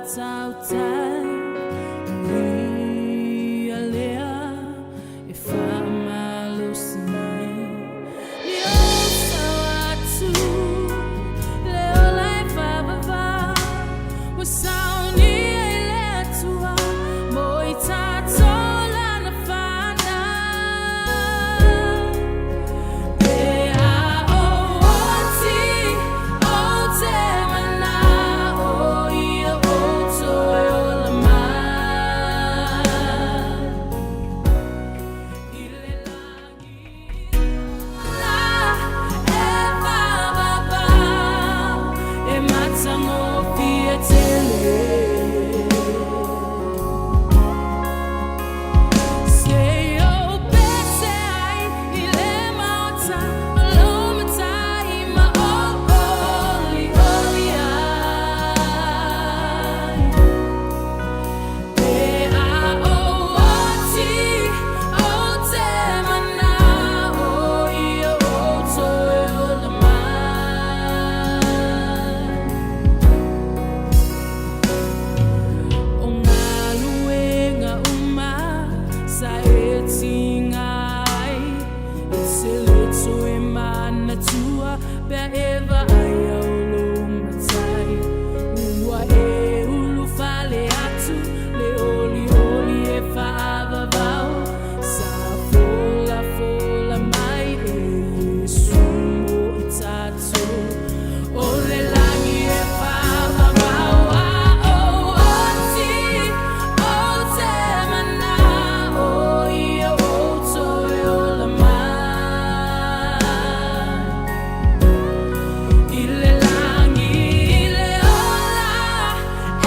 tautai O ia lea e faamalosi mai Ia ou sao atu le ola e faavavau Ua saunia i le Atua mo i tatou lana fanau Pe a ou oti ou te manao ia ou toe ola mai I le lagi ola e faavavau E matagofie tele Se i ou pese ai i le maota o lou Matai ma ou olioli ai. Pe a ou oti, ou te manao ia ou toe ola mai. O galuega uma sa e tiga ai, e te le toe manatua pe a e vaai au lou Matai. Ua e ulufale atu le olioli e faavavau, sa folafola mai e Iesu mo i tatou. O le lagi e faavavau a ou oti, ou te manao ia ou toe ola mai. I le lagi i le ola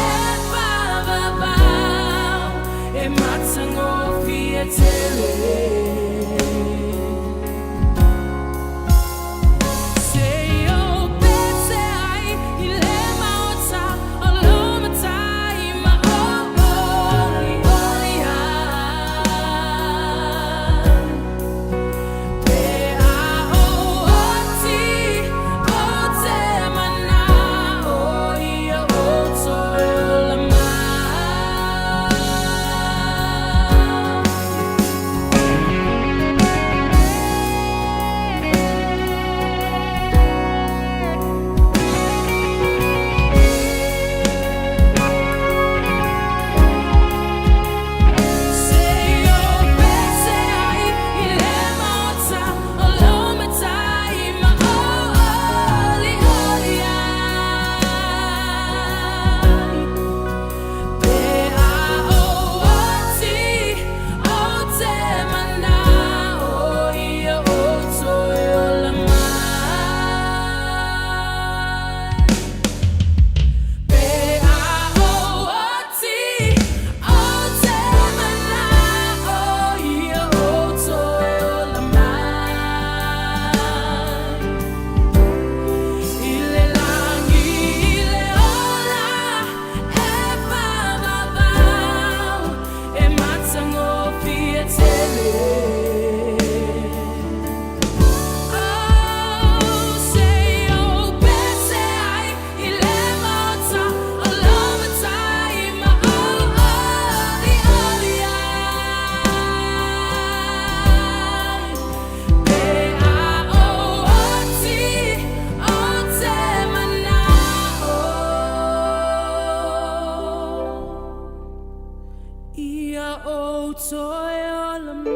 e faavavau, e matagofie tele. Se i ou pese ai i le maota o lou Matai ma ou olioli ai. Pe a ou oti, ou te manao ia ou toe ola mai. Se i ou pese ai i le maota o lou Matai ma ou olioli ai. Pe a ou oti, ou te manao ia ou toe ola mai. Pe a ou oti, ou te manao ia ou toe ola mai. I le lagi i le ola e faavavau, e matagofie tele. Oh, se i ou pese ai i le maota o lou Matai ma ou olioli ai. Pe a ou oti, ou te manao ia ou toe ola mai.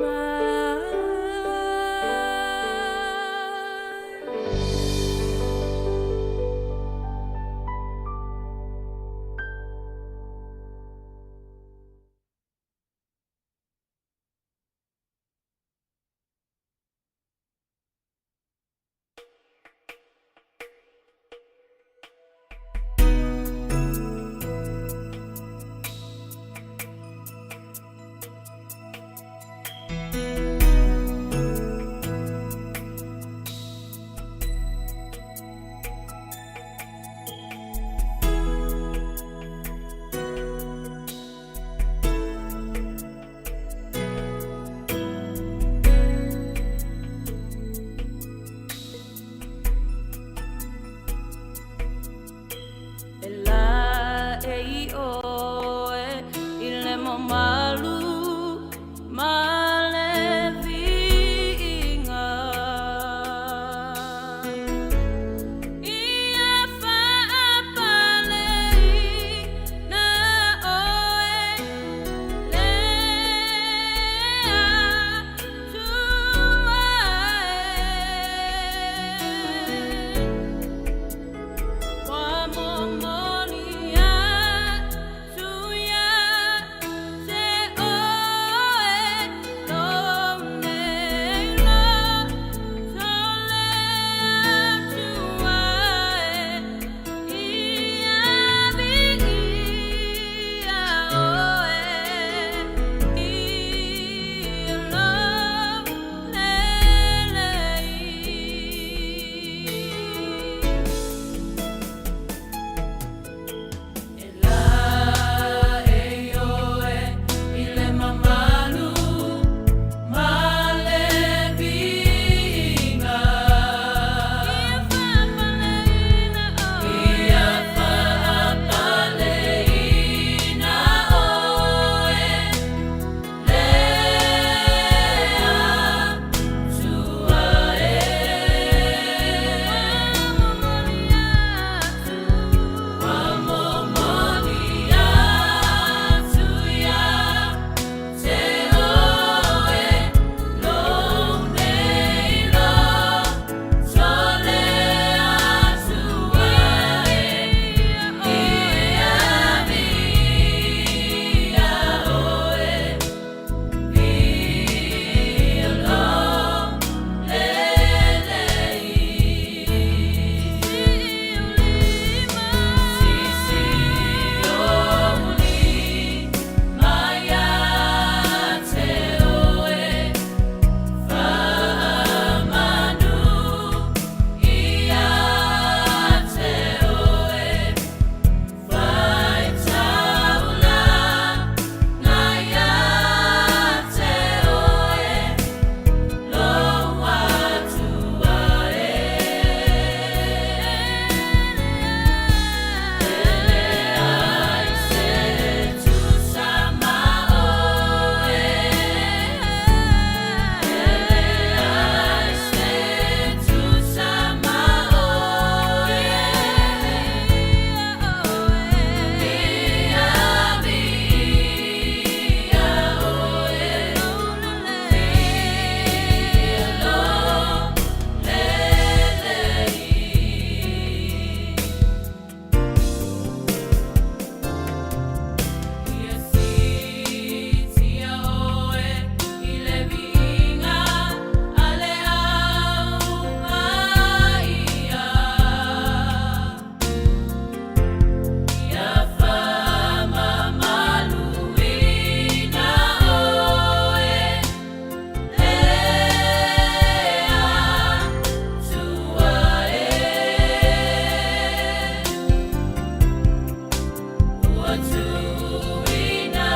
Ua tuuina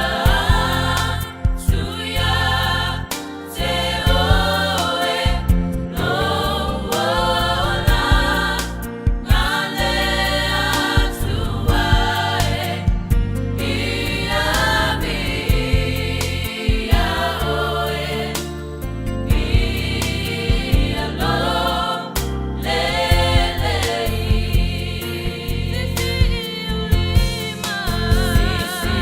atu ia te oe lou ola na le Atua e Ia viia oe Ia lo lelei. Sisi i ou lima. Sisi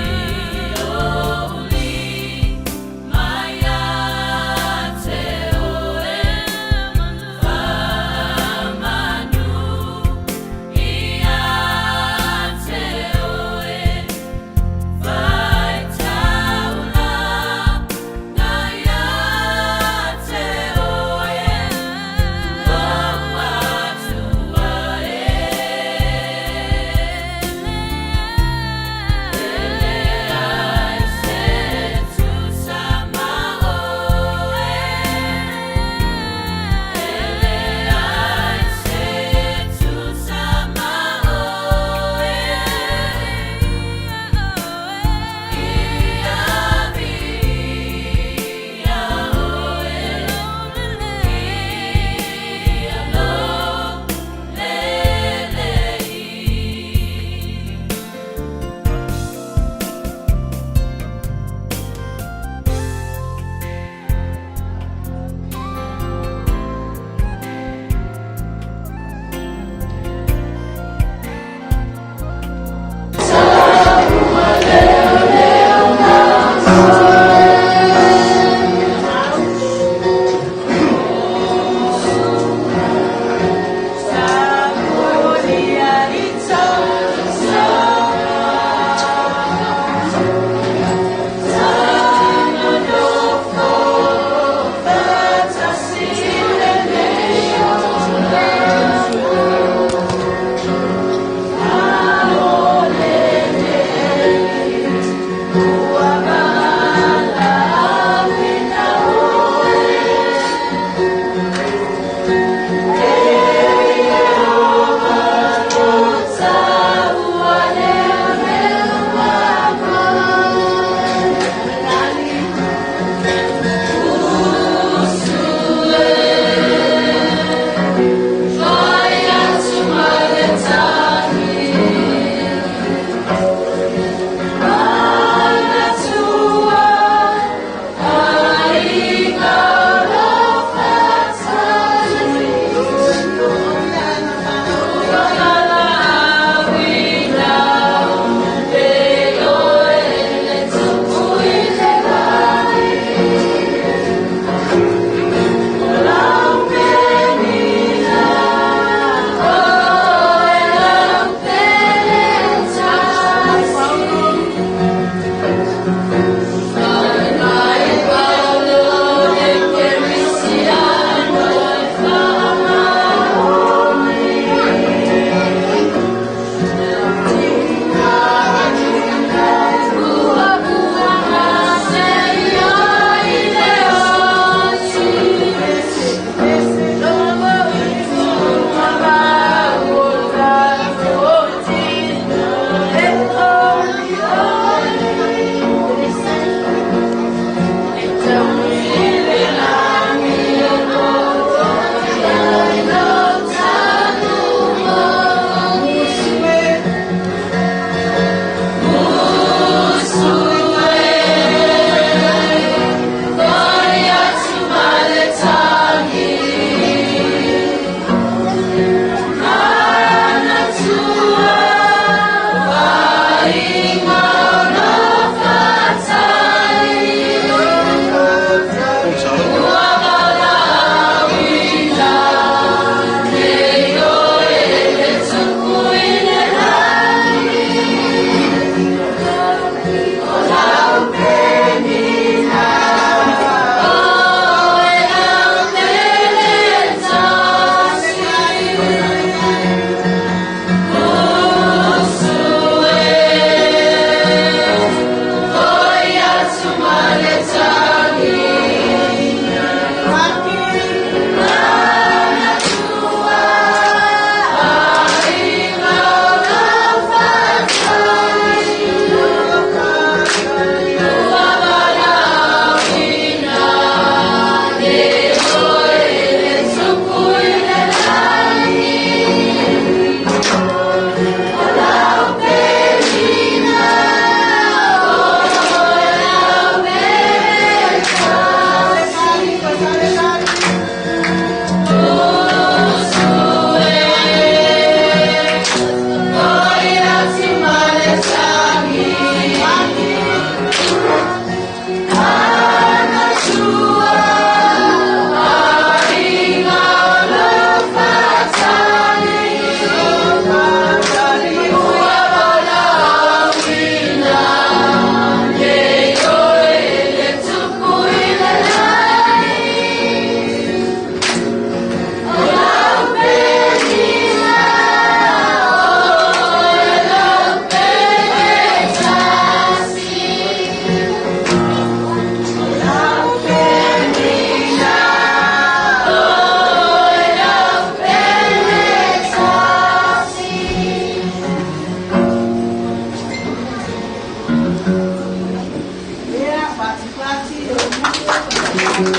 Mili,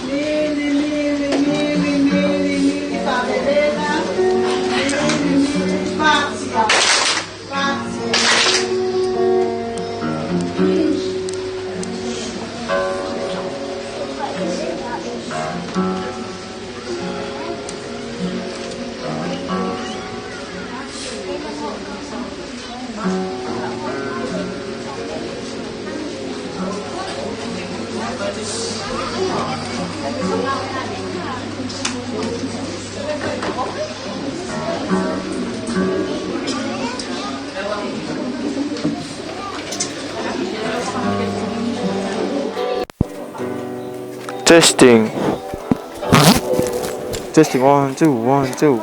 mili, mili, mili, mili, favelena. Mili, mili, pazia. Pazia. Testing. Testing 1, 2, 1, 2.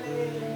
E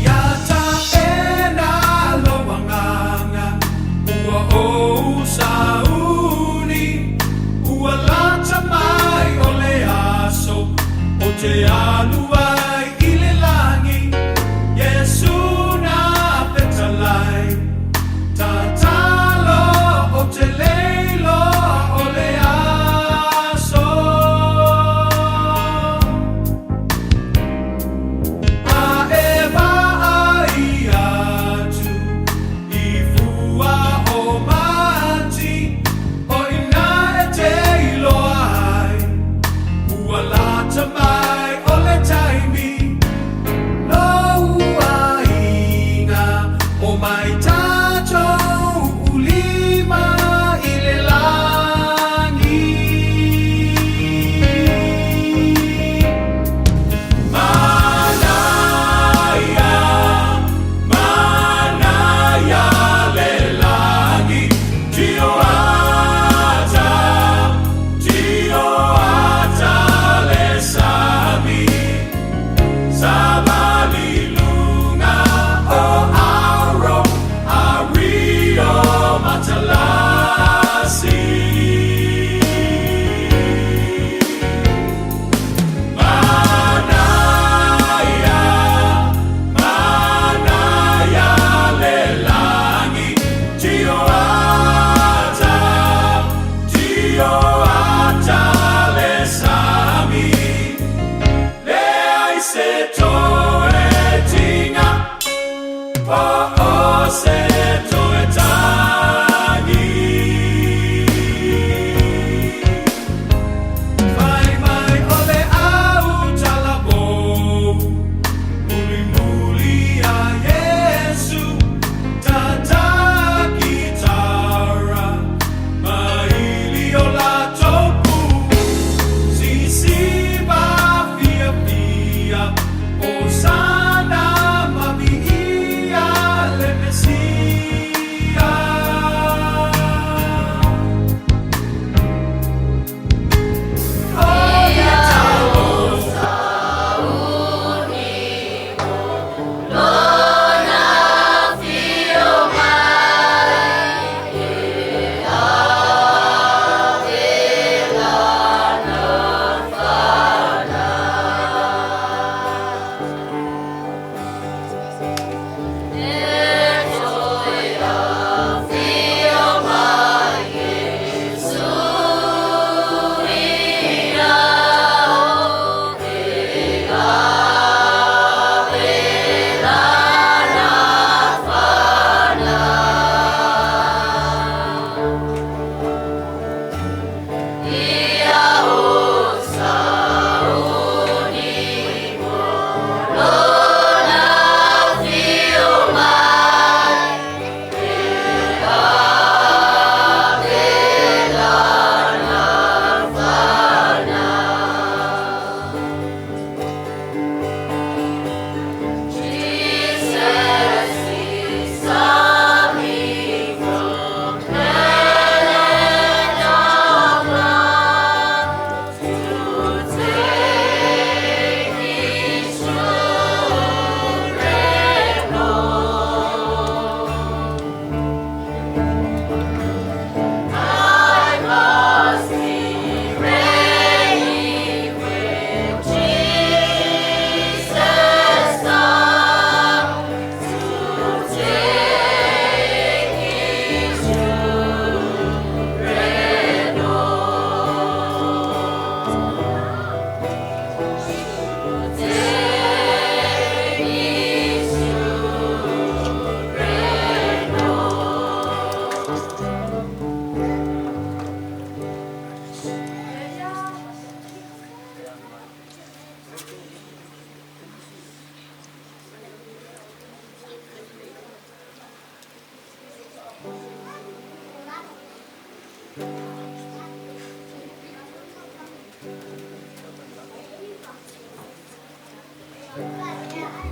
Ia taʻena lou agaga, ua ou sauni, ua lata mai o le aso ou te alu ai i le lagi. Iesu na fetalai, tatalo ou te le iloa o le aso. A e vaai atu i fua o manti, o i ina e te iloa ai, ua lata mai o le taimi. Lou aiga, omai tatou ulima i le lagi. Manaia, manaia le lagi, tio ata, tio ata le sami. Savali luga o auro ari o matalasi. Manaia, manaia le lagi, tio ata, tio ata le sami. Leai se toe tiga, po o se toe tagi. Fai mai o le au talavou, mulimuli ia Iesu, tata kitara, ma ili o latou pu, sisiva fiafia, Hosana ma viia le Mesia.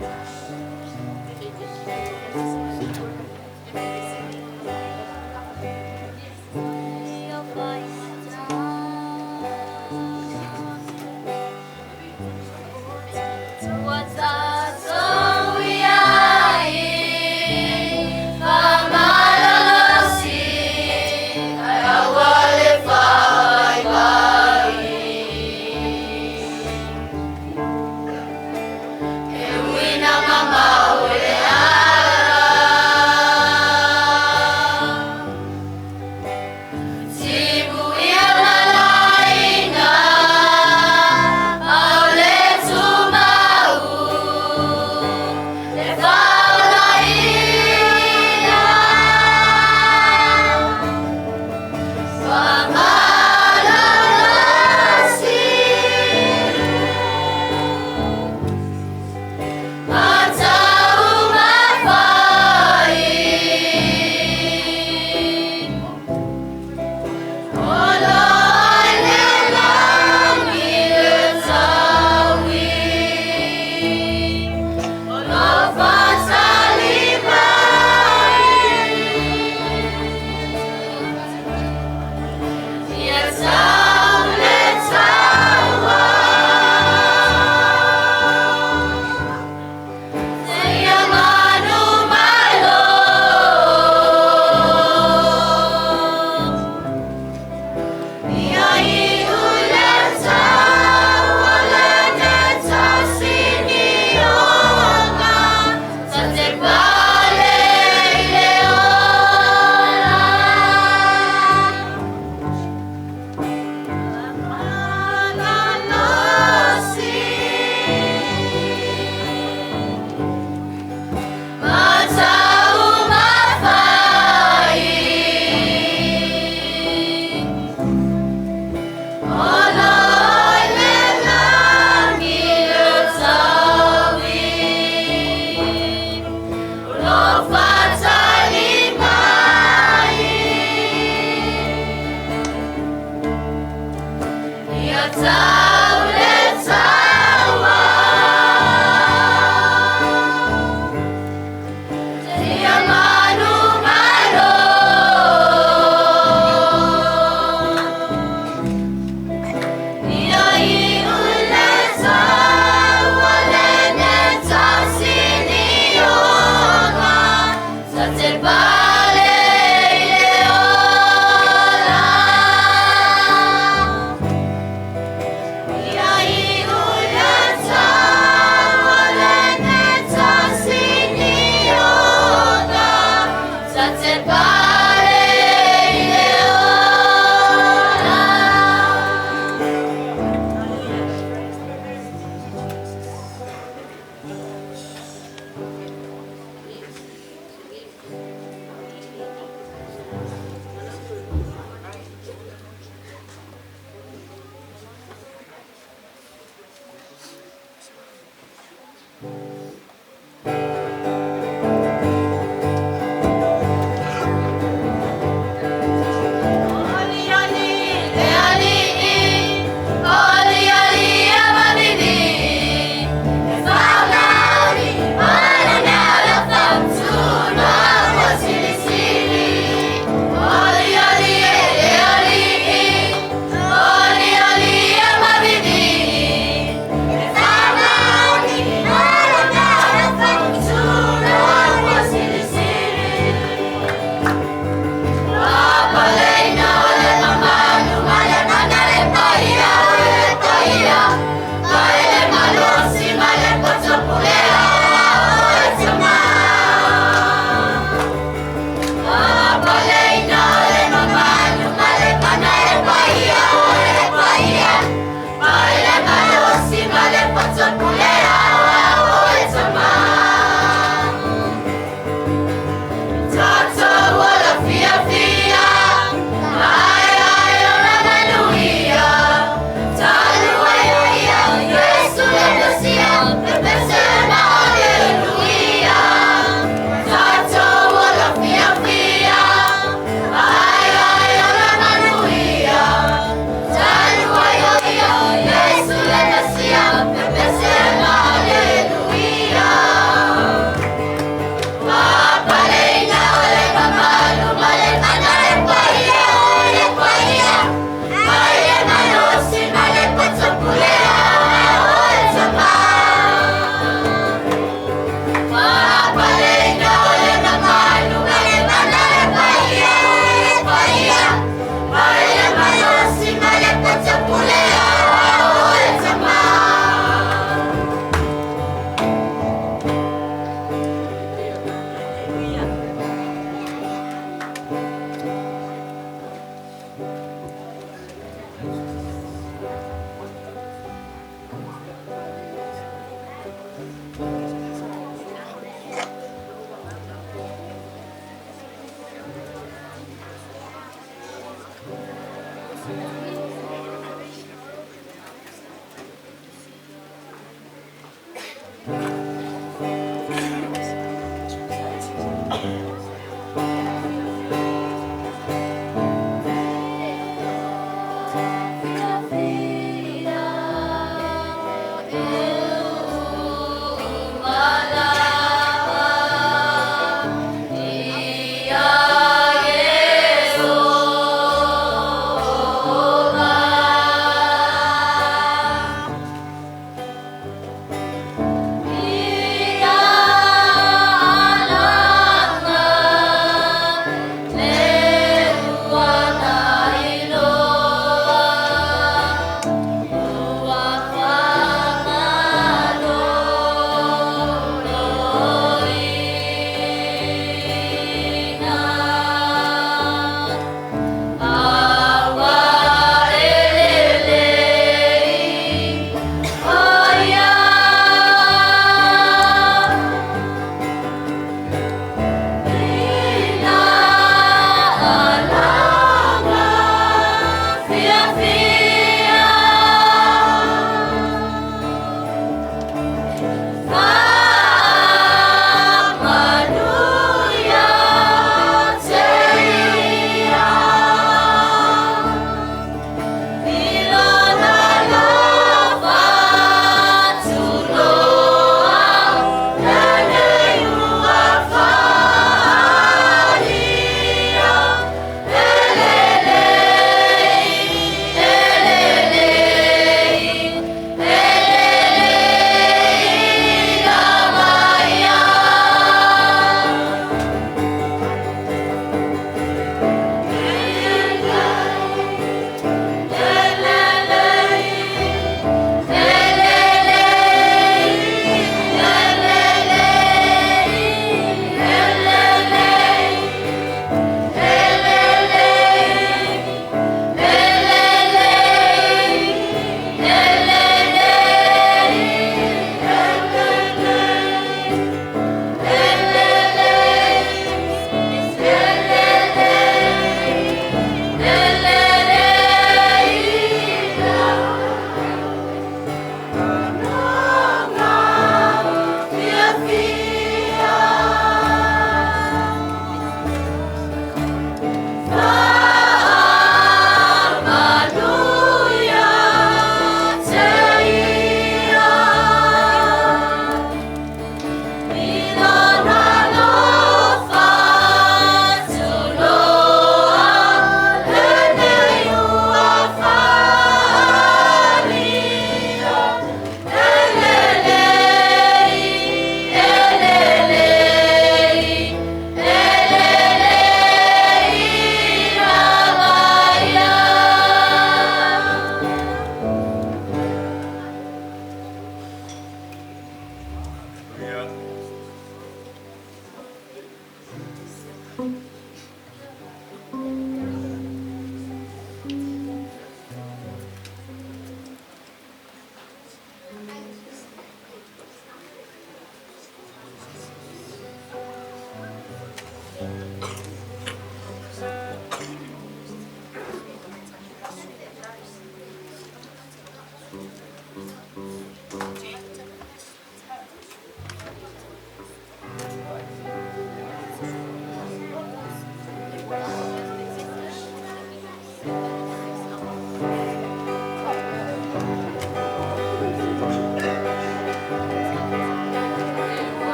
Oli,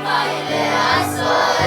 Mai le aso.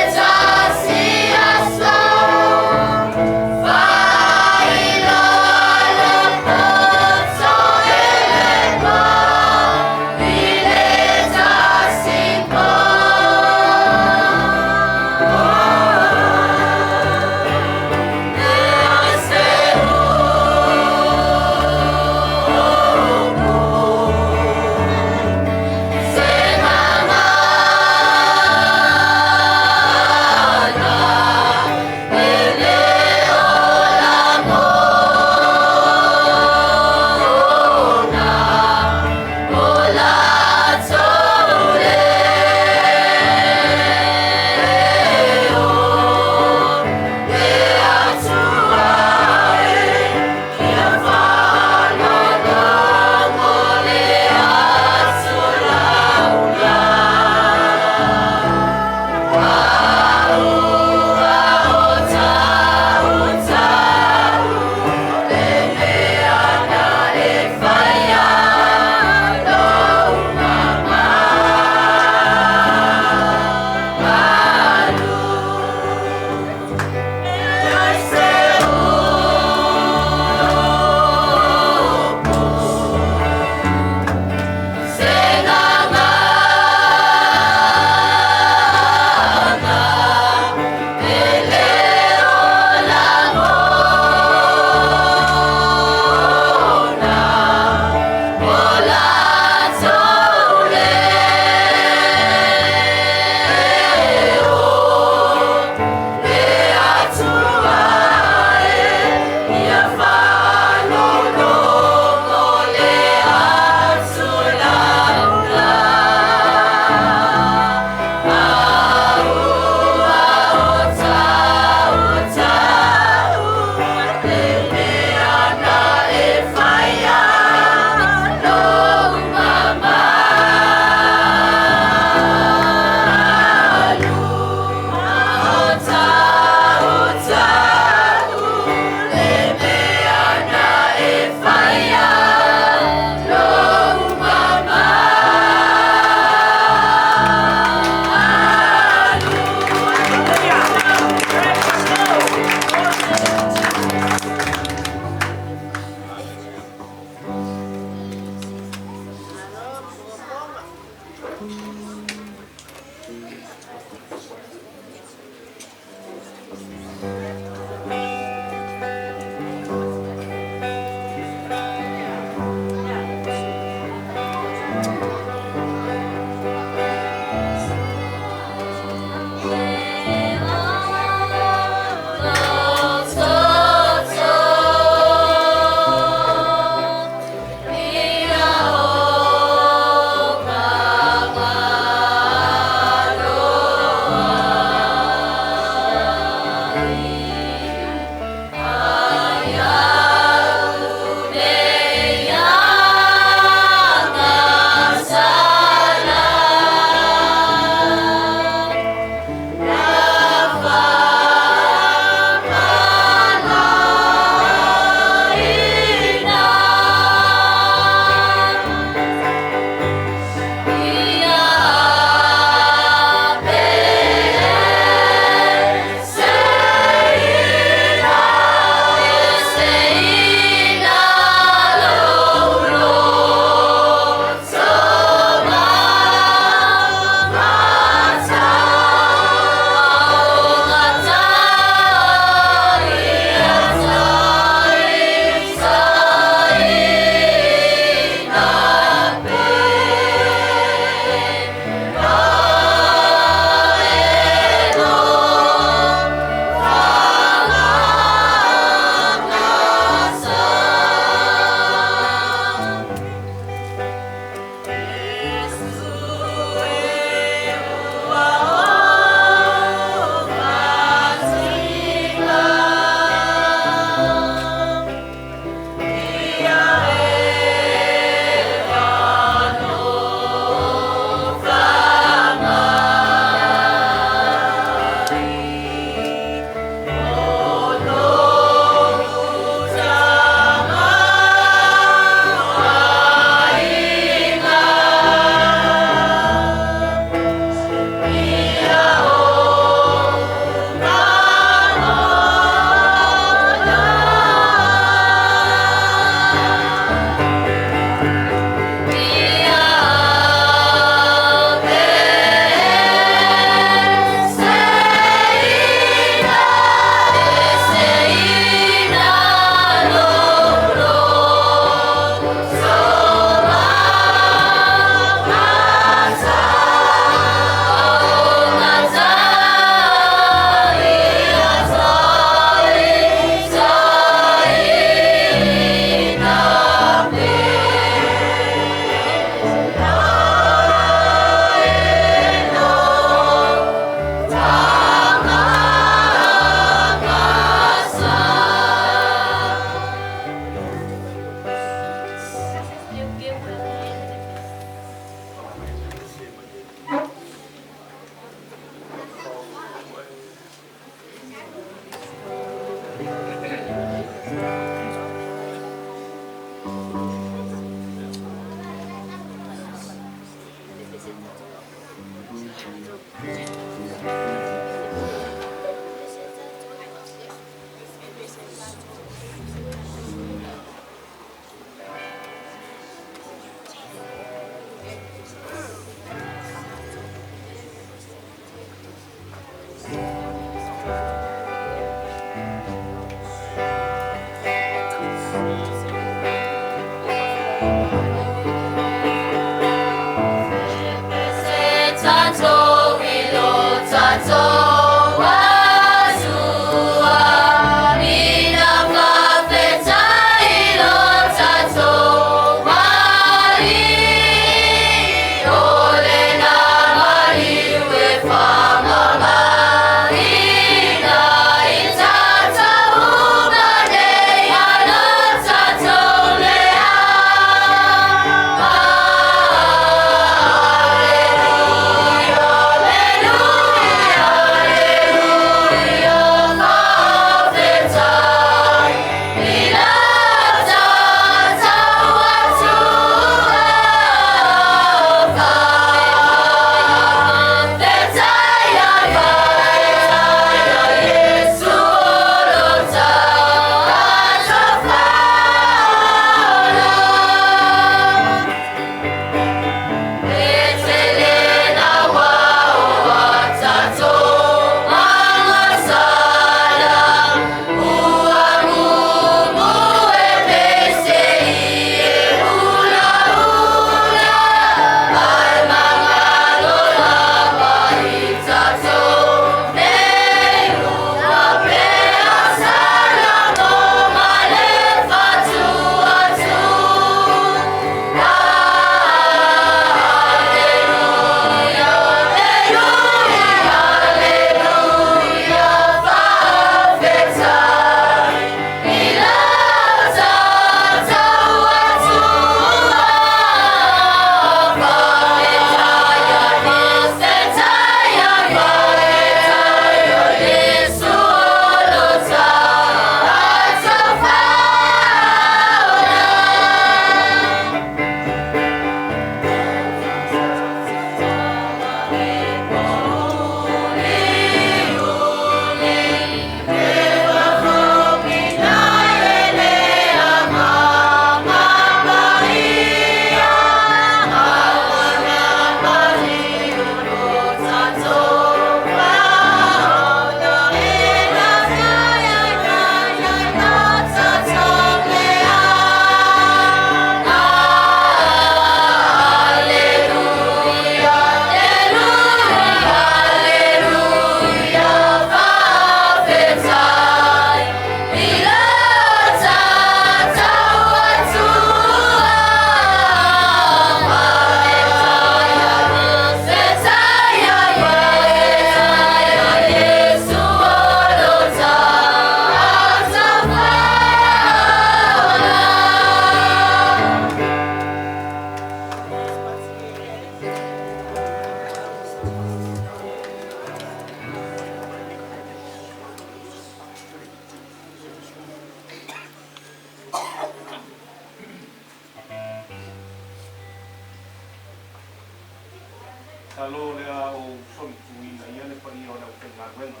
Malo lea ou solituina ia le paia o le aufaigaluega.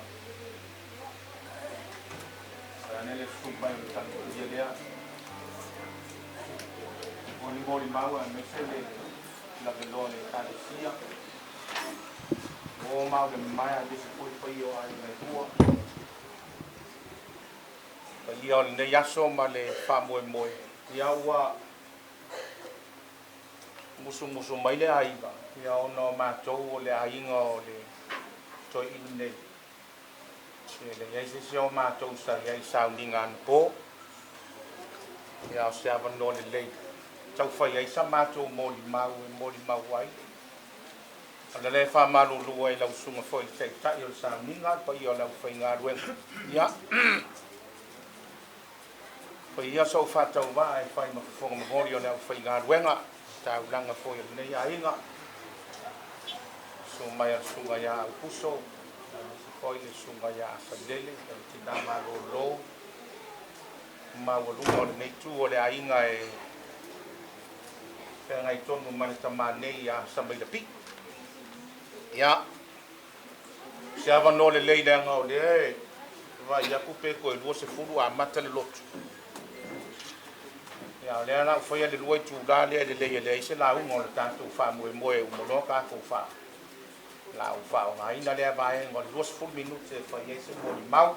Vaeane le susu mai o le talipaia lea. O ni molimau aemaise le laveloa o le Ekalesia. O ma o le mamae aemaise foi paia o aiga e lua. Paia o lenei aso ma le faamoemoe, ia ua musumusu mai le aiga, ia ona o matou o le aiga o le toeaina nei. E leai se isi o matou sa i ai i sauniga anapo, ia o se avanoa lelei tau fai ai sa matou molimau e molimau ai. O le lea e faamalulu ai i lau susuga foi i le Taitai o le sauniga, le paia o le aufaigaluega. Ia, Faia sou faatauvaa e fai ma fofoga momoli o le aufaigaluega, taulaga foi a lenei aiga, susu mai a le susuga ia Aukuso, aemaise foi le susuga ia Asalele, le tina malolo maualuga o lenei itu o le aiga e feagai tonu ma le tama nei ia Samaila Pii. Ia, se avanoa lelei leaga o lea e vaai atu pe toe 20 amata le lotu. Ia, o lea la ua faia le lua itula lea e lelei e leai se lauga o le tatou faamoemoe uma loa tatou faa la ua faaaogaina lea vaega o le 20 minute e fai ai se molimau.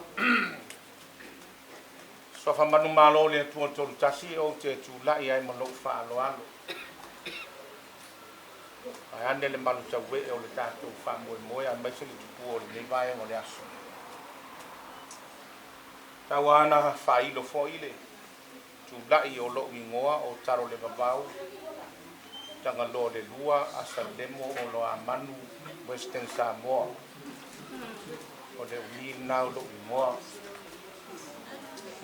Suafa manumalo o le Atua Tolu Tasi, ou te tulai ai ma lou faaaloalo. Vaeane le malu tauee o le tatou faamoemoe aemaise le tupua o lenei vaega o le aso. Tau lava na faailo foi le tulai o lou igoa o Talo le Vavau, Tagaloa le Lua, Asalemo Oloamanu, Western Samoa. O le umi lena o lou igoa.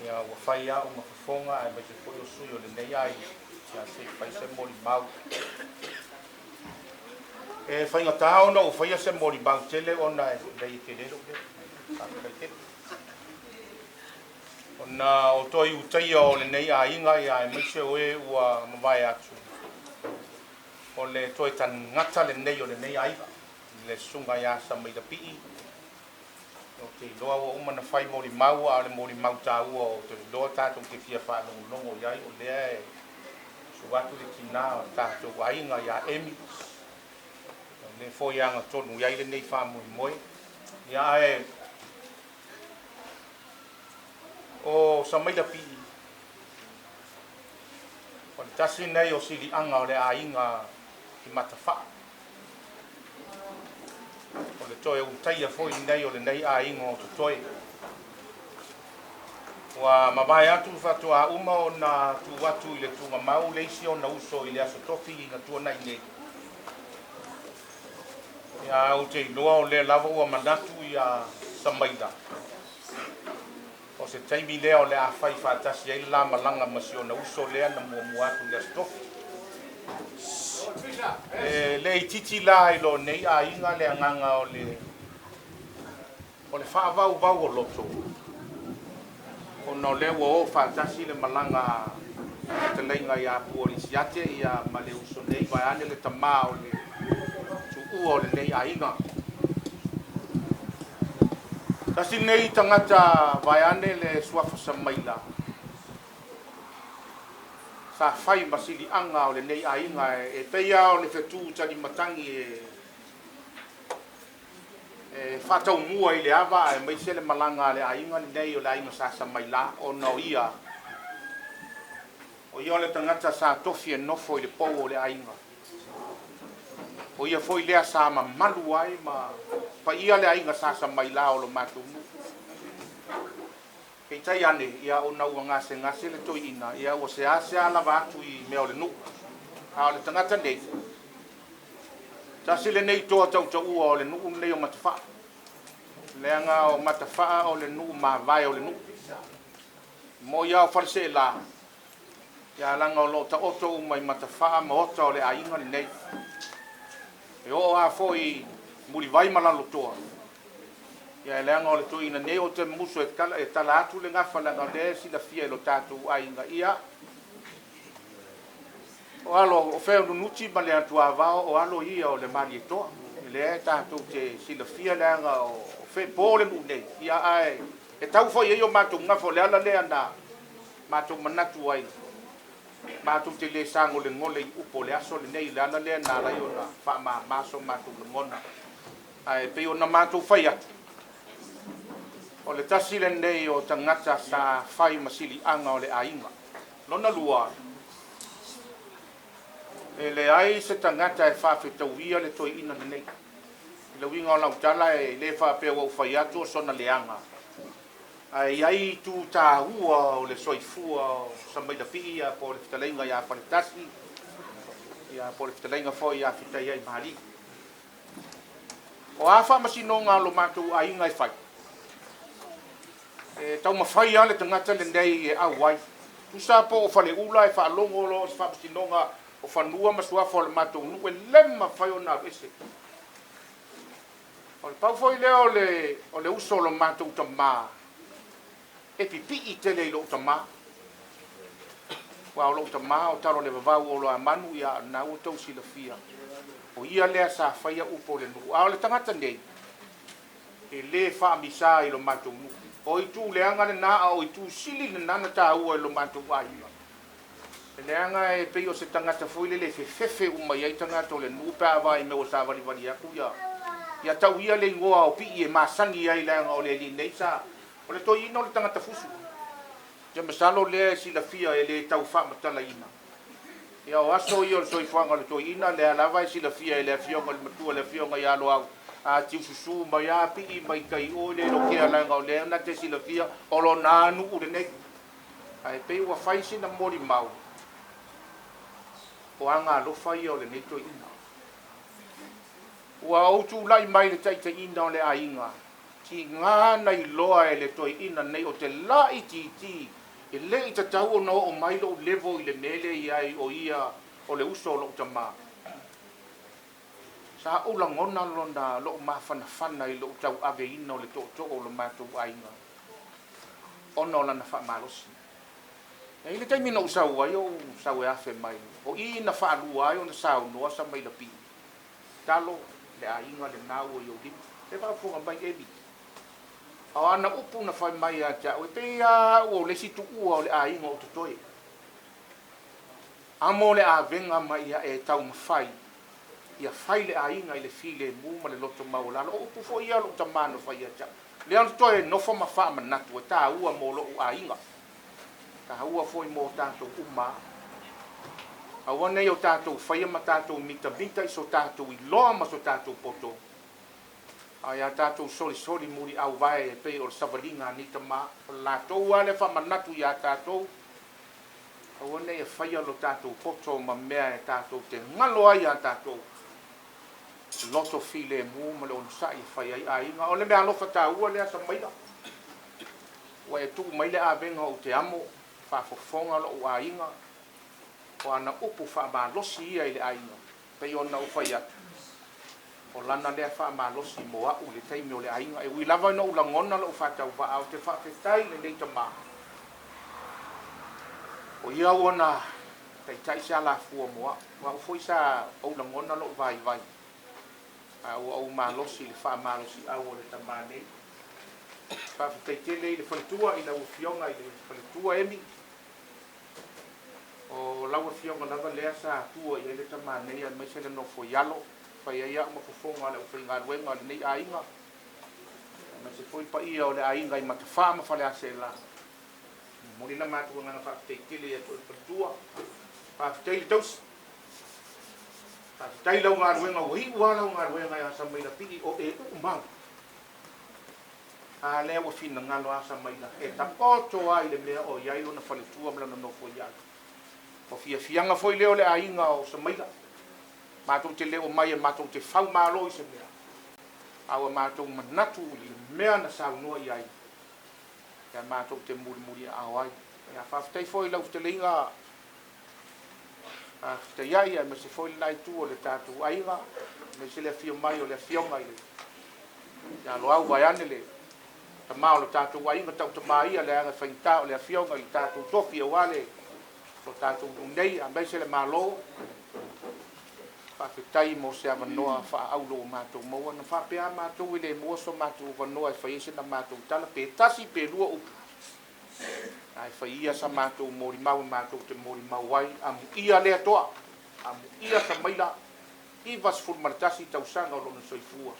Ia, ua fai au ma fofoga aemaise foi o sui o lenei aiga, ia se i fai se molimau. E faigata ona ou faia se molimau tele ona e lei e tele lou leo. Faafetai tele. Ona o toe utaia o lenei aiga ia aemaise o e ua mavae atu, o le toe tagata lenei o lenei aiga, le susuga ia Samaila Pii. Ou te iloa ua uma ona fai molimau, a o le molimau taua ou te iloa tatou te fia faalogologo i ai, o lea e susu atu le tina o le tatou aiga ia Emi, o lea foi e agatonu i ai lenei faamoemoe. Ia ae o Samaila Pii, o le tasi lenei o siliaga o le aiga i Matafaa. O le toe utaia foi lenei o lenei aiga o totoe. Ua mavae atu faatoa uma ona tuu atu i le tugamau le isi ona uso i le aso tofi na tuanai nei. Ia, ou te iloa o lea lava ua manatu ia Samaila, o se taimi lea o le a fai faatasi ai le la malaga ma si ona uso lea na muamua atu i le aso tofi. E le itiiti la i lo nei aiga le agaga o le o le faavauvau o loto, ona o lea ua o faatasi le malaga a fetalaiga ia Pualisiate ia ma le uso nei, vaeane le tamā o le tuua o lenei aiga. Tasi lenei tagata vaeane le suafa Samaila, sa fai ma siliaga o lenei aiga e pei lava o le fetu talimatagi e faataumua i le ava aemaise le malaga a le aiga lenei o le aiga sa Samaila, ona o ia o ia o le tagata sa tofi e nofo i le pou o le aiga. O ia foi lea sa mamalu ai ma paia le aiga sa Samaila o lo matou nuu. Peitai ane, ia ona ua gasegase le toeaina, ia ua seasea lava atu i mea o le nuu. A o le tagata nei, tasi lenei toa tautaua o le nuu lenei o Matafaa. Leaga o Matafaa o le nuu mavae o le nuu. Mo ia o Faleseela, ia laga o loo taoto uma i Matafaa maota o le aiga lenei. E oo lava foi Mulivai ma Lalotoa, ia e leaga o le toeaina nei ou te musu e tala atu le gafa leaga o lea e silafia e lo tatou aiga. Ia, o alo o Feanunuti ma le Atuavao o alo ia o le Malietoa. Lea e tatou te silafia leaga o fepo le nuu nei. Ia ae e tau foi ai o matou gafa, o le ala lea na matou manatu ai matou te le sagolegole i upu o le aso lenei, le ala lea na ala ai ona faamama so matou lagona. Ae pei ona matou fai atu, o le tasi lenei o tagata sa fai ma siliaga o le aiga. Lona lua, e leai se tagata e faafetauia le toeaina lenei. I le uiga o lau tala e le faapea ua ou fai atu o sona leaga, ae i ai itu taua o le soifua o Samaila Pii ia po o le fetalaiga ia Faletasi ia po o le fetalaiga foi ia Fetaiai Mali. O a faamasinoga a lo matou aiga e fai, e taumafai lava le tagata lenei e auai. Tusa po o faleula e faalogo loa o se faamasinoga o fanua ma suafa o le matou nuu, e le mafai ona alu ese. O le pau foi lea o le uso o lo matou tamā, e pipii tele i lou tamā. Aua o lou tamā o Talo le Vavau o Oloamanu, ia na ua tou silafia. O ia lea sa faia upu o le nuu. A o le tagata nei, e le faamisa i lo matou nuu. O itu leaga lena, a o itu sili lena na taua i lo matou aiga. E leaga e pei o se tagata foi lele e fefefe uma i ai tagata o le nuu pe a vaai mea ua savalivali atu ia. Ia tau ia le igoa o Pii e masani ai leaga o le alii nei sa o le toeaina o le tagata fusu. Te masalo lea e silafia e le tau faamatalaina. Ia o aso ia o le soifuaga o le toeaina, lea lava e silafia e le afioga i le matua, le afioga ia Loau, a tiususu mai a pii mai tai o le lokea leaga o lea na te silafia o lona nuu lenei. Ae pei ua fai sina molimau o aga alofa ia o lenei toeaina. Ua ou tulai mai le taitaiina o le aiga, tiga na iloa e le toeaina nei o te laitiiti e le i tatau ona oo mai lou level i le mea lea i ai o ia o le uso o lou tama. Sa ou lagona lona lou mafanafana i lou tauaveina o le tootoo o lo matou aiga ona o lana faamalosi. E i ai le taimi na ou sau ai, ou sau e afe mai, o i na faalua ai ona saunoa Samaila Pii, Talo, le aiga lena ua i ou lima. E faafofoga mai Eli. A o ana upu na fai mai ia te au, e pei lava au o le isi tuua o le aiga o totoe. Amo le avega ma ia e taumafai ia fai le aiga i le filemu ma le loto maualalo. O upu foi ia a lou tama na fai ia te au. Lea na toe nofo ma faamanatu e taua mo lou aiga, taua foi mo tatou uma. Aua nei o tatou faia ma tatou mitamita i so tatou iloa ma so tatou poto, a ia tatou solisoli muliauvae e pei o le savaliga a nei tama. O le latou lava lea faamanatu iā tatou, aua nei e faia lo tatou poto ma mea e tatou te galo ai iā tatou loto filemu ma le onosai e fai ai aiga. O le mea alofa taua lea Samaila, ua e tuu mai le avega ou te amo, faafofoga lou aiga, o ana upu faamalosi ia i le aiga, pei ona ou fai atu, o lana lea faamalosi mo au i le taimi o le aiga. E ui lava ina ou lagona lou faatauvaa, ou te faafetai i lenei tama, o ia ua na taitai se alafua mo au. O au foi sa ou lagona lou vaivai, a ua ou malosi i le faamalosiau o le tama nei. Faafetai tele i le faletua, i lau afioga i le faletua Emi. O lau afioga lava lea sa tua i ai le tama nei aemaise le nofo i alo, fai ai au ma fofoga o le aufaigaluega o lenei aiga, aemaise foi paia o le aiga i Matafaa ma Faleaseela. Momoli la matou agaga faafetai tele ia te oe le faletua. Faafetai le tausi. Faafetai lau galuega, ua iu lava lau galuega ia Samaila Pii o e uu mau. A lea ua finagalo lava Samaila e taoto lava i le mea o i ai lona faletua ma lona nofo i alo. O fiafiaga foi lea o le aiga o Samaila. Matou te le omai e matou te faumalo i se mea, a ua matou manatu i le mea na saunoa i ai, ia matou te mulimuliaao ai. Ia faafetai foi i lau fetalaiga faafetai ai, aemaise foi le la itu o le tatou aiga, aemaise le afio mai o le afioga i le ia Loau vaeane le tama o le tatou aiga tautama ia leaga e faigata o le afioga i le tatou tofi aua le lo tatou nuu nei, aemaise le Malo. Faafetai mo se avanoa faaauro ua matou maua. Na faapea lava matou e le maua so matou avanoa e fai ai sena matou tala, pe tasi pe lua upu, ae fai ia sa matou molimau e matou te molimau ai. Amuia lea toa, amuia Samaila, 91 tausaga o lona soifua,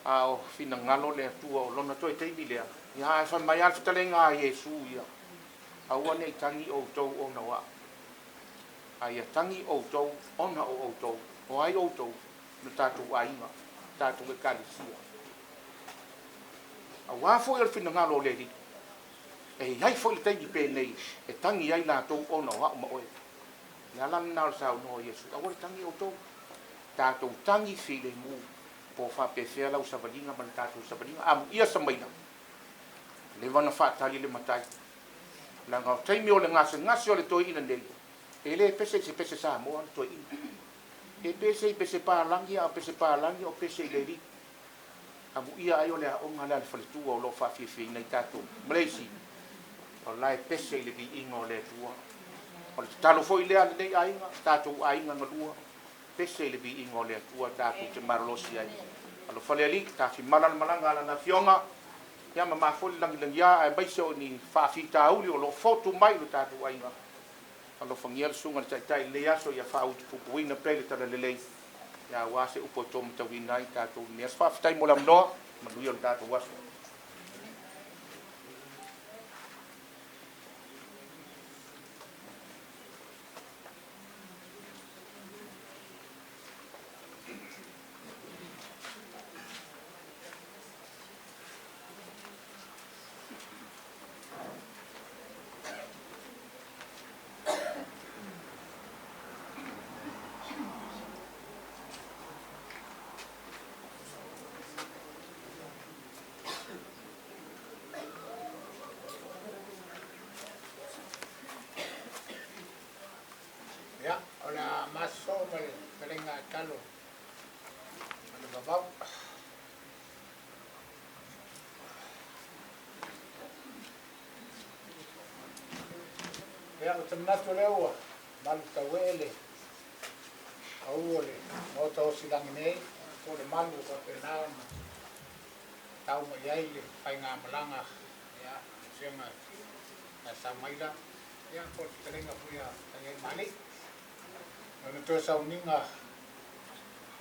a o finagalo le Atua o lona toe taimi lea. Ia, ae fai mai lava le fetalaiga a Iesu ia, Aua ne i tagi outou ona o au, a ia tagi outou ona o outou. O ai outou? Lo tatou aiga, tatou Ekalesia. Aua foi o le finagalo o le Alii, e i ai foi le taimi penei e tagi ai latou ona o au ma oe. O le ala lena o le saunoa o Iesu, aua le tagi outou, tatou tagi filemu, po o faapefea lau savaliga ma le tatou savaliga. Amuia Samaila, leva ona faatali le matai, leaga o taimi o le gasegase o le toeaina nei, e le pese i se pese Samoa le toeaina. E pese i pese palagi, a o pese palagi o pese i le alii. Amuia ai o le aoga lea a le faletua o lo o faafiafiaina ai tatou. Ma le isi, o la e pese i le viiga o le Atua. O le tatalo foi lea a lenei aiga, tatou aiga galua, pese i le viiga o le Atua tatou te malolosi ai. Alofa le Alii, tafimala le malaga a Lana Afioga, ia mamā foi le lagilagiā aemaise o ni faafitauli o lo o fotu mai i lo tatou aiga. Alofagia le Susuga i le Taitai i lenei aso ia faautupupuina pea i le talalelei, ia aua se upu e tomatauina ai tatou i lenei aso. Faafetai mo le avanoa, manuia lo tatou aso. ma le fetalaiga a Talo ma le Vavau. Ia, ou te manatu o lea ua malu tauee le pau o le Maota Osilagi nei, po o le malu ua faapena ona tau mai ai le faigamalaga, ia, le Afioga ia Samaila, ia, po o le fetalaiga foi ia Tagiaimalii. Lona toe sauniga,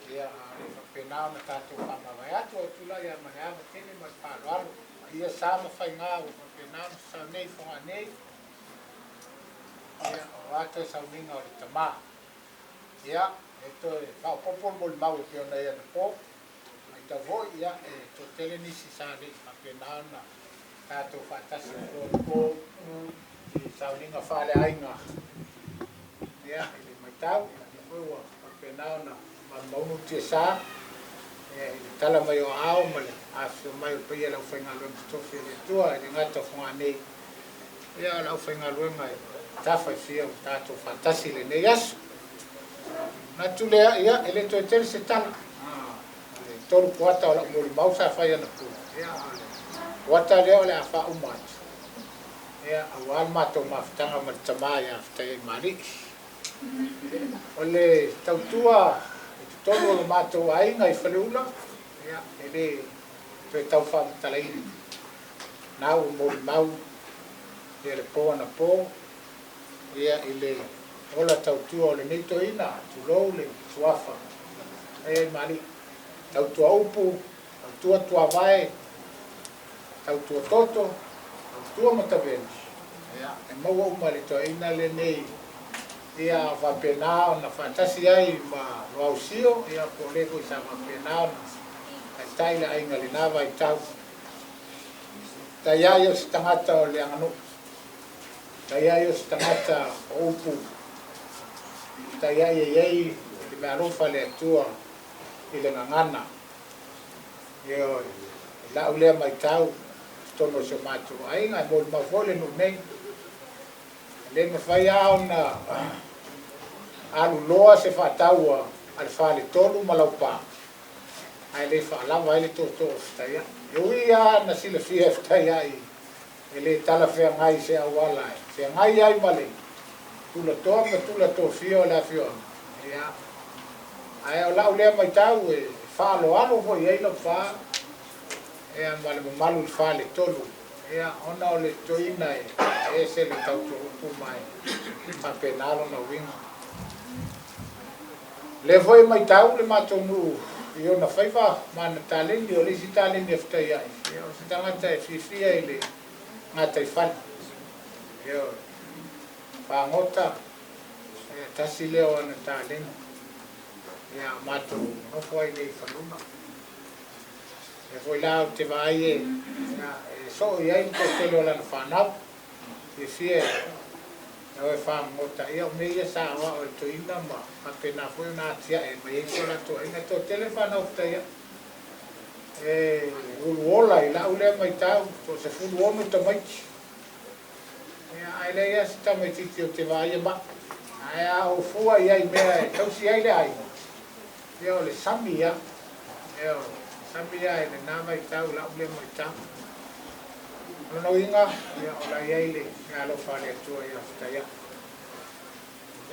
ia, a o le i faapena ona tatou faamavae atu, ou tulai lava ma le ava tele ma le faaaloalo, a ia sa ma faiga ua faapena ona sasao nei i Fogaa nei, ia, o a toe sauniga o le tama. Ia, e toe faaopoopo le molimau e pei ona i ai anapo, matau foi, ia, e toatele nisi sa le i faapena ona tatou faatasi i le po i sauniga faaleaiga, ia, i le matau, ia, lea foi ua faapena ona malumaunu le tiasa, ia, i le tala mai o aao ma le afifio mai o le paia o le aufaigaluega totofi a le Atua, e le gata o Fogaa nei, ia, o le aufaigaluega e tafa e fia ua tatou faatasi i lenei aso. Manatu lea, ia, e le toe tele se tala. O le 3 kuata o lau molimau sa fai anapo, ia, a o le kuata lea o le a faauma atu, ia, aua le matou mafutaga ma le tama ia Fetaiaimalii. O le tautua i totonu o lo matou aiga i Faleula, ia, e le toe tau faamatalaina. Na ua molimau, ia, le po anapo, ia, i le ola tautua o lenei toeaina, tulou le suafa, Fetaiaimalii, tautua upu, tautua tuavae, tautua toto, tautua matavela, ia, e maua uma e le toeaina lenei, ia, faapena ona faatasi ai ma Loausio, ia, po o le foi sa faapena ona taitai le aiga i lena vaitau. Taiai o se tagata o le aganuu, taiai o se tagata o upu, taiai e i ai le meaalofa a le Atua i le gagana. Ioe, i lau lea matau i totonu o si o matou aiga, e molimau foi le nuu nei, e le mafai lava ona alu loa se faataua a le faletolu ma Laupa, ae le faalava ai le tootoo o Fetaiai. E ui lava na silafia e Fetaiai e le talafeagai i se auala e feagai ai ma le tulatoa ma tulatofia o le afioaga, ia, ae o lau lea matau e faaaloalo foi i ai Laupa, ia, ma le mamalu i le faletolu, ia, ona o le toeaina e ese le tautua upu ma e faapena lona uiga. O lea foi e matau le matou nuu i ona faiva ma ana taleni, o le isi taleni a Fetaiai, ia, o se tagata e fiafia i le gataifale, ioe, fagota, ia, tasi lea o ana taleni, ia, matou nofo ai nei i Faluna. Lea foi la ou te vaai e, ia, e soo i ai le toatele o lana fanau, fiafia e o e fagogota, ia, o mea ia sa aoao e le toeaina ma faapena foi ona atiae mai ai si o latou aiga. E toatele le fanau Fetaiai e uluola i lau lea matau, toa 16 tamaiti, ia, ae leai lava se tamaitiiti ou te vaaia mai. Ae a ou fua i ai i mea e tausi ai le aiga, ia, o le sami lava, ia, o le sami lava i lena vaitau i lau lea matau. O lona uiga, ia, o la e i ai le meaalofa a le Atua ia Fetaiai.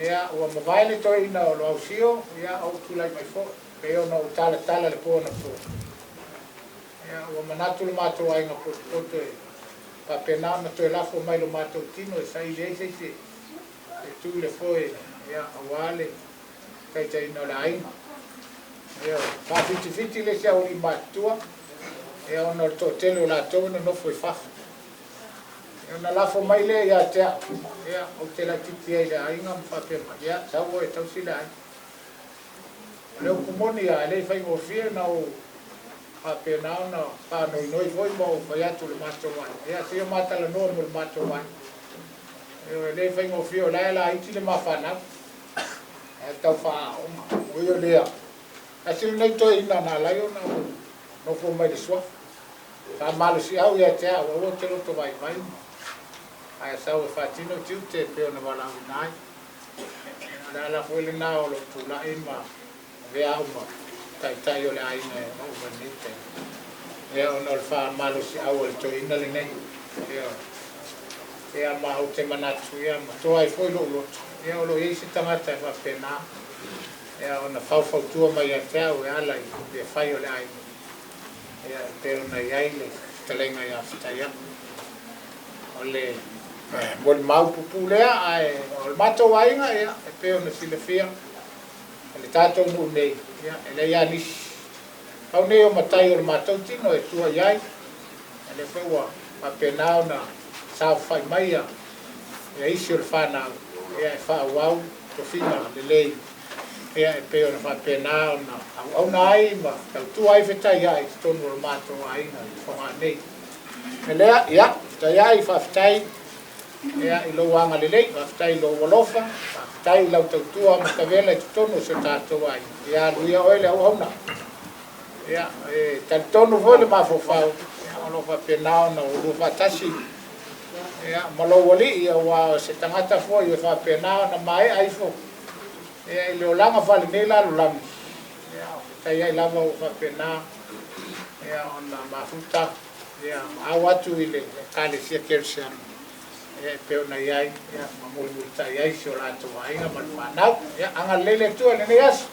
Ia, ua mavae le toeaina o Loausio, ia, ou tulai mai foi, pei ona ou talatala le po anapo. Ia, ua manatu le matou aiga potopoto e faapena ona toe lafo mai lo matou tino e saili ai se isi e tu i le foe, ia, aua le taitaiina o le aiga. Ia, faafitifiti le isi aualii matutua, ia, ona o le toatele o latou e nonofo i fafo. Ia, ona lafo mai lea ia te au, ia, ou te laitiiti ai i le aiga ma faapea mai, ia, sau oe e tausi le aiga. O le upu moni lava, e le i faigofie ona ou faapena ona faanoinoi foi ma ou fai atu i le matou aiga, ia, se i o ma talanoa mo le matou aiga. E le faigofie o la e laiti le ma fanau, ae tau faaaoga. Ui o lea, tasi lenei toeaina na ala ai ona ou nofo mai le suafa. Faamalosiau ia te au, aua te loto vaivai, ae sau e faatino tiute e pei ona valaauina ai. O le ala foi lena o lou tulai ma avea au ma taitai o le aiga e oo mai lenei taimi, ia, ona o le faamalosiau a le toeaina lenei. Ioe. Ia, ma ou te manatu, ia, ma toa ai foi lou loto, ia, o lo o i ai se tagata e faapena, ia, ona faufautua mai ia te au e ala i mea fai o le aiga, ia, e pei ona i ai le fetalaiga ia Fetaia'i. O le molimau puupuu lea, ae o le matou aiga, ia, e pei ona silafia e le tatou nuu nei, ia, e leai lava nisi. Pau nei o matai o le matou tino e tua i ai, a lea foi ua faapena ona saofafai mai ia isi o le fanau, ia, e faaauau tofiga lelei, ia, e pei ona faapena ona auauna ai ma tautua ai Fetaia'i i totonu o le matou aiga i Fogaa nei. O le mea lea, ia, Fetaia'i, faafetai, ia, i lou agalelei, faafetai i lou alofa, faafetai i lau tautua matavela i totonu o si o tatou aiga. Ia alu ia oe le auauna. Ia, e talitonu foi le mafaufau, ia, o lo o faapena ona oulua faatasi, ia, ma lou alii, aua o se tagata foi e faapena ona maea ifo, ia, i le olaga faalenei lalolagi, ia, o Fetaia'i lava ua faapena, ia, ona mafuta, ia, ma au atu i le Ekalesia Kerisiano, ia, e pei ona i ai, ia, ma mulimulitai ai si o latou aiga ma le fanau. Ia, agalelei le Atua i lenei aso,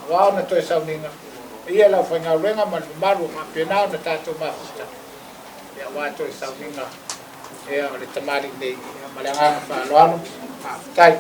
aua ona toe sauniga, ia le aufaigaluega ma le mamalu o faapena ona tatou mafuta, ia, aua toe sauniga, ia, o le tamalii nei, ia, ma le agaga faaaloalo, faafetai.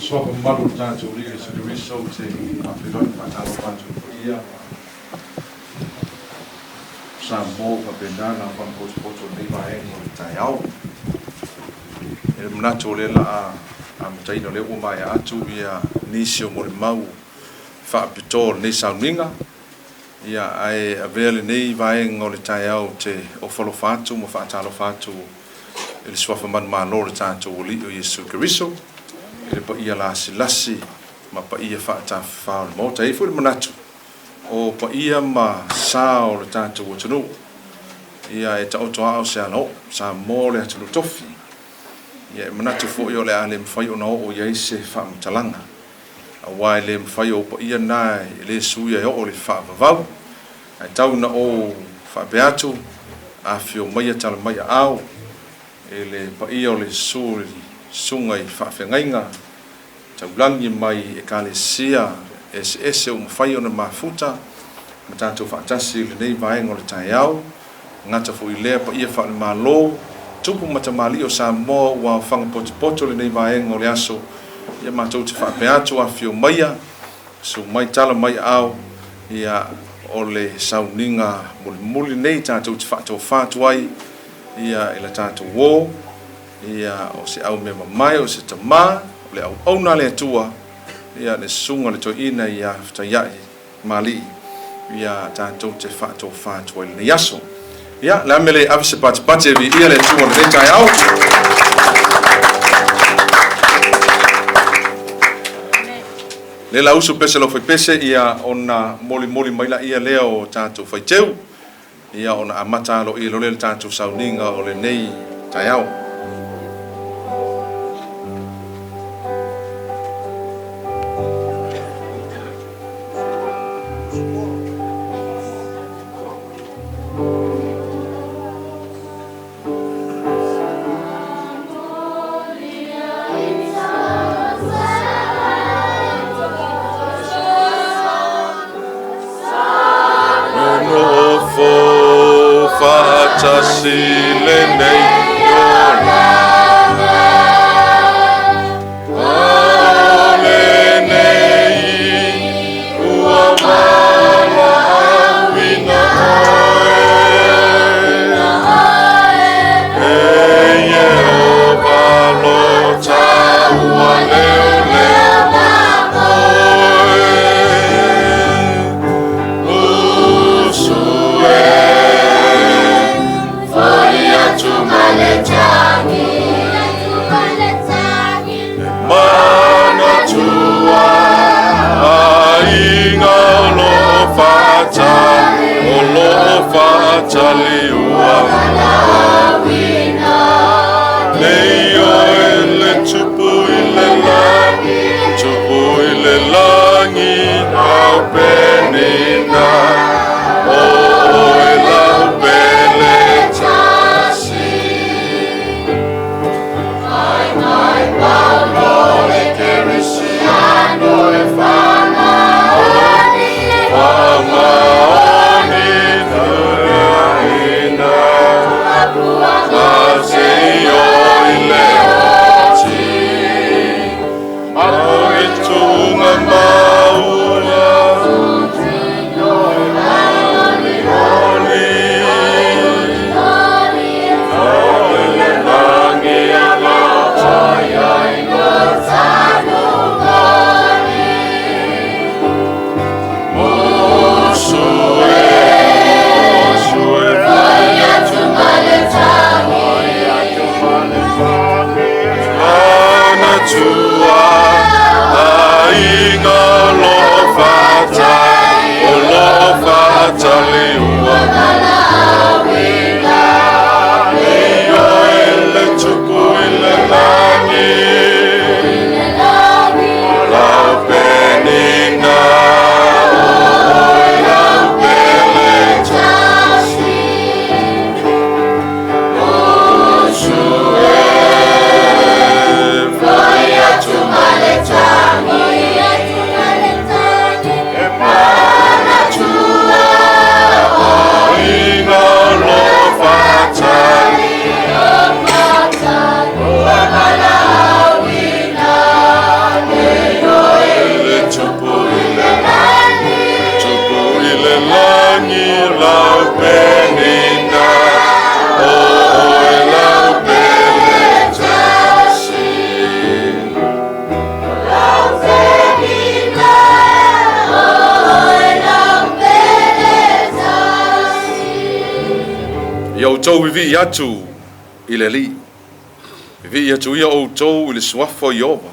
Suafa mamalu o le tatou Alii Iesu Keriso, ou te faafeiloai ma faatalofa atu i le paia ma Samoa ua faapena ona faapotopoto i lenei vaega o le taeao. E le manatu o lea la a amataina o lea ua maea atu ia nisi o molimau faapitoa o lenei sauniga, ia ae avea lenei vaega o le taeao ou te ofo alofa atu ma faatalofa atu i le Suafa manumalo o le tatou Alii o Iesu Keriso, i le paia lasilasi ma paia faatafafa o le Maota. E i ai foi le manatu o paia ma sa o le tatou atunuu, ia e taoto a o se alaoo, Samoa o le atunuu tofi. Ia e manatu foi o le a le mafai ona oo i ai se faamatalaga, aua e le mafai o paia na e le suia e oo i le faavavau. Ae tau ina ou faapea atu, afifio maia tala mai aao i le paia o le susu i susuga i faafeagaiga taulagi mai Ekalesia eseese ua mafai ona mafuta ma tatou faatasi i lenei vaega o le taeao. Gata foi i lea paia faale-Malo, tupu ma tamalii o Samoa ua aofaga potopoto i lenei vaega o le aso, ia matou te faapea atu, afifio maia, susu mai tala mai aao, ia o le sauniga mulimuli lenei tatou te faatofa atu ai ia i la tatou uo. Ia, o se aumeamamae, o se tama, o le auauna a le Atua, ia, le susuga i le toeaina ia Fetaia'i Malii, ia, tatou te faatofa atu ai i lenei aso. Ia, o le a mea le ave se patipati e viia le Atua i lenei taeao? Le la usu pese lau faipese, ia, ona molimoli mai laia lea o tatou faiteu. Ia ona amata aloaia loa lea o le tatou sauniga o lenei taeao. Nonofo faatasi lenei olaga, a o lenei ua valaauina oe. E Ieova lo taua leoleo ma oe. fatali ua Nei o e le tupu i le langi, tupu i le langi, au penina, o oe lau pele tasi. Ai mai paulo le kerisiano e whamaoni, whamaoni ina. A te o i le oti, a i tunga maua. Oli, o le langi ala tai ai Musu e, musu e, Ana tua, aiga lo fata, o lo fata le ua. Nei o e le tupu i le langi, lau penina, o lau pele tasi. Musu e, fai atu male tangi, mana tua, aiga lo fatali. Le tupu i le tupu i le langi lau penina, o oe lau pele tasi. Lau penina, o lau pele tasi. Ia outou vivi'i atu i le Alii. Vivi'i atu ia outou i le suafa o Ieova,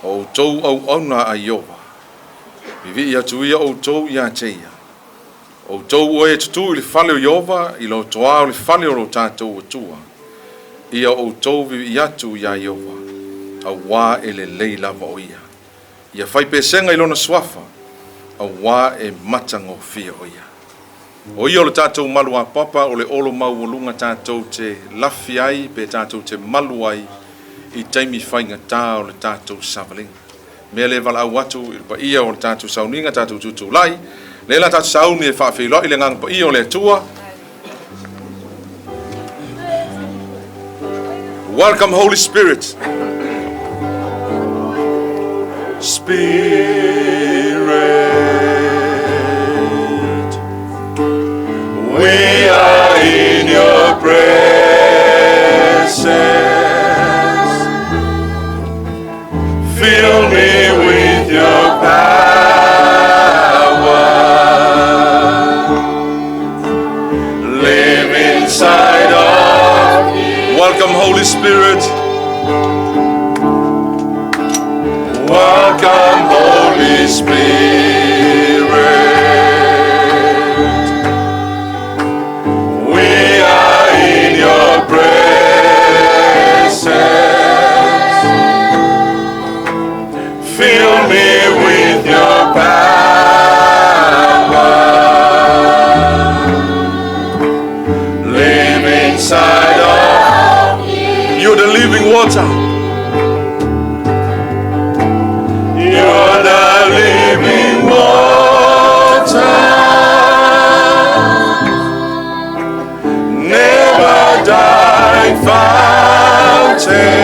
o outou auauna a Ieova. Vivi'i atu ia outou iā te ia. Outou o e tutū i le fale o Ieova, i lotoā o le fale o lo tatou Atua. Ia outou vivi'i atu iā Ieova, auā e lelei lava o ia. Ia fai pesega i lona suafa, auā e matagofie o ia. O ia o le tatou malu apapa o le olo maualuga tatou te lafi ai pe tatou te malu ai i taimi faigata o le tatou savaliga. Mea le valaau atu i le paia o le tatou sauniga, tatou tutulai. Le la tatou sauni e faafeiloai le agaga paia o le Atua. Welcome, Holy Spirit. Spirit, we are in your presence. Fill me with your power. Live inside of me. Welcome, Holy Spirit. Welcome, Holy Spirit. We are in your presence. Fill me with your power. Live inside of me. You're the living water. You're the living water. Never dying fountain.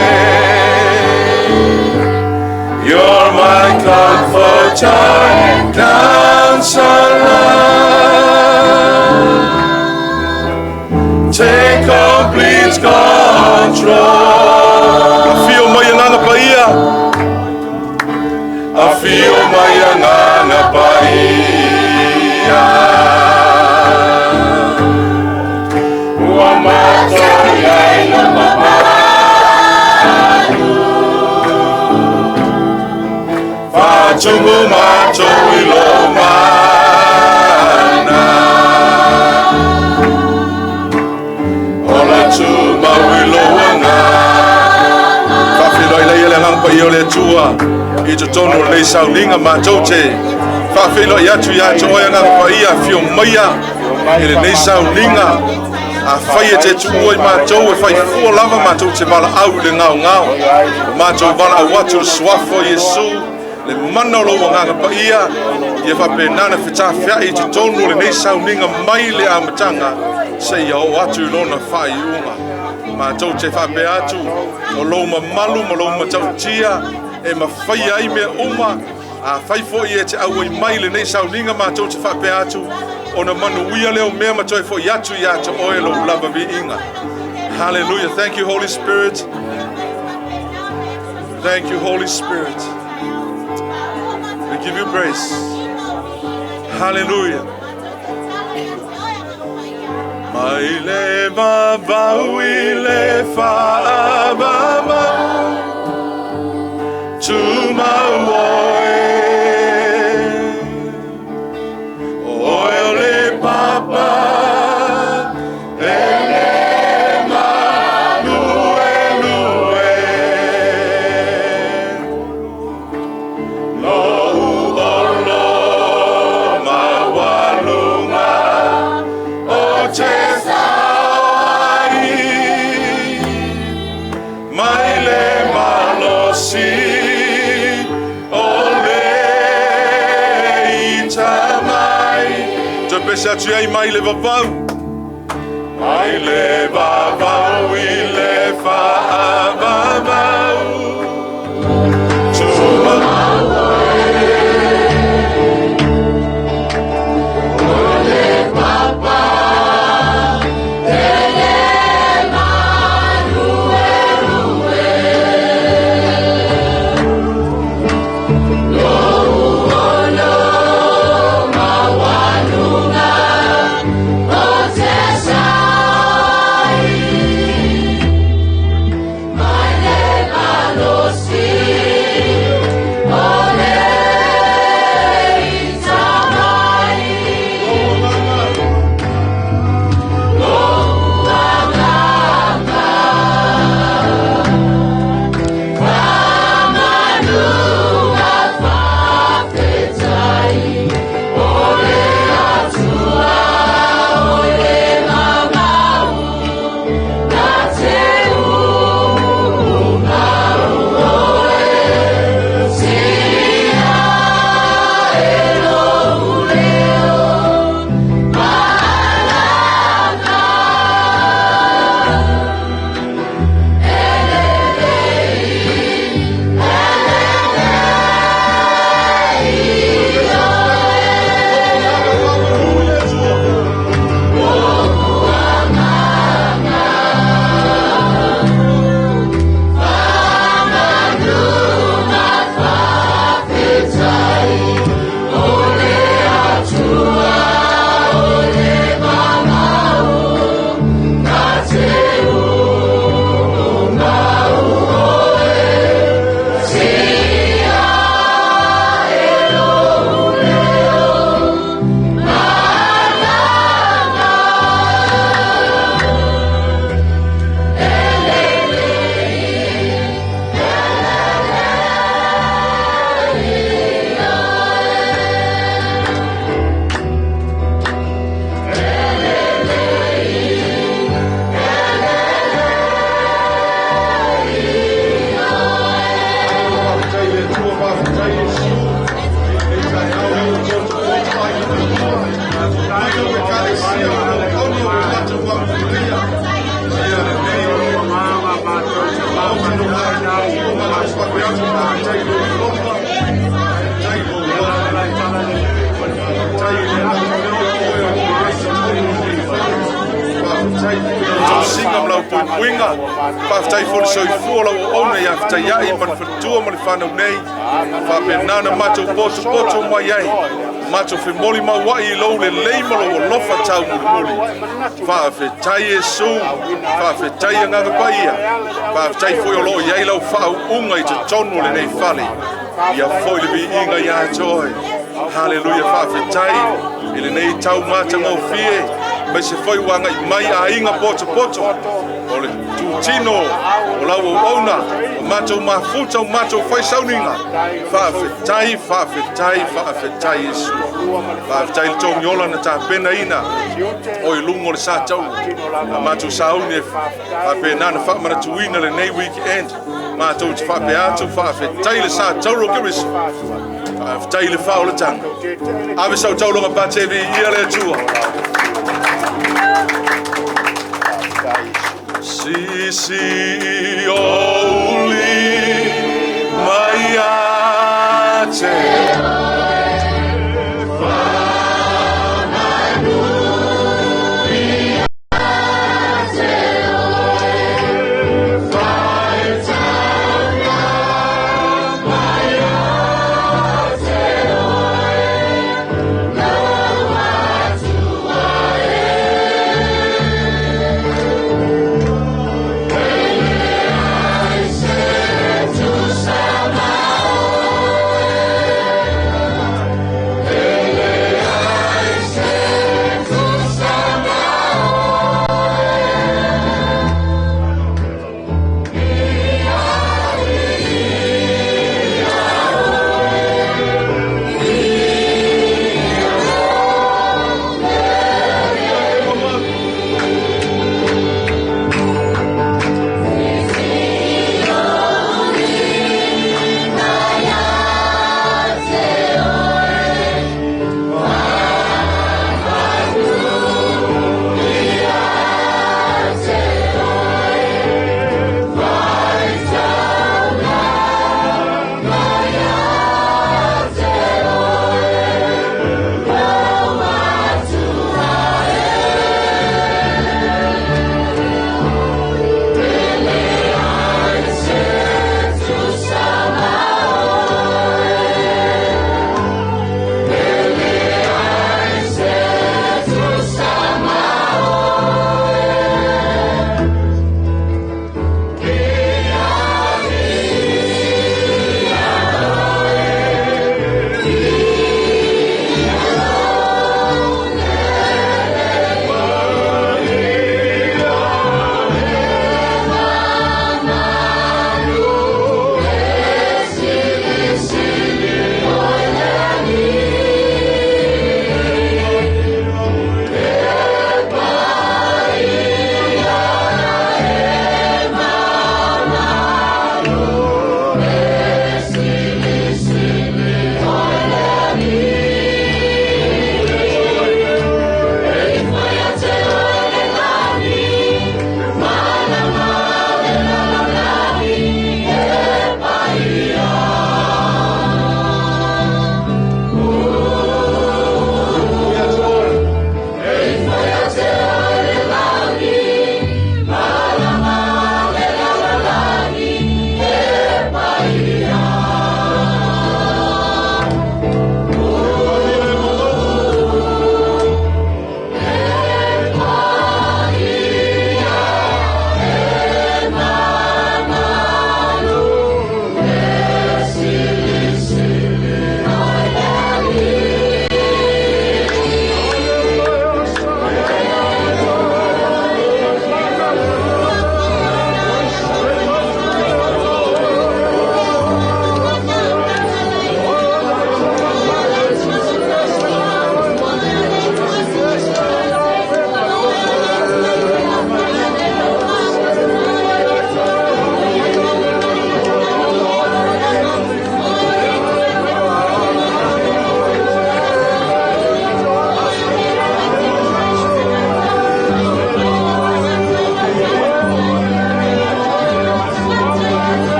You're my comforter and counselor. Take complete control. Afio mai Agaga Paia. Afio mai Agaga Paia. Ua matou i ai i lou mamalu. Faatumu matou i lou mana. Paia o le Atua i totonu o lenei sauniga matou te faafeiloai atu ia te oe Agaga Paia, afio maia i lenei sauniga. Afai e te tuua i matou e fai fua lava matou te valaau i le gaogao, o matou valaau atu i le suafa o Iesu, le mana o lou Agaga Paia ia faapena ona fetafeai i totonu o lenei sauniga mai le amataga seia oo atu i lona faaiuga. Matou te faapea atu o lou mamalu ma lou matautia e mafaia ai mea uma. Afai foi e te auai mai lenei sauniga, matou te faapea atu ona manuia leo mea ma toe foi atu ia te oe lou lava viiga. Hallelujah. Thank you, Holy Spirit. Thank you, Holy Spirit. We give you praise. Hallelujah. Mai le vavau i le faavavau, tumau oe. Oe o le papa, e le maluelue. Lou olo maualuga o te ai, mai le malosi o le ita mai. Toe pese atu ai mai le vavau. Mai le vavau i le faavavau. Tumau. Tausiga ma lau puipuiga, faafetai foi le soifua o lau auauna ia fetaiai ma le faletua ma le fanau nei, faapena na matou potopoto mai ai, matou femoli mauai i lou lelei ma lou alofa taumulimuli. Faafetai Iesu, faafetai Agaga Paia, faafetai foi o loo i ai lau faauuga i totonu o lenei fale. Ia foi le viiga ia te oe. Haleluia, faafetai i lenei tau matagofie, mai se foi ua agai mai aiga potopoto o le tutino o lau auauna o matou mafuta o matou faisauniga. Faafetai, faafetai, faafetai Iesu. Faafetai i le togiola na tapenaina o i luga o le sa taua. A matou sauni e faapena na faamanatuina lenei weekend. Matou te faapea atu, faafetai le sa taua o Keriso. Faafetai i le faaolataga. Ave sau taulaga pate viia le Atua. Sisi o uli mai ia te.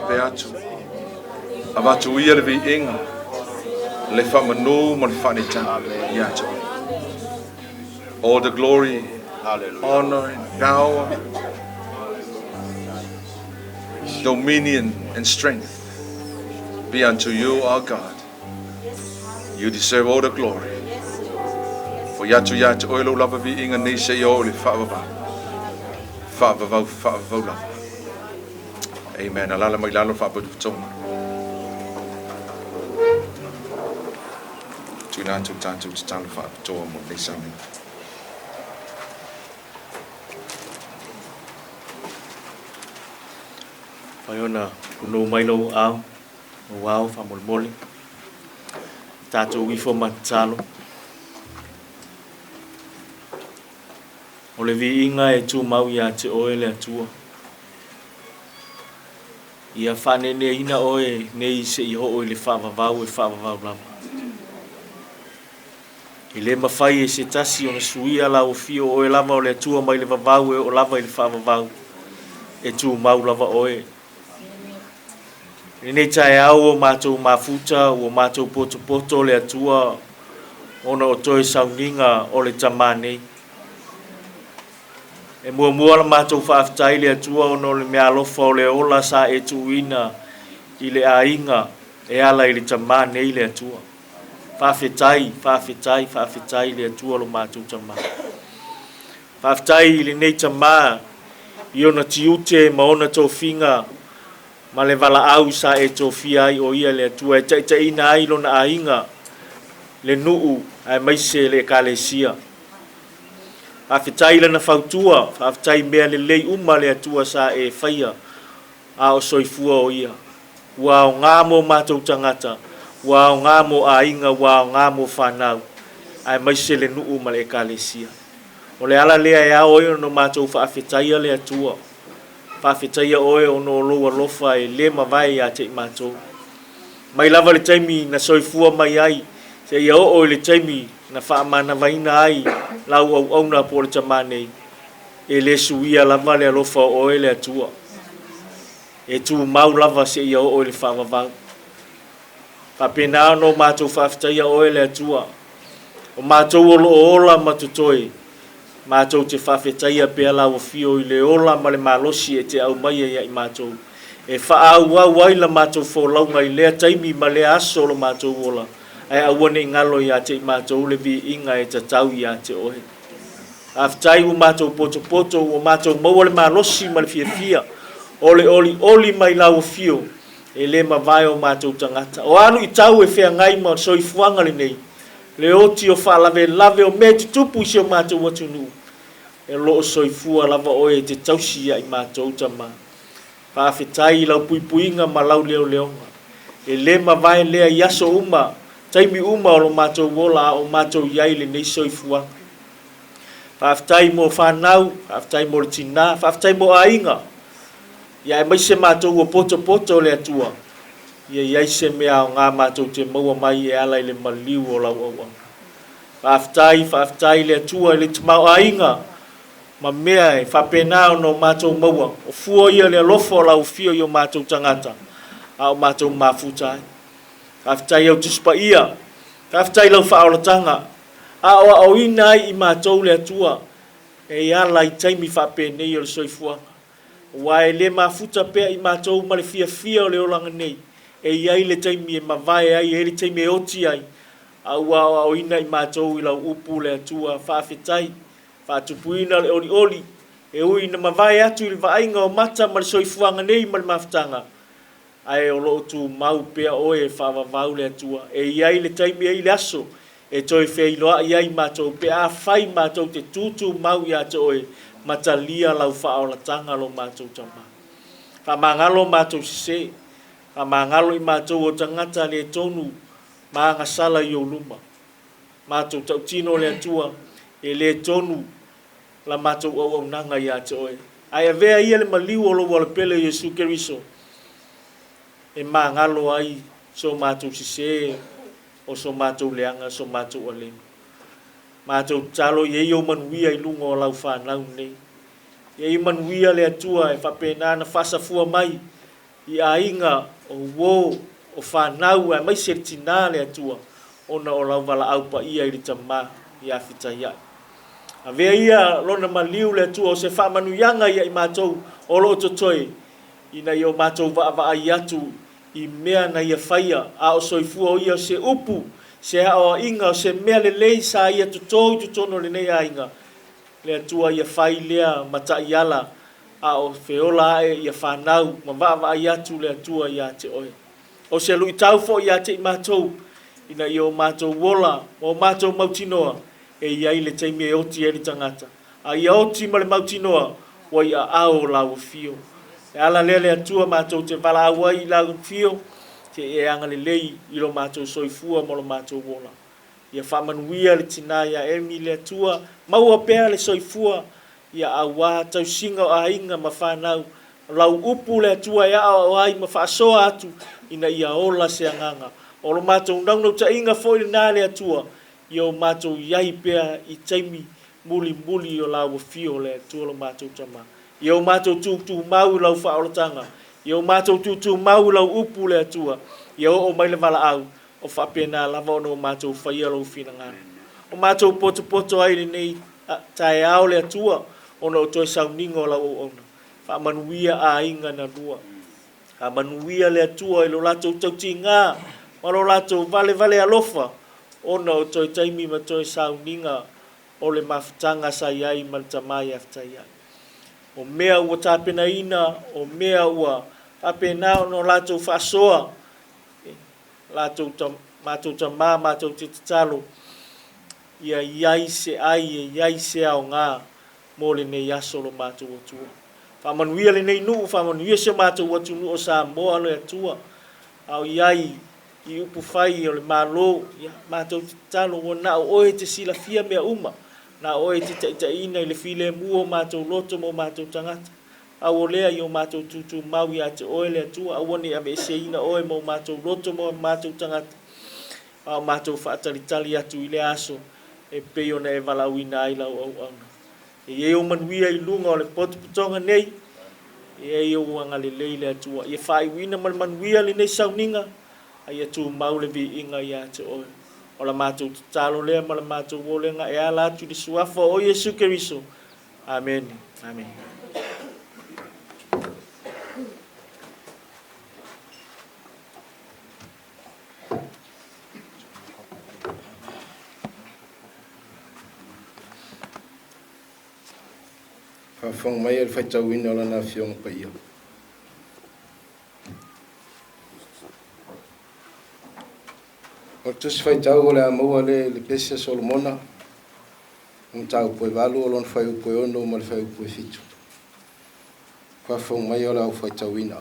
Faapea atu, avatu ia le viiga, le faamanu ma le faaneetaga ia te Oe. All the glory, honor and power, dominion and strength be unto you, our God. You deserve all the glory. Fo'i atu ia te Oe lou lava viiga nei seia oo i le faavavau, faavavau, faavavau lava. Amen. Alaala mai i lalo le Faalapotopotoga. Tuuina atu le tatou tatalo faapitoa mo lenei sauniga. Mafai ona punou mai lou aao, lou ao faamolemole. Tatou ifo ma tatalo. O le viiga e tumau ia te oe le Atua. Ia faaneeneeina oe nei seia oo i le faavavau e faavavau lava. E le mafai e se tasi ona suia lau afio, o oe lava o le Atua mai le vavau e oo lava i le faavavau, e tumau lava oe. I lenei taeao ua matou mafuta, ua matou potopoto le Atua ona o toe sauniga o le tama nei. E muamua la matou faafetai i le Atua ona o le meaalofa o le ola sa e tuuina i le aiga e ala i le tama nei le Atua. Faafetai, faafetai, faafetai i le Atua lo matou tama. Faafetai i lenei tama i ona tiute ma ona tofiga ma le valaau sa e tofia ai o ia le Atua e taitaiina ai lona aiga, le nuu aemaise le Ekalesia. Faafetai i lana fautua, faafetai i mea lelei uma le Atua sa e faia a o soifua o ia. Ua aoga mo matou tagata, ua aoga mo aiga, ua aoga mo fanau, aemaise le nuu ma le Ekalesia. O le ala lea e ao ai ona matou faafetaia le Atua. Faafetaia oe ona o lou alofa e le mavae ia te i matou. Mai lava le taimi na soifua mai ai seia oo i le taimi na faamanavaina ai lau auauna po o le tama nei, e le suia lava le alofa o oe le Atua. E tumau lava seia oo i le faavavau. Faapena ona o matou faafetaia oe le Atua. O matou o lo o ola ma totoe, matou te faafetaia pea lau afio i le ola ma le malosi e te aumaia ia i matou, e faaauau ai la matou folauga i lea taimi ma lea aso o lo matou ola, ae aua ne i galo ia te i matou le viiga e tatau ia te oe. Faafetai ua matou potopoto, ua matou maua le malosi ma le fiafia o le olioli mai lau afio, e le mavae o matou tagata. O a luitau e feagai ma le soifuaga lenei, le oti o faalavelave o mea e tutupu i si o matou atunuu, e lo o soifua lava oe e te tausi ia i matou, Tama. Faafetai i lau puipuiga ma lau leoleoga. E le mavae lea i aso uma, taimi uma o lo matou ola a o matou i ai i lenei soifuaga. Faafetai mo fanau, faafetai mo le tina, faafetai mo aiga, ia aemaise matou ua potopoto le Atua, ia i ai se mea aoga matou te maua mai e ala i le maliu o lau auauna. Faafetai, faafetai i le Atua i le tamaoaiga ma mea e faapena ona o matou maua, o fua ia o le alofa o lau afio i o matou tagata a o matou mafuta ai. Faafetai i au Tusi Paia, faafetai i lau faaolataga, aoaoina ai i matou le Atua e ala i taimi faapenei o le soifuaga. Aua e le mafuta pea i matou ma le fiafia o le olaga nei, e i ai le taimi e mavae ai, e i ai le taimi e oti ai, a ua aoaoina i matou i lau upu le Atua, faafetai, faatupuina le olioli, e ui ina mavae atu i le vaaiga o mata ma le soifuaga nei ma le mafutaga, ae o lo o tumau pea oe e faavavau le Atua. E i ai le taimi, e i ai le aso e toe feiloai ai matou pe afai matou te tutumau ia te oe ma talia lau faaolataga lo matou Tama. Faamagalo matou sese, faamagalo i matou o tagata le tonu ma agasala i ou luma. Matou tautino le Atua, e le tonu la matou auaunaga ia te oe. Ae avea ia le maliu o lou Alapele Iesu Keriso e magalo ai so matou sese, o so matou leaga, so matou alemu. Matou tatalo ia i ou manuia i luga o lau fanau nei. Ia i manuia le Atua e faapena ona faasafua mai. i aiga, o uo, o fanau aemaise le tinā le Atua ona o lau valaau paia i le Tama ia Fitaia'i. Avea ia Lona maliu le Atua o se faamanuiaga ia i matou o lo o totoe, ina ia o matou vaavaai atu i mea na Ia faia, a o soifua o Ia o se upu, se aoaiga, o se mea lelei sa Ia toto i totonu o lenei aiga, le Atua ia fai lea ma taiala, a o feola ae ia fanau ma vaavaai atu le Atua ia te oe. O se luitau foi ia te i matou, ina ia o matou ola ma o matou mautinoa e i ai le taimi e oti ai le tagata, a ia oti ma le mautinoa ua i aao o lau afio. E ala lea le Atua matou te valaau ai i lau afio, se i e agalelei i lo matou soifua ma lo matou ola. Ia faamanuia le tina ia Amy le Atua, maua pea le soifua ia auā tausiga o aiga ma fanau, o lau upu le Atua e aoao ai ma faasoa atu ina ia ola se agaga. O lo matou naunautaiga foi lena le Atua, ia o matou i ai pea i taimi mulimuli o lau afio le Atua lo matou Tama. Ia o matou tūtūmau i lau faaolataga, ia o matou tūtūmau i lau upu le Atua, ia oo mai le valaau, o faapena lava ona o matou faia lou finagalo. O matou potopoto ai i lenei taeao le Atua, ona o toe sauniga o lau auauna. Faamanuia aiga na lua. Faamanuia le Atua i lo latou tautiga ma lo latou valevale alofa, ona o toe taimi ma toe sauniga o le mafutaga sa i ai ma le Tama ia Fetaiai. O mea ua tapenaina, o mea ua faapena ona latou faasoa, latou matou tama matou te tatalo ia i ai se ai ia i ai se aoga mo lenei aso lo matou Atua. Faamanuia lenei nuu, faamanuia si o matou atunuu o Samoa le Atua, a o i ai i upu fai o le Malo, ia matou te tatalo ua na o oe e te silafia mea uma, na o oe e te taitaiina i le filemu o matou loto ma o matou tagata. Pau o lea, i o matou tūtūmau ia te Oe, le Atua, aua ne i aveeseina Oe ma o matou loto ma o matou tagata, a o matou faatalitali atu i lea aso e pei ona e valaauina ai Lau auauna. E i ai ou manuia i luga o le potopotoga nei, e i ai ou agalelei le Atua, ia faaiuina ma le manuia lenei sauniga, a ia tumau le viiga ia te Oe. O la matou tatalo lea ma la matou olega e ala atu i le Suafa o Iesu Keriso. Amene. Amene. Faafofoga mai e le faitauina o Lana Afioga Paia. O le Tusi Faitau o le a maua lea i le Pesi a Solomona, o mataupu e 8 o lona fuaiupu e 6 ma le fuaiupu e 7. Faafofoga mai o le a ou faitauina.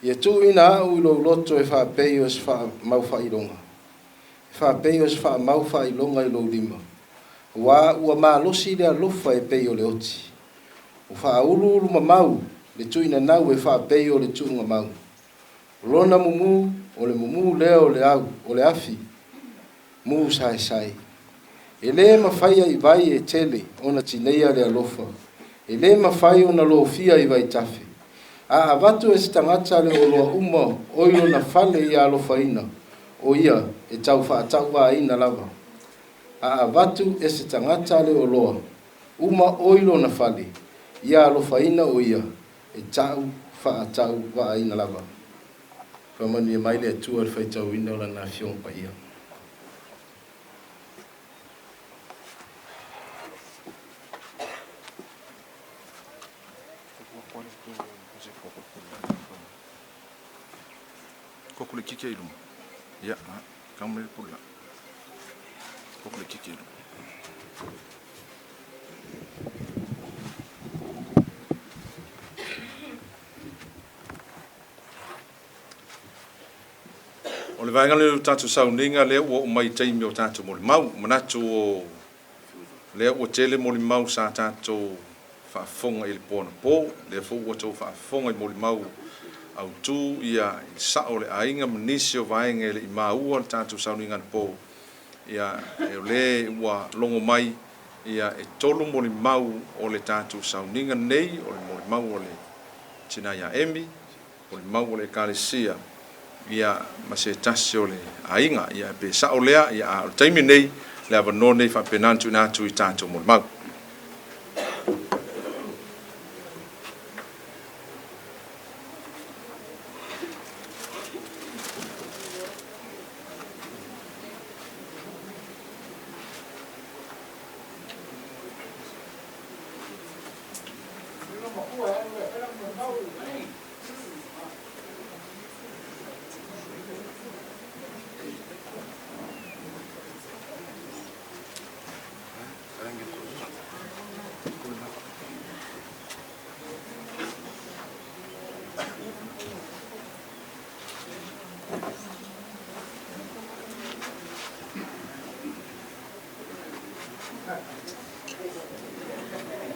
Ia tuuina au i lou loto e faapei o se faamau faailoga, e faapei o se faamau faailoga i lou lima, aua ua malosi le alofa e pei o le oti. Ua faauluulu mamau le tuinanau e faapei o le tuugamau. O lona mumu, o le mumu lea o le au, o le afi mu saesae. E lē mafaia i vai e tele ona tineia le alofa, e lē mafai ona lofia i vaitafe. A avatu e se tagata le oloa uma oi lona fale ia alofaina, o ia e tau faatauvaaina lava. A avatu e se tagata le oloa uma oi lona fale ia alofaina, o ia e tau faatauvaaina lava. Faamanuia mai le Atua i le faitauina o Lana Afioga Paia. Koko le kike i luma. Ia, kau mai le pula. Koko le kike i luma. O le vaega lea o le tatou sauniga lea ua oo mai i taimi o tatou molimau. Manatu o lea ua tele molimau sa tatou faafofoga i le po anapo. Lea foi ua outou faafofoga i molimau autu ia i le sao o le aiga ma nisi o vaega e le i maua le tatou sauniga anapo. Ia, o lea ua logo mai ia e tolu molimau o le tatou sauniga nei, o le molimau o le. tina ia Emi, o le mau o le Ekalesia, ia, ma se tasi o le aiga. Ia, pe sao lea, ia, a o le taimi nei, le avanoa nei faapena ona tuuina atu i tatou molimau.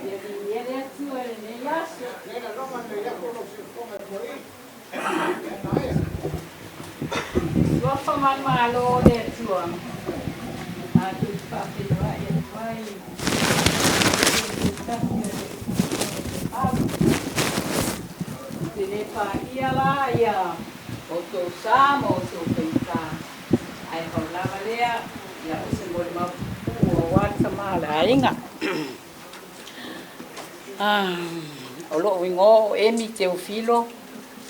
Ia viia le Atua i lenei aso. Suafa ma le Malo o le Atua, matou te faafeiloai atu ai i se tasi o le Alu. Ou te le paia la ia outou sa ma outou faigata, ae pau lava lea, ia o se molimau puupuu aua le tama o le aiga. O lou igoa o Emi Teofilo,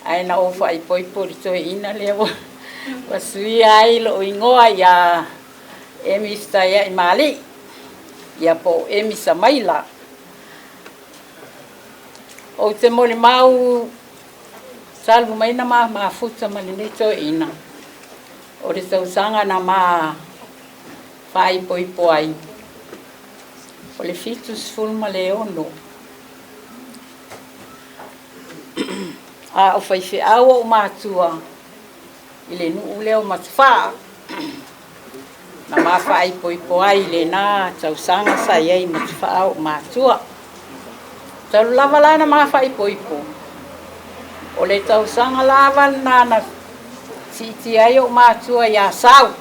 ae na ou faaipoipo i le toeaina lea ua suia ai lou igoa ia Emi Fetaiai Mali'i, ia po o Emi Samaila. Ou te molimau talu mai na ma mafuta ma lenei toeaina, o le tausaga na ma faaipoipo ai, o le 76. A o faifeau ou matua i le nuu lea o Matafaa, na ma faaipoipo ai i lena tausaga sa i ai i Matafaa ou matua. Talu lava la na ma faaipoipo, o le tausaga lava lena na siitia ai ou matua i Asau.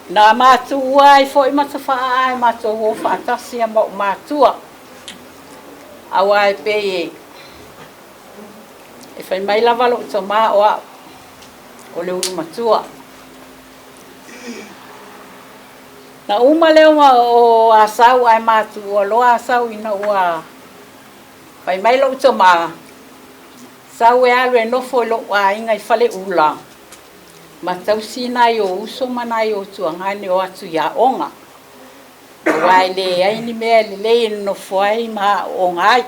Na ma tuua ai foi Matafaa ae matou o faatasi ma ou matua. Aua e pei e fai mai lava lou tama o au o le ulu matua. Na uma lea o Asau ae ma tuua loa Asau ina ua fai mai lou tama, sau e alu e nofo i lou aiga i Faleula ma tausi nai ou uso ma nai ou tuagane o atu i aoga. Aua e leai ni mea e lelei e nonofo ai ma aooga ai.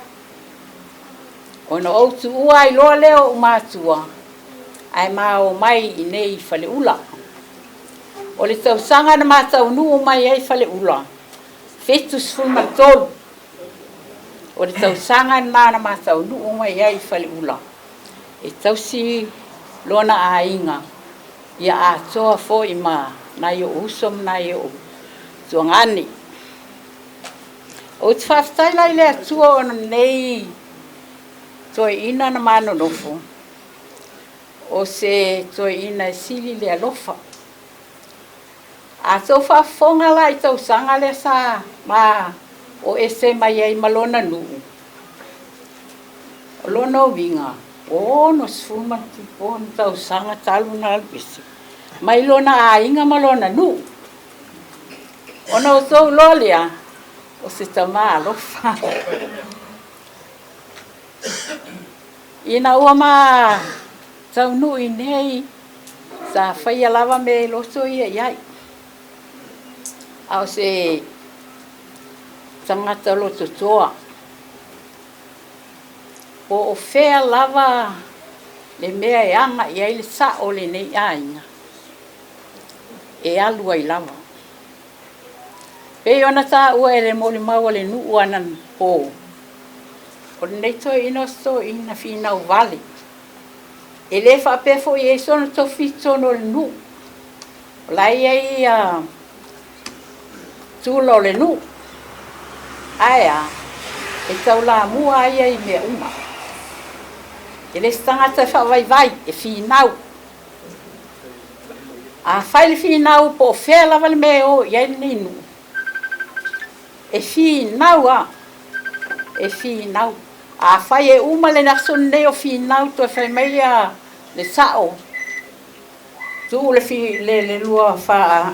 Ona ou tuua ai loa lea o ou matua, ae ma omai i inei i Faleula. O le tausaga na ma taunuu mai ai Faleula, 73. O le tausaga lena na ma taunuu mai ai i Faleula, e tausi lona aiga ia atoa foi ma nai ou uso ma nai ou tuagane. Ou te faafetai la i le Atua ona lenei toeaina na ma nonofo, o se toeaina e sili le alofa. A tou faafofoga la i tausaga lea sa ma o ese mai ai ma lona nuu, o lona uiga, ua 66 tausaga talu ona alu ese mai lona aiga ma lona nuu. Ona outou iloa lea, o se tama alofa. Ina ua ma taunuu i inei, sa faia lava mea e loto ia i ai. A o se tagata loto toa, po o fea lava le mea e aga i ai le sao o lenei aiga, e alu ai lava. Pei ona taua e le molimau a le nuu anapo, o lenei toeaina o se toeaina finau vale. E le faapea foi e i ai sona tofi i totonu o le nuu. O la e i ai ia tula o le nuu, ae a, e taulamua lava ia i mea uma. E le se tagata e faavaivai, e finau. A fai le finau po o fea lava le mea e o i ai lenei nuu, e finau lava, e finau. Afai e uma le aso lenei o finau toe fai mai ia le sa'o, tuu le fi, le, le lua faa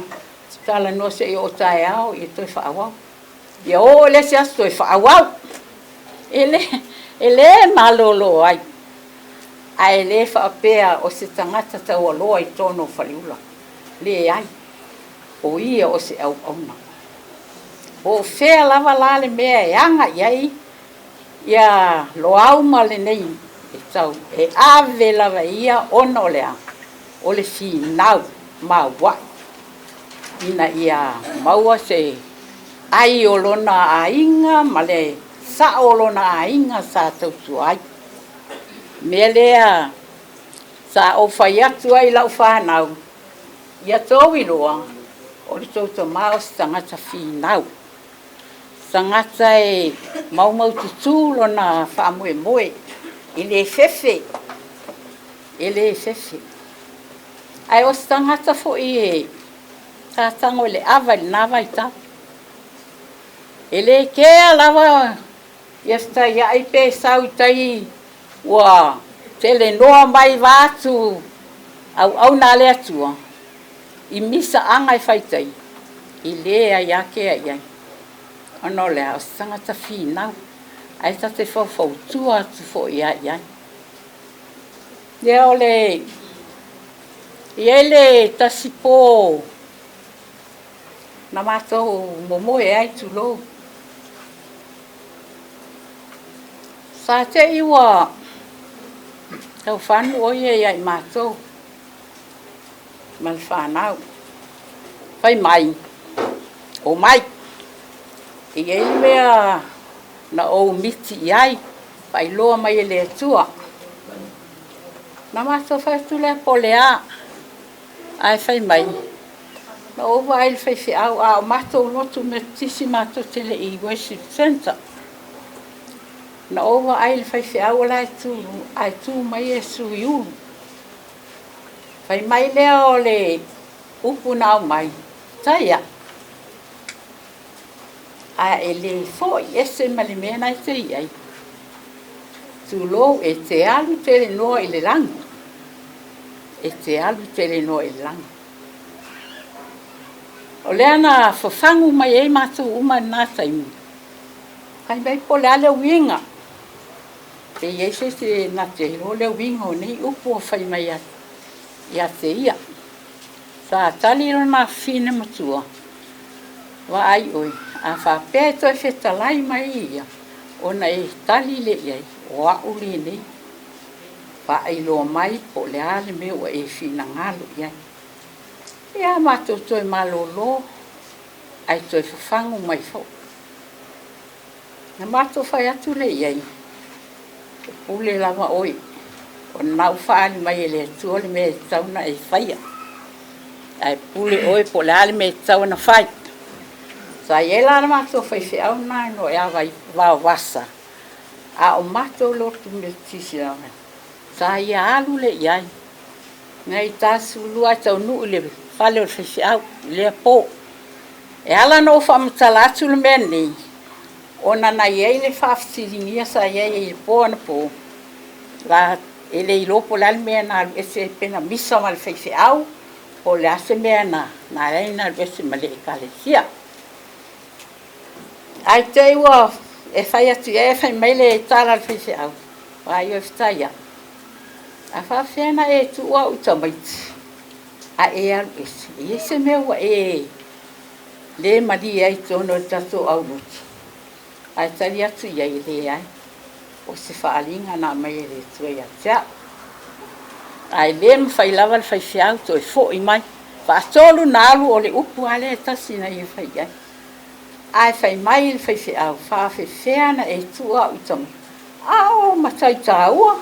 talanoa seia oo taeao ia toe faaauau. Ia oo i le isi aso toe faaauau. E le, e le malolo ai. Ae le faapea o se tagata taualoa i totonu o Faleula. Leai. O ia o se auauna. Po o fea lava la le mea e aga i ai ia Loau ma lenei e tau e ave lava e ia ona o le a? O le finau maua'i ina ia maua se ai o lona aiga ma le sa'o o lona aiga sa tautua ai. O le mea lea sa ou fai atu ai i lau fanau, ia tou iloa o le tou tama o se tagata finau. Tagata e maumaututu lona faamoemoe, e le fefe, e le fefe. Ae o se tagata foi e tatago i le ava i lena vaitau. E le kea lava ia fetaiai pe sau i tai ua telenoa mai vaeatu auauna a le Atua i misaaga e fai tai, e leai lava kea i ai. Ona o le a? O se tagata finau, ae ta te faufautua atu foi lava i ai. Ia o le e i ai le tasi po na matou momoe ai, tulou. Sa te i ua taufanu ʻo ia ia i matou ma le fanau. Fai mai, Omai, e i ai le mea na ou miti i ai, faailoa mai e le Atua. Na matou fai atu lea po o le a, ae fai mai, na ou vaai i le faifeau, a o matou lotu Metotisi matou te le i worship centre. Na ou vaai i le faifeau o la e tu, ae tu mai Iesu i ulu. Fai mai lea o le upu na aumai, Tai au, ae e le fo'i ese ma le mea na e te i ai. Tulou, e te alu tele noa i le lagi. E te alu tele noa i le lagi. O lea na fafagu mai ai matou uma i lena taimi. Fai mai po o le a le uiga. Pe i ai se isi e na te iloa le uiga o nei upu ua fai mai ia te ia. Sa tali lona afafine matua, Vaai ʻoe, a faapea e toe fetalai mai ia, ona e tali lea i ai, o aʻu lenei. Faailoa mai po o le a le mea ua e finagalo i ai. Ia matou toe malolo ae toe fafagu mai foi. Na matou fai atu lea i ai, E pule lava ʻoe, o lena ua faaali mai e le Atua le mea e tatau ona e faia, ae pule ʻoe po o le a le mea e tatau ona fai. Sa i ai la le matou faifeau lena e noeava i Vaovasa, a o matou lotu Metotisi lava, sa ia alu lea i ai. Nai 42 ae taunuu i le fale o le faifeau i lea po. E ala ona ou faamatala atu le mea lenei, ona na i ai le faafesiligia sa i ai i le po anapo, la, e le iloa po o le a le mea na alu ese ai pe na misa ma le faifeau po o le a se mea na na ala ai ona alu ese ma le Ekalesia. Ae te i ua e fai atu i ai ae fai mai le tala a le faifeau, Vaai oe Fetaia, a faapefea ona e tuua au i tamaiti ae e alu ese? E i ai se mea ua e le malie ai i totonu o le tatou aulotu? Ae tali atu i ai, E leai, o se faaaliga na aumai e le Atua ia te au. Ae le mafai lava le faifeau toe foi mai. Faatolu na alu o le upu lava lea e tasi na ia fai i ai. Ae fai mai le faifeau, Faafefea ona e tuu au i tamaiti? A o matai taua,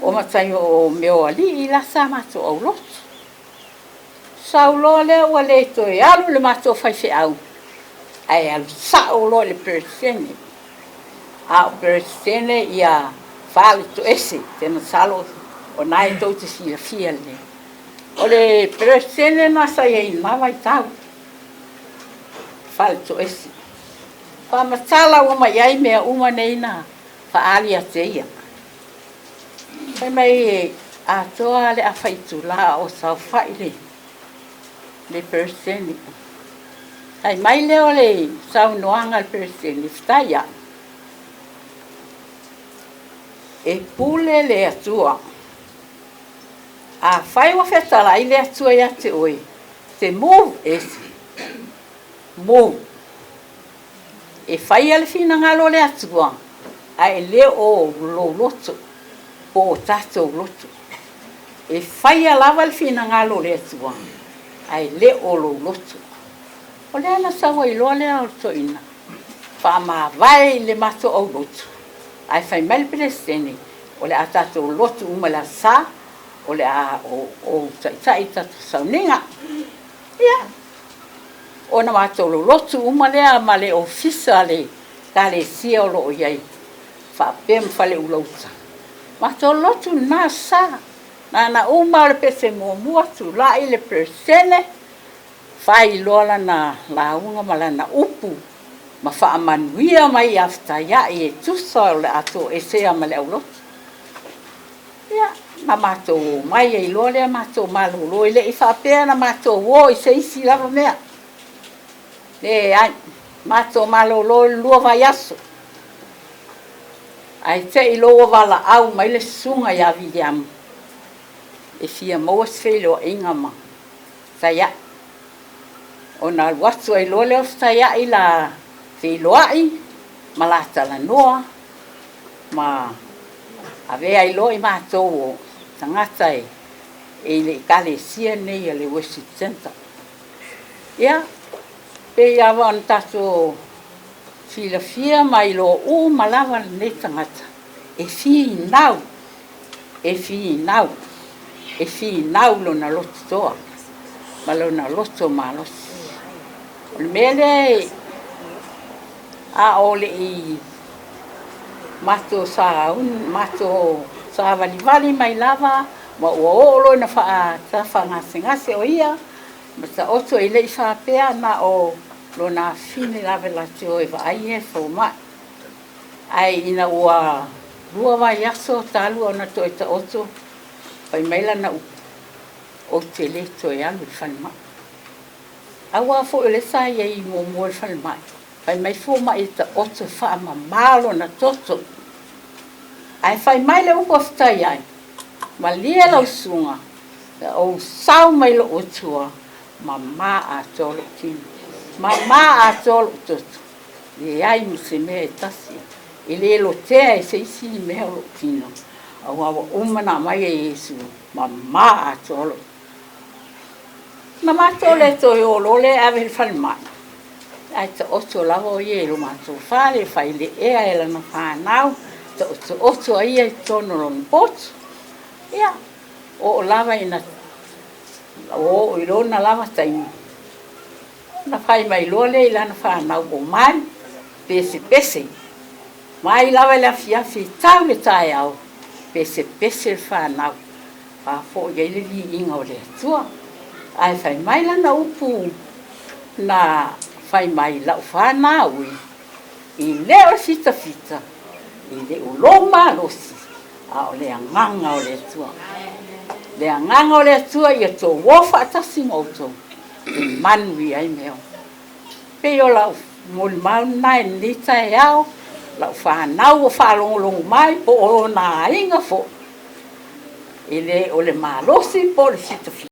o matai o mea o alii la sa matou aulotu. Sau loa lea ua le toe alu le matou faifeau, ae alu sao loa i le Peresetene. A o Peresetene ia Faletoese, ou te masalo o na e tou te silafia lelei. O le Peresetene lena sa i ai i lena vaitau, Faletoese. Faamatala uma i ai mea uma nei na faaali ia te ia. Fai mai e atoa le afa itulā a o saofai le le Peresetene. Fai mai lea o le saunoaga a le Peresetene, Fetaia'i, e pule le Atua. Afai ua fetalai le Atua ia te oe, te move ese, move. E faia le finagalo o le Atua, ae le o lou loto po o tatou loto. E faia lava le finagalo o le Atua, ae le o lou loto. O lea na sau ai loa lea o le toeaina, faamavae i le matou aulotu, ae fai mai le Peresetene, o le a tatou lotu uma i le Aso Sa, o le a ou taitai i le tatou sauniga. Ia, ona matou lolotu uma lea ma le ofisa a le Ekalesia o lo o i ai faapea ma Faleulauta. Matou lotu lena sa. Na ona uma o le pese muamua, tulai le Peresetene, fai loa lana lauga ma lana upu ma faamanuia mai ia Fetaia'i e tusa o le a toesea ma le aulotu. Ia, na matou omai ai loa lea matou malolo, e le i faapea na matou o i se isi lava mea. Leai, matou malolo i le 2 vaiaso. Ae te i loa ua valaau mai le susuga ia Viliamu e fia maua se feiloaiga ma Fetaia'i. Ona alu atu ai loa lea o Fetaia'i la feiloai ma la talanoa ma avea ai loa i matou o tagata e i le Ekalesia lenei a le Worship Centre. Ia, pei lava ona tatou silafia ma iloa uma lava lenei tagata e finau, e finau, e finau lona loto toa ma lona loto malosi. O le mea lea a o le i matou sauni, matou savalivali mai lava ma ua oo loa ina faatafagasegase o ia ma taoto e le i faapea na o lona afine lava e latou te o e vaai ia i le fomai. Ae ina ua 2 vaiaso talu ona toe taoto, fai mai lana upu, ou te le toe alu i le falemai. Aua foi o lea sa i ai muamua i le falemai, fai mai fomai e taoto e faamama lona toto. Ae fai mai le upu a Fetaiai, malie lau susuga, na ou sau mai lou atua, mama atoa lou tino, mama atoa lou toto, leai ma se mea e tasi e le lotea e se isi ni mea o lou tino, aua ua uma ona aumai e Iesu, mama atoa lou. Na matou le toe o loa lea e ave i le falemai, ae taoto lava o ia i lo matou fale, e faileea e lana fanau, taotooto ai ia i totonu o lona potu. Ia, oo lava ina oo i lona lava taimi, ona fai mai loa lea i lana fanau, Omai, pesepese. Mai lava i le afiafi tau le taeao, pesepese le fanau. Faafoi ai le viiga o le Atua. Ae fai mai lana upu na fai mai, Lau fanau e, e le o le fitafita, e le o lou malosi, a o le agaga o le Atua. Le agaga o le Atua ia outou o faatasi ma outou, e manuia ai mea uma. Pei o lau molimau lena i lenei taeao, lau fanau ua faalogologo mai po o ona aiga foi, E le o le malosi po o le fitafita.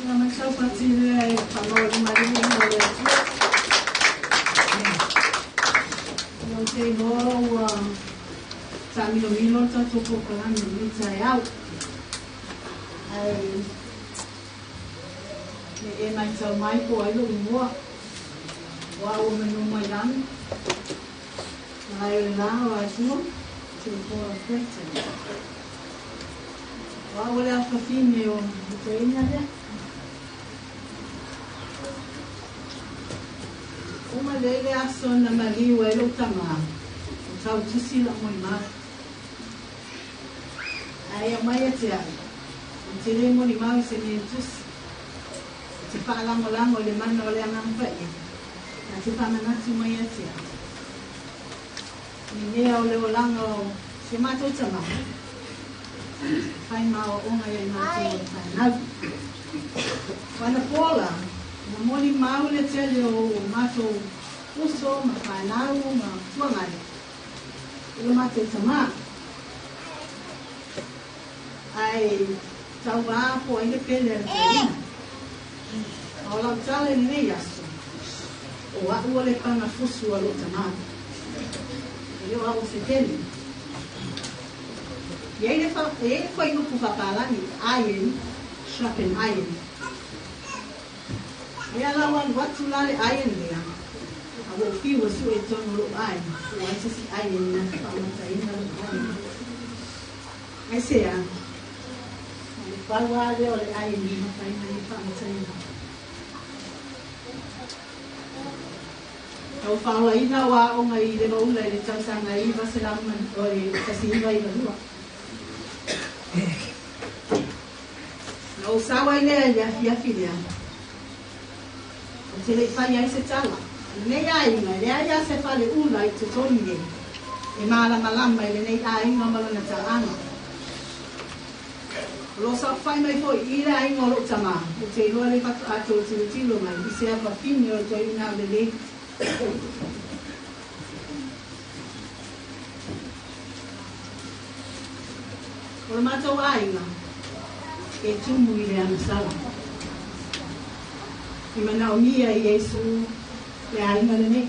Ia mai sau pati lea e whakamaualimalima o le Atua. Ia ou te iloa ua taamilomilo le tatou polokalame i lenei taeao. Ae ne i e matau mai po o ai lou igoa, o au o Manu mai lagi, Malae o le La o Atua, Tupua Clayton. O au o le afafine o le toeaina lea. uma lea le aso na maliu ai lou tamā, o tautusi la'u molimau. Ae aumai ia te a'u, ou te lē molimau i se mea e tusi. Ou te faalagolago i le mana o le Agaga Paia, na te faamanatu mai ia te a'u i mea o le olaga o si o matou tamā, e fai ma aoaoga ia i matou o le fanau. O anapo la, na molimau le tele o matou uso ma fanau ma tuagali i lo matou tamā. Ae tauā po ai le pele a le toeaina. A o lau tala i lenei aso, o a'u o le pagafusu a lou tamā. E le o a'u o se pele. E i ai le fuaiupu faapalagi, iron sharpen iron. Aia la ua alu atu la le iron lea, a ua ou fiu e sue i totonu o lou aiga, po o ai se isi iron na te faamataina lou aiga. Aisea? O le pau lava lea o le iron e mafai ona ia faamataina. Na ou faaolaina au aoga i Levaula i le tausaga 1992. Na ou sau ai lea i le afiafi lea, ou te le i fai ai se tala. O lenei aiga, e leai lava se faleula i totonu nei e malamalama i lenei aiga ma lona talaaga. O lo o saofai mai foi i i le aiga o lou tamā, ou te iloa le faatoa tou tilotilo mai i se afafine o le toeaina aulelei. O le matou aiga e tumu i le agasala. I manaomia e Iesu le aiga lenei.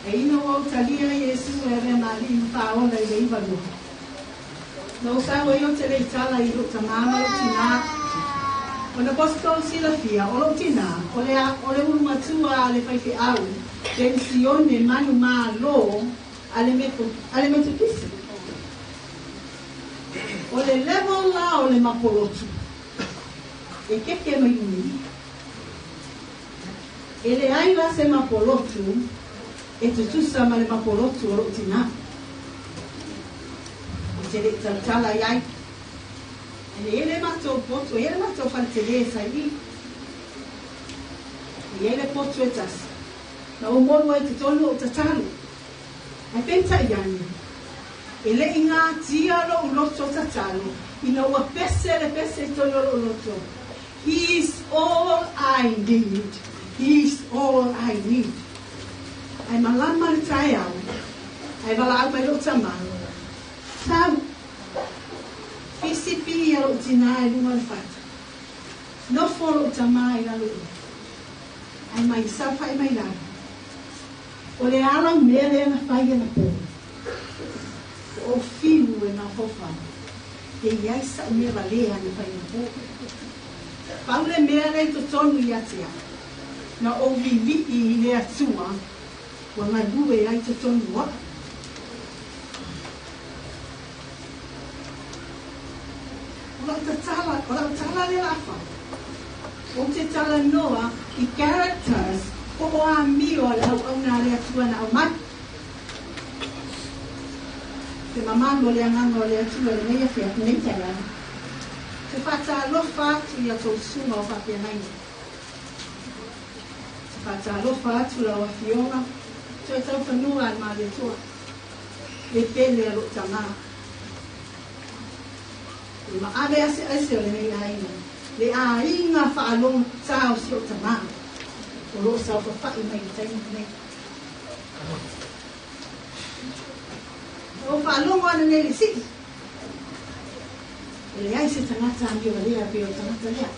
E ina ua ou talia Iesu e avea ma alii ma faaola i le 92. Na ou sau ai ou te le i tala i lou tamā ma lou tinā. Ona po se tou silafia, o lou tinā, o le, o le ulumatua a le faifeau penisione manumalo a le a le Metotisi. O le level la o le mapolotu e keke mai umi. E leai la se mapolotu e tutusa ma le mapolotu o lou tinā. Ou te le i tautala i ai. E i ai le matou potu, e i ai le matou fale telē sa i i. E i ai le potu e tasi. Na ou molu ai i totonu o ou tatalo. Ae peitai ane, e le i gatia lou loto tatalo ina ua pese le pese i totonu o lou loto, He is all I need, He is all I need. Ae malama le taeao, ae valaau mai lou tama, Sau, pisipi ia lou tinā i luga o le fata. Nofo lou tama i lalo i o. Ae mai saofai mai lalo. O le a lau mea lea na fai anapo? Ua ou fiu e mafaufau pe i ai sa'u mea valea na fai anapo. Pau le mea lea i totonu ia te au, na ou lili'i i le Atua ua galue ai totonu o a'u. O lau tatala, o lau tala lea la fai. Ou te talanoa i characters po o amio a le auauna a le Atua na aumai. Te mamalu o le Agaga o le Atua i lenei afiafi, lenei taeao. Te faatalofa atu i a tou susuga o faafeagaiga. Te faatalofa atu lau Afioga toe taufanua a le Malietoa, le pele a lou tamā. Le maave aseaese o lenei aiga, le aiga faalogotā o si ou tamā o lo o saofafai mai i le taimi lenei. Na ou faalogo ananei i le sii, e leai se tagata amioalea pei o le tagata lea.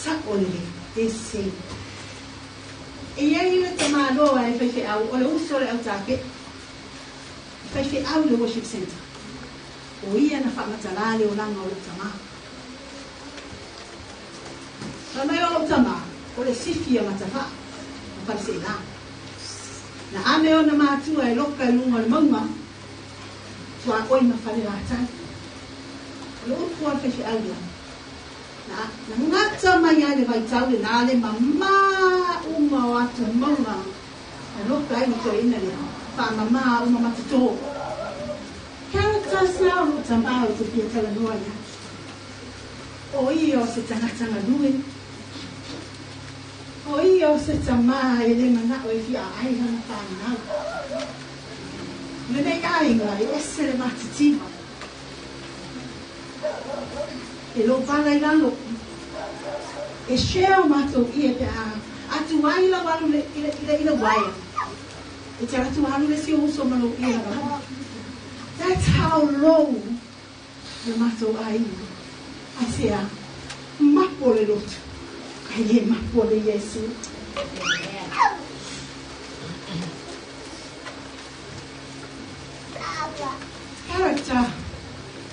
Sa'o lelei, ese. E i ai le tamaloa e faifeau, o le uso o le autape'e. E faifeau i le worship centre. O ia na faamatala le olaga o lou tamā. Fai mai o lou tamā, o le sifi a Matavaa, ma Faleseilā. Na ame ona matua e loka i luga o le mauga, tuaoi ma Falelatai. O le upu a le faifeau ia, Na gata mai lava i le vaitau lenā le mamā uma o atumauga na loka ai le toeaina lea, faamamā uma ma totō. Characters na o loo tamā ou te fia talanoa i ai. O ia o se tagata galue. O ia o se tamā e le manao e fia aai lana fanau. O lenei aiga e ese le matitiva. E lopala i lalo. E share o matou ie pe a atu ai lau alu le, i le, i le, i le uaea. E te atu alu le si uso ma lou ie lava. That's how low le matou aiga. Aisea? Mapo le lotu. Ae le mapo le Iesu. Character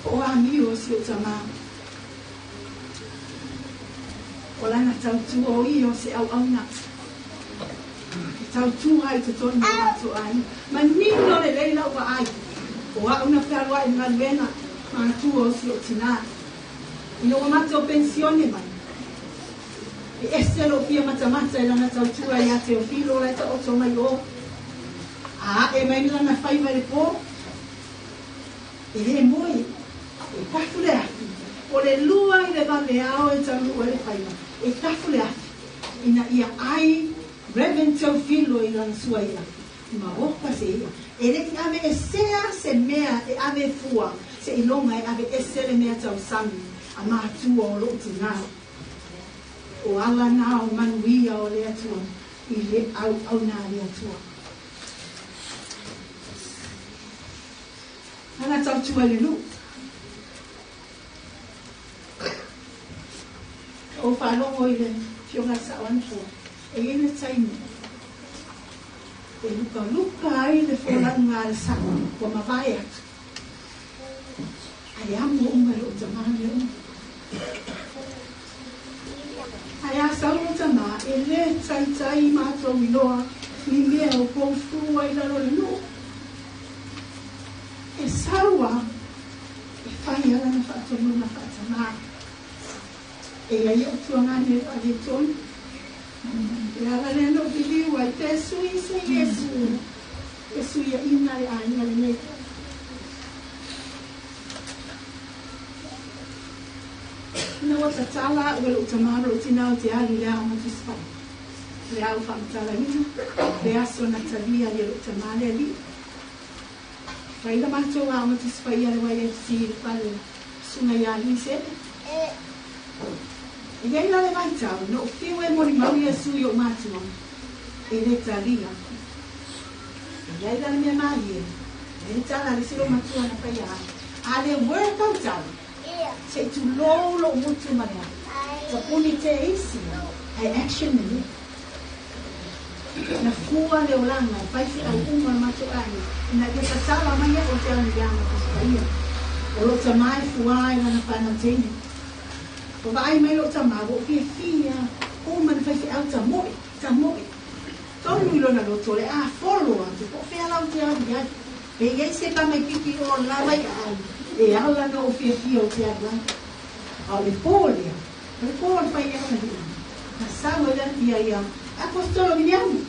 po o amio o si ou tamā. O lana tautua o ia o se auauna. E tautua ai totonu o matou aiga. Manino lelei lau vaai. O a'u na fealua'i i le galuega ma atua o si ou tinā. Ina ua matou penisione mai, e ese lou fia matamata i lana tautua iā Teofilo la e taoto mai o. A a'e mai lana faiva i le pō, e lē moe, e tafu le afi. O le 2 i le vaveao e taunuu ai le faiva, e tafu le afi, ina ia ai Rev. Teofilo i lana sua i'a, ma oka se i'a. E le i aveesea se mea e ave fua, seiloga e aveese le mea tausami a matua o lou tinā. O ala nā o manuia o le Atua i le auauna a le Atua. Lana tautua i le nuu. Na ou faalogo i le Afioga i le Sao Anapo, e i ai le taimi e lukaluka ai le folauga a le Sao ua mavae atu. Ae amo uma e lou tamā mea uma. Ae a sau lou tamā, e lē taitai matou iloa ni mea o kou fua i lalo o le nuu. E sau a e fai a lana faatonuga faatamā. E i ai o'u tuagane e faaletonu. E ala lea na ou liliu ai, pe sui se Iesu e suiaʻina le aiga lenei. Ina ua tatala a'u e lo'u tamā ma lo'u tinā o te alu i le aoga Tusi Paia, le ao faamatalaina, le aso na talia ai e lo'u tamā le alii. Fai la matou aoga Tusi Paia a le YFC i le fale susuga iā Luis Ele. E i ai la le vaitau, na ou fiu e molimau Iesu i o'u matua, e le talia. E i ai la le mea malie, e le tala a le isi lou matua na faia ai, a le workout au, se i tulou lou motu ma le ai. Tapuni te isi, ae action le mea. Na fua le olaga e faifeau uma o le matou aiga ina ia tatala mai a'u o te alu i le aoga Tusi Paia. O lou tamā e fuā i lana whanau teine. Ua vaai mai lou tamā, ua ou fiafia uma na faifeau tamoe, tamoe. Tonu i lona loto o le a folo atu po o fea la ou te alu i ai. Pe i ai se tamaititi o lava i aau e ala na ou fiafia ou te alu ai. A o le pō lea, o le pō o le faiʻau na liʻi, na sau ai lana ia ia Aposetolo Viliamu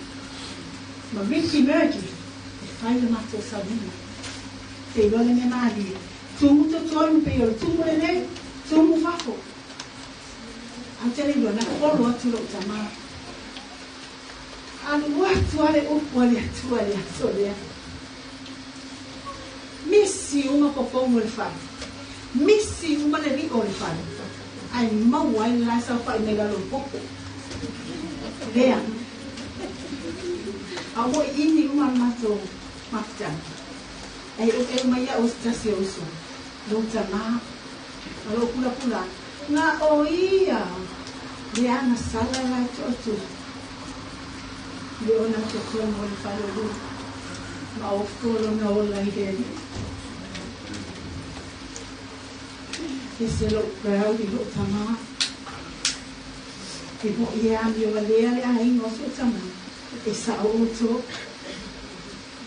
ma Ricky Murgy e fai le matou sauniga. Te iloa le mea malie, tumu totonu pei o le tumu lenei, tumu fafo. Ae ou te le iloa, na folo atu lou tamā. Alu atu a le upu a le Atua i le aso lea. Misi uma popogu o le fale, misi uma le liʻo o le fale, ae maua ai le la e saofaʻi mai lalo o le popo. Lea. A ua ʻiʻini uma le matou mafutaga. Ae ʻeuʻeu mai iaʻu se tasi o uso, lou tamā, ma lou pulapula, na o ia le agasala la e toʻatu le ona totonu o le fale o luna, ma ofo lona ola i le Alii. Ese lou proud i lou tamā. E moʻi e amio walea le aiga o si ou tamā, e saʻo ʻoutou.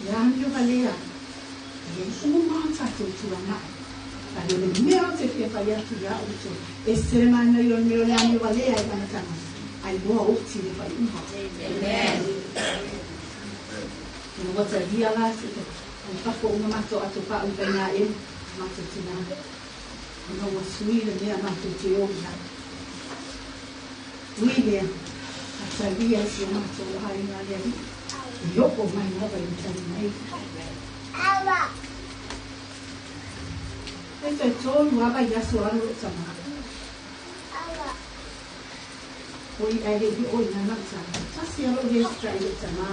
E amio walea, e i ai uma o tatou tuanaʻi. Ae o le mea ou te fia fai atu ia outou, e ese le manaia o le mea o le amio valea i amataga, ae iloa oti le faaiuga. Ina ua talia la se ai fafo uma matou ato paʻu i faigāʻeu matou tinā, ona ua sui le mea matou te o i ai. Ui lea, a talia e si o matou aiga le Alii, e oo mai lava i le taimi nei. E toe tolu lava vaiaso alu lou tamā. Oi ae le i oo i lana lau tala. Tasi lava lou resita i lou tamā.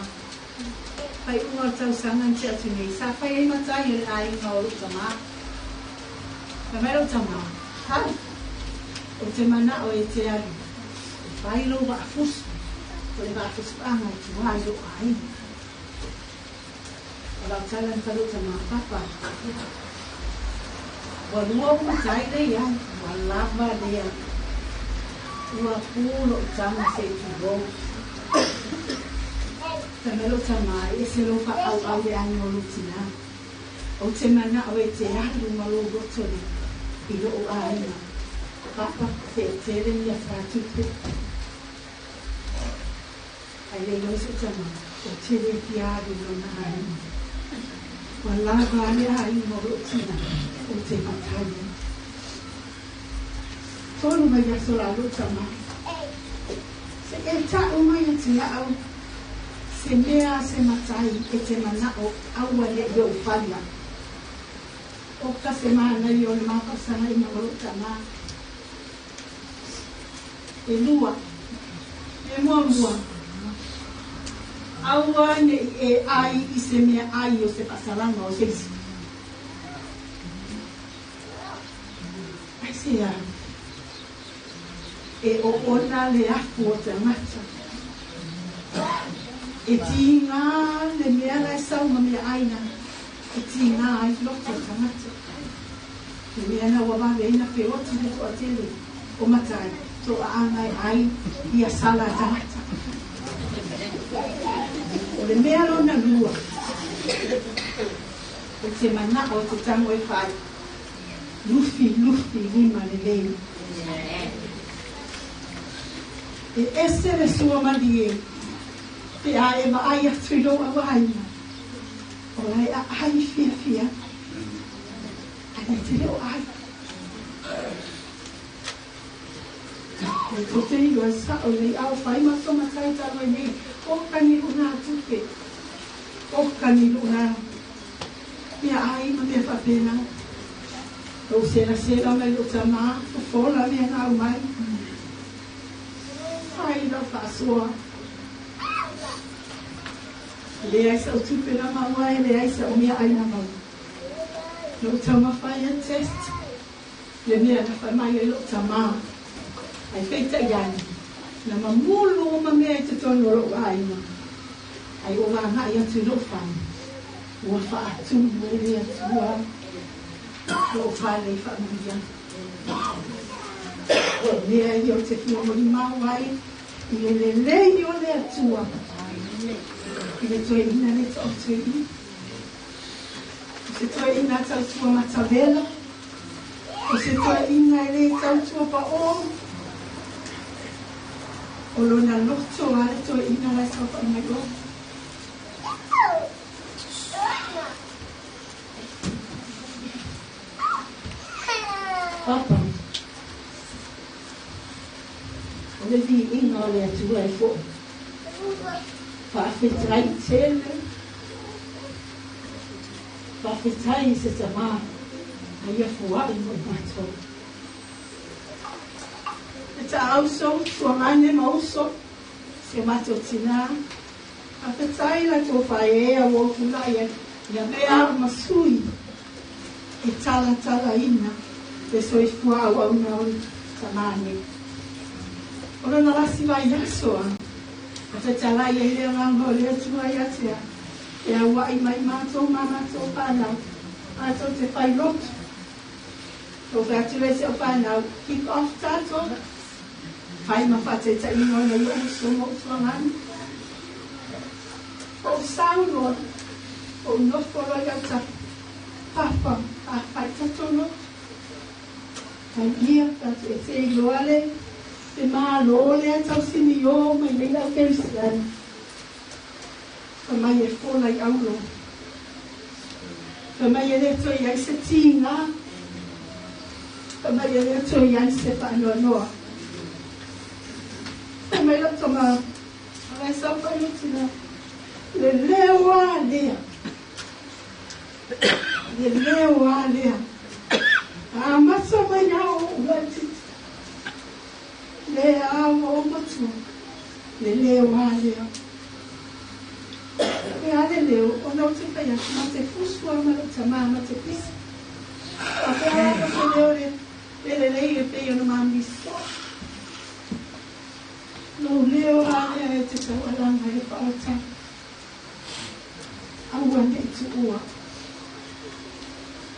Faaiuga o le tausaga na tea atu nei, sa fai ai matai o le aiga o lou tamā. Fai mai lou tamā, Hau, ou te manao e te alu e fai lou vaafusu, o le vaafusuaga e tuā i lou aiga. O lau tala na fai lou tamā, Papa, ua lua ou matai lea i ai, ua lava lea. Ua pū lou tama se i tulou. Fai mai lou tamā, e ese lou faaauau le agi o lou tinā. Ou te manao e te alu ma lou loto nei i lou aiga. Papa, se e tele ni afa tupe. Ae le iloa sou tama, ou te le fia alu i lona aiga. Ua lava a le aiga o lou tina ou te matai ai. Tolu vaiaso la lou tama. Se e ta'u mai ia te au se mea a se matai e te mana'o aua ne'i ou fala. Oka se manaia o le mafausagaiga ma lou tamā. E lua. E muamua, aua ne'i e ai i se meaai o se faasalaga o se isi. Aisea? E oona le afu o tagata. E tigā le mea la e sau ma meaai na, e tigā ai loto o tagata. Le mea na ua vave ai na feoti le toatele o matai, toaaga e ai ia sala a tagata. O le mea lona lua, ou te manao e te tago e fai, lufilufi lima lelei. E ese le sua malie pe a e vaai atu i lou auaiga, o la e aai fiafia, ae na te le o ai. E tou te iloa e sa'o nei a o fai ma so matai talu ai nei, o kani luʻu nā tupe, o kani luʻu nā meaai ma mea faapena. Lou selasela mai lou tamā, fofola mea na aumai. Fai lau faasoa. E leai sa'u tupe na maua, e leai sa'u meaai na maua. Na ou taumafai e test le mea na fai mai ai lou tamā. Ae peitai ane, na mamulu uma mea i totonu o lou aiga. Ae ou agai atu i lou fale, ua faatumu e le Atua lou fale i faamanuiaga. O mea ia ou te fia molimau ai i le lelei o le Atua i le toeaina le taoto i i. O se toeaina tautua matavela, o se toeaina e lē tautua paʻō. O lona loto a le toeaina la e saofaʻi mai oe. Papa, o le viiga o le Atua e foʻi. Faafetai tele. Faafetai i se tamā a ia fuaʻi mo i matou. E taauso, tuagane ma uso, si o matou tinā. Faafetai la tou faaeaea ua ou tulai ai i avea au ma sui e talatalaina le soifua auauna o le tamā nei. O lona lasi vaiaso a, na fetalai ai le Agaga o le Atua ia te au, e auaʻi mai matou ma matou fanau, matou te fai lotu. Ou fai atu lea i si au fanau, kick off tatou, fai ma faataitaiga o nai o'u uso ma o'u tuagana. Ou sau loa, ou nofo loa i autafa, Papa, a fai tatou lotu. Ia tatou e te iloa le le Malo lea tausinio mai nei le aukerisiani. Fai mai e fola i auro. Fai mai e le toe i ai se tiga. Fai mai e le toe i ai se faanoanoa. Fai mai lau tama, ala e saofai lou tina, le leo a lea. Le leo a lea. Amata mai lava o ou laitiiti. Lea ua ou matua, le leo a lea. E a le leo, ona ou te fai atu, ma te fusu a ma lou tamā ma te pisa. Faapea lava se leo le, le lelei e pei ona mamisoa. Lou leo a lea e te taualaga i le faaolataga. Aua ne i tuua.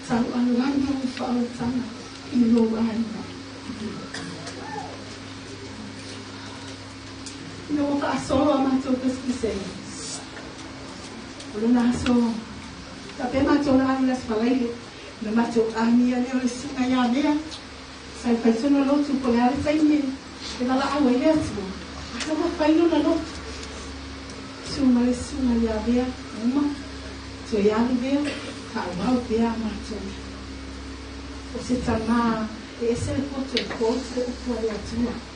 Taualaga le faaolataga i lou aiga. Ina ua faasolo a matou pesepesega, o lona aso, faapea matou la alu i le Aso Faraile, ona matou amia lea o le susuga ia Mea, sa i faitona lotu po o le a le taimi e valaau ai le Atua, a ua fai lona lotu. Susuga le susuga ia Mea, uma, toe alu lea, faaauau pea a matou. O se tama e ese le poto e quote le upu a le Atua.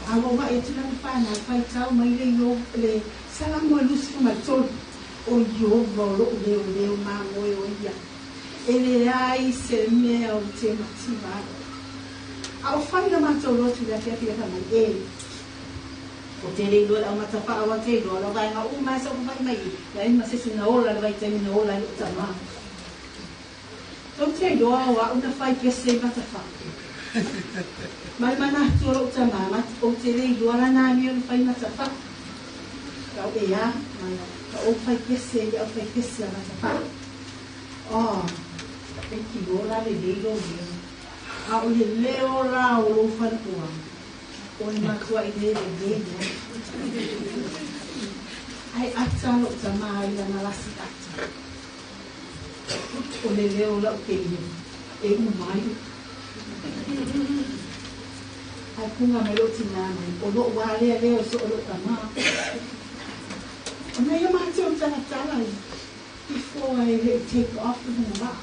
A ua ua'i atu lana fanau, faitau mai le Io, le Salamo e 23, O Ieova o lo'u leoleo mamoe o ia, e leai se mea ou te mativa ai. A o fai la matou lotu i le afiafi le fai mai, E, o te le iloa le aumata faa o te iloa lau vaega uma e saofafai mai i, leai ma se isi na ola i le vaitaimi na ola ai lo'u tamā. Tou te iloa o a'u na fai pese i Matafaa. Ma le manatu o lo'u tamā, ma ou te le iloa lana amio na fai Matafaa. Kau e a, ma ka ou fai pese i le au fai pese a Matafaa. Oh, e ki ola lelei lou leo. A o le leo la o lou faletua, o le matua'i le lelei loa. Ae ata lo'u tamā i lana lasi ata. O le leo o lau teine e uma ai upu. Ae puga mai lou tinā mai, o lo'u a lea leo e soo lou tamā. Ona ia matou talatala i before e le i take off i luga vaa.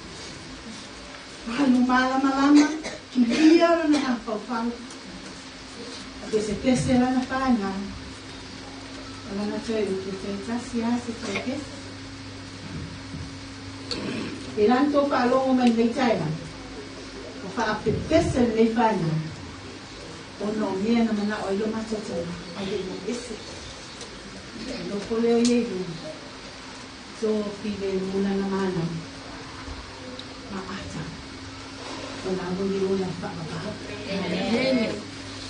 Alu malamalama, kilia lona mafaufau. A pesepese lana fanau. O lana toe upu, toe tasi a se toe pese. E lani tou faalogo mai lenei taeao, ua faapepese lenei fanau ona o mea na manao ai lo matou tama ae le i oo ese. E nofo lea o ia i luga, tofi lemu lana manau ma ata o la ua i ola faavavau.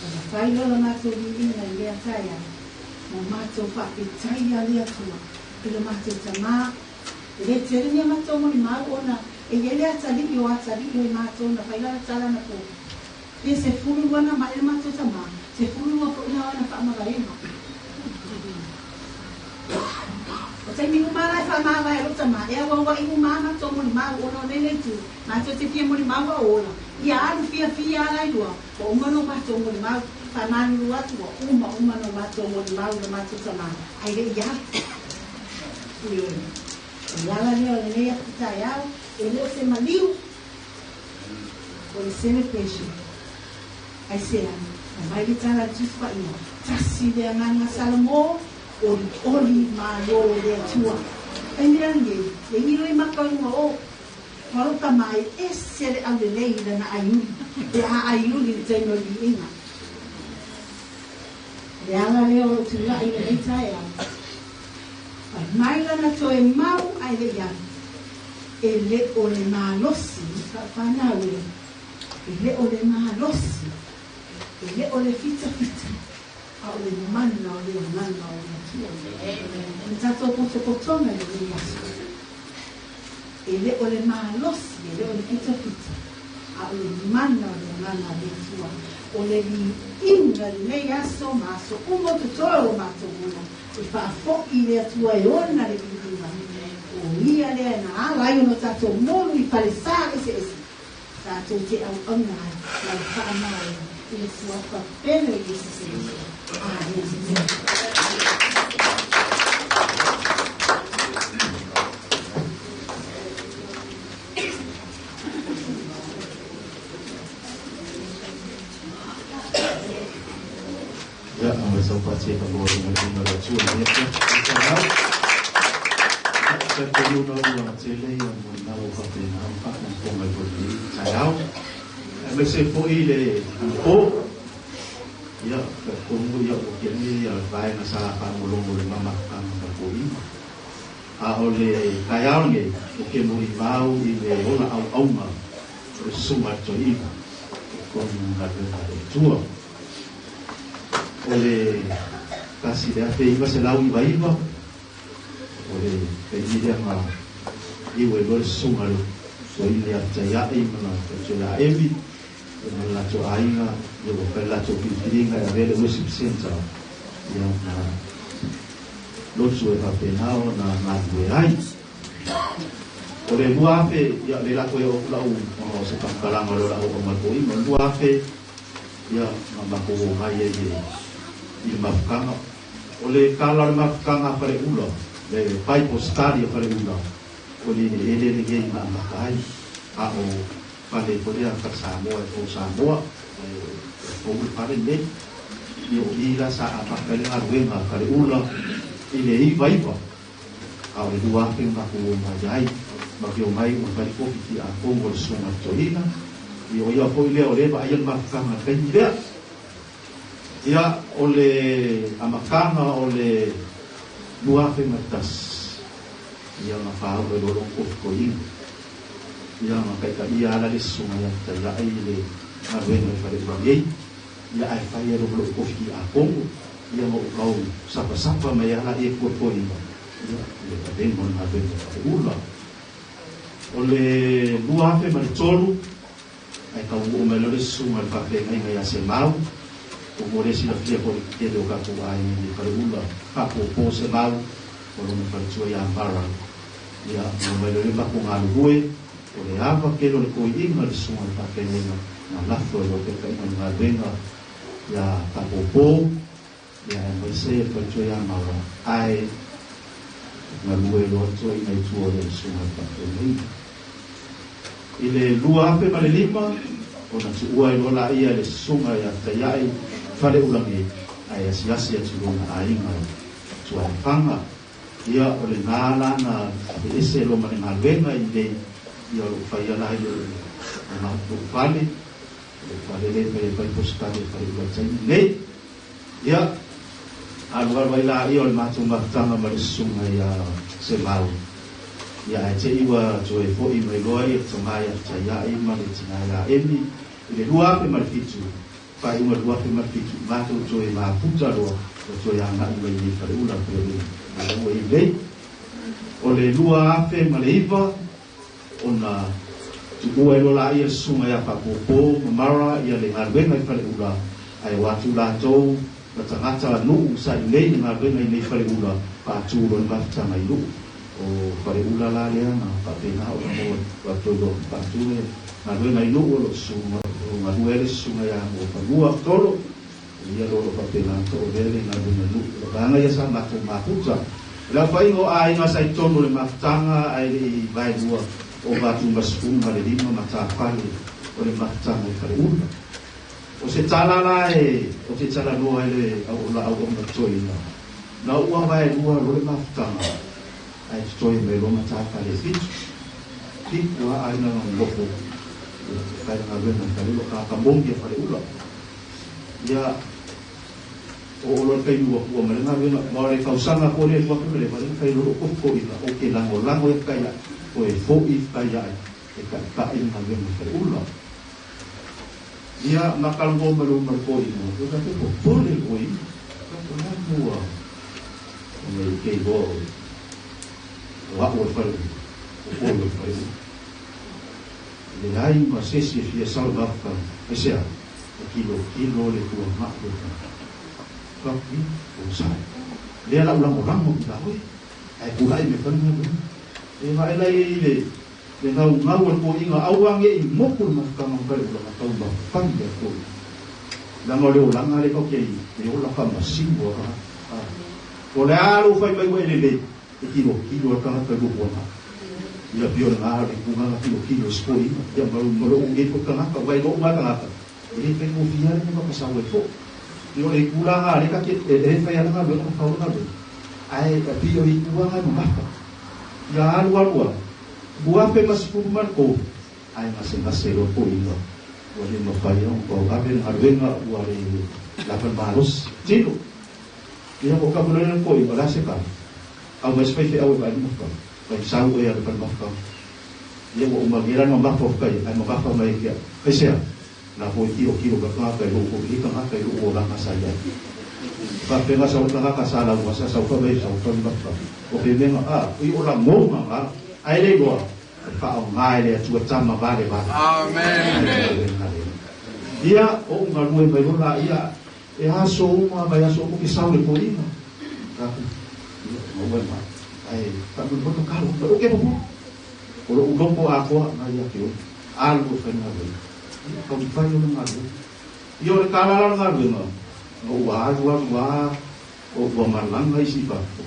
Ona fai loa la matou viiga i lea taeao, ma matou faafetaia le Atua i lo matou tama. E le tele ni a matou molimau ona e i ai le atalii o atalii o i matou na fai lana tala na po. Pe 12 na mai le matou tama, 12 foi na ona faamavaega. O taimi uma la e faamavae ai lou tama, e auaua'i uma a matou molimau ona o nei le itu, matou te fia molimau a o ola. Ia alu fiafia a lailua, ua uma no matou molimau, faamalulu atu ua uma uma no matou molimau i lo matou tama, ae le i alu. Ioe. O le ala lea o lenei afu taeao, e le o se maliu, o le celebration. Aisea? Aumai le tala a le Tusi Paia, Tasi le agaga Salomō, olioli malo le Atua. Ai mea nei, e ilo i maka o luga o, ua lou tama e ese le aulelei i lana aiuli, e aaiuli i le taimi o le viiga. O le ala lea o lou tulai i lenei taeao. Fai mai lana toe mau ae le i alu, E le o le malosi faafanau e, e le o le malosi, e le o le fitafita, a o le mana o le agaga o le Atua. O le tatou potopotoga i lenei aso, e le o le malosi, e le o le fitafita, a o le mana o le agaga o le Atua. O le viiga i lenei aso ma aso uma o totoe o lo matou ola, e faafoi i le Atua e ona le viiga. O ia lea na ala ai ona tatou molu i falesa eseese. Tatou te auauna ai ma le faamalo i le Suafa pele o Iesu Keriso. Amene. Ia, a sau patie ka mo le mo le tu le ia. Ia, te tolu na ua tele ia mo na o ka pe na pa mo ko mai ko ni taeao. E me se fo i le po. Ia, ka ko mo ia o ke ni ia vai na sa pa mo longo le mama ka ka ko i. A o le taeao nge o ke mo i mau i le ola au auma o le suma to i. Ko mo na le tua. O le tasi le 1999, o le taimi lea na iu ai loa le susuga i le toeaina ia Taia'i ma le faletua ia Emi ma le latou aiga, ia ua fai le latou filifiliga e avea le worship centre ia na lotu e faapena ona galulue ai. O le 2000, ia lea la toe oo atu la'u ona o se faamatalaga o lea o le a ou aumai toeaina. O le 2000, ia, na matou omai ai i le mafutaga. O le tala o le mafutaga a Faleula, le Bible Study a Faleula, o le eleele lenei na amata ai, a o fale foi lea Fale Samoa e o Samoa, e fou le fale lenei. Ia, o i la sa amata ai le galuega a Faleula i le 99, a o le 2000 na matou omai ai, ma ke omai ua fai kofi ki a kou o le susuga i le toeaina. Ia, o ia foi lea o lea e vaaia le mafutaga i le taimi lea. Ia, o le amataga o le 2001, ia na faaoo e loa lona kofi toeaina. Ia, na taitaia ala le susuga ia Taiai i le galuega i Faleula nei. Ia, ae fai ai loa ma lou kofi ki a Kogo. Ia, ma ou tau sapasapa mai ala e kua toeaina, ia, i le avega o le galuega i Faleula. O le 2003, ae taunuu mai loa le susuga i le faafeagaiga ia Semau, o mo le silafia foi i le tele o tatou aiga i Faleula, faapopo Semau, o lona faletua ia Mara. Ia, maua mai loa le matou galulue, o le ava tele o le toeaina i le susuga i le faafeagaiga na lafo ai loa taitaiga o le galuega ia Faapopo, ia aemaise le faletua ia Mara, ae galue loa le toeaina i tua o le susuga i le faafeagaiga. I le 2005, ona tuua ai loa laia i le susuga ia Taiai Faleulagi ae asiasi atu i lona aiga i Tuaifaga. Ia, o lena la na aveese loa ma le galuega i inei, ia o lou faia la i lou fale, lou fale lea e fai ai Bible study a Faleula i le taimi lenei. Ia, alualu ai laia o le matou mafutaga ma le susuga ia Semau. Ia, ae te i ua toe fo'i mai loa ia le tama ia Fetaia'i ma le tina ia Emi i le 2007, faaiuga 2007, matou toe mafuta loa ua toe aga'i mai nei Faleula pei o le mea ua i nei. O le 2009, ona tuua ai loa laia le susuga ia Faapopo ma Mara ia le galuega i Faleula, ae o atu latou ma tagata nuu sa i nei le galuega i nei Faleula faatu loa le mafutaga i nuu. O Faleula la lea na faapena ona maua latou loa faatu le galuega i nuu o lo o susuga o galue ai le susuga ia Muafanua Tolo, o ia loa o lo o faapena ona to'olea le galuega i nuu. O le vaega ia sa matou mafuta. O le aofaiga o aiga sa i totonu o le mafutaga ae le i vaelua o Vatumasefulu ma le lima matafale o le mafutaga i Faleula. O se tala la e o te talanoa ai le auauna totoina, na ua vaelua loa le mafutaga ae totoe mai loa matafale e fitu. Fitu lava aiga na nonofo e fai le galuega i Faleula, o tagata moni a Faleula. Ia, Oo loa le taimi ua pua mai le galuega, ma o le tausaga foi lea 2009 lea na fai loa lou kofikoina, ou te lagolago ia Fetaia'i, toe fo'i Fetaia'i e taita'i le galuega i Faleula. Ia, ma talanoa mai loa ma le toeaina, ia tatou popole le toeaina, tatou le a mua ona i te iloa o o a'u o le Faleula, o oe o le Faleula. Leai ma se isi e fia sau i mafutaga, aisea? E tilotilo le tuanai o tagata. Fatu o sai. Lea la u lagolago i la oe, ae tulai mai fai le galuega. E vaai la i ai le Le gaugau o le toeaina aua ne i moku le mafutaga ma faleulaga taumafai le toeaina. Leaga o le olaga lea tatou te e ola faamasino a tagata. Po o le a lou fai mai ua e lelei, e tilotilo lava le tagata i lou puana. Ia pei o lena le tulaga tilotilo i se toeaina. Ia ma lou nei foi tagata, aua e lou lava tagata, e le faigofie lava le mea e sau ai foi. Pei o le tulaga lea ta te, e fai lava le galuega ma fau le galuega, ae pei o le tulaga e mamafa. Ia alu alu lava, 2013, ae gasegase loa toeaina, ua le mafai ona tauave le galuega ua le lava le malosi. Tino! Ia ua tapu loa le toeaina, o le a se tala? Aumai se faifeau e vaai le mafutaga. Fai sau oe e alu i fale mafutaga. Ia ua uma nei la le mamafa o fai, ae mamafa mai ai pea. Aisea? Na foi tilotilo mai le tagata i lou foi tagata i lou olaga sa i ai. Faapena sau le tagata sa lauga sa sau fai mai sau fai mafutaga. O pe mea a, i o lagona ga, ae le iloa, e faaaoga e le Atua tama vale vale. Amen. Ia, o ou galue mai loa laia, e aso uma mai aso uma ke sau le toeaina. Taku, ia, maua e mai. Ae, faamolemole tatalo, o ke popo. O lou loto atoa na ia te oe. Alu e fai galuega. Ia, taumafai ona galuega. Ia, o le tala la o le galuega, na ua alu alu lava, ua malaga isi i fafo.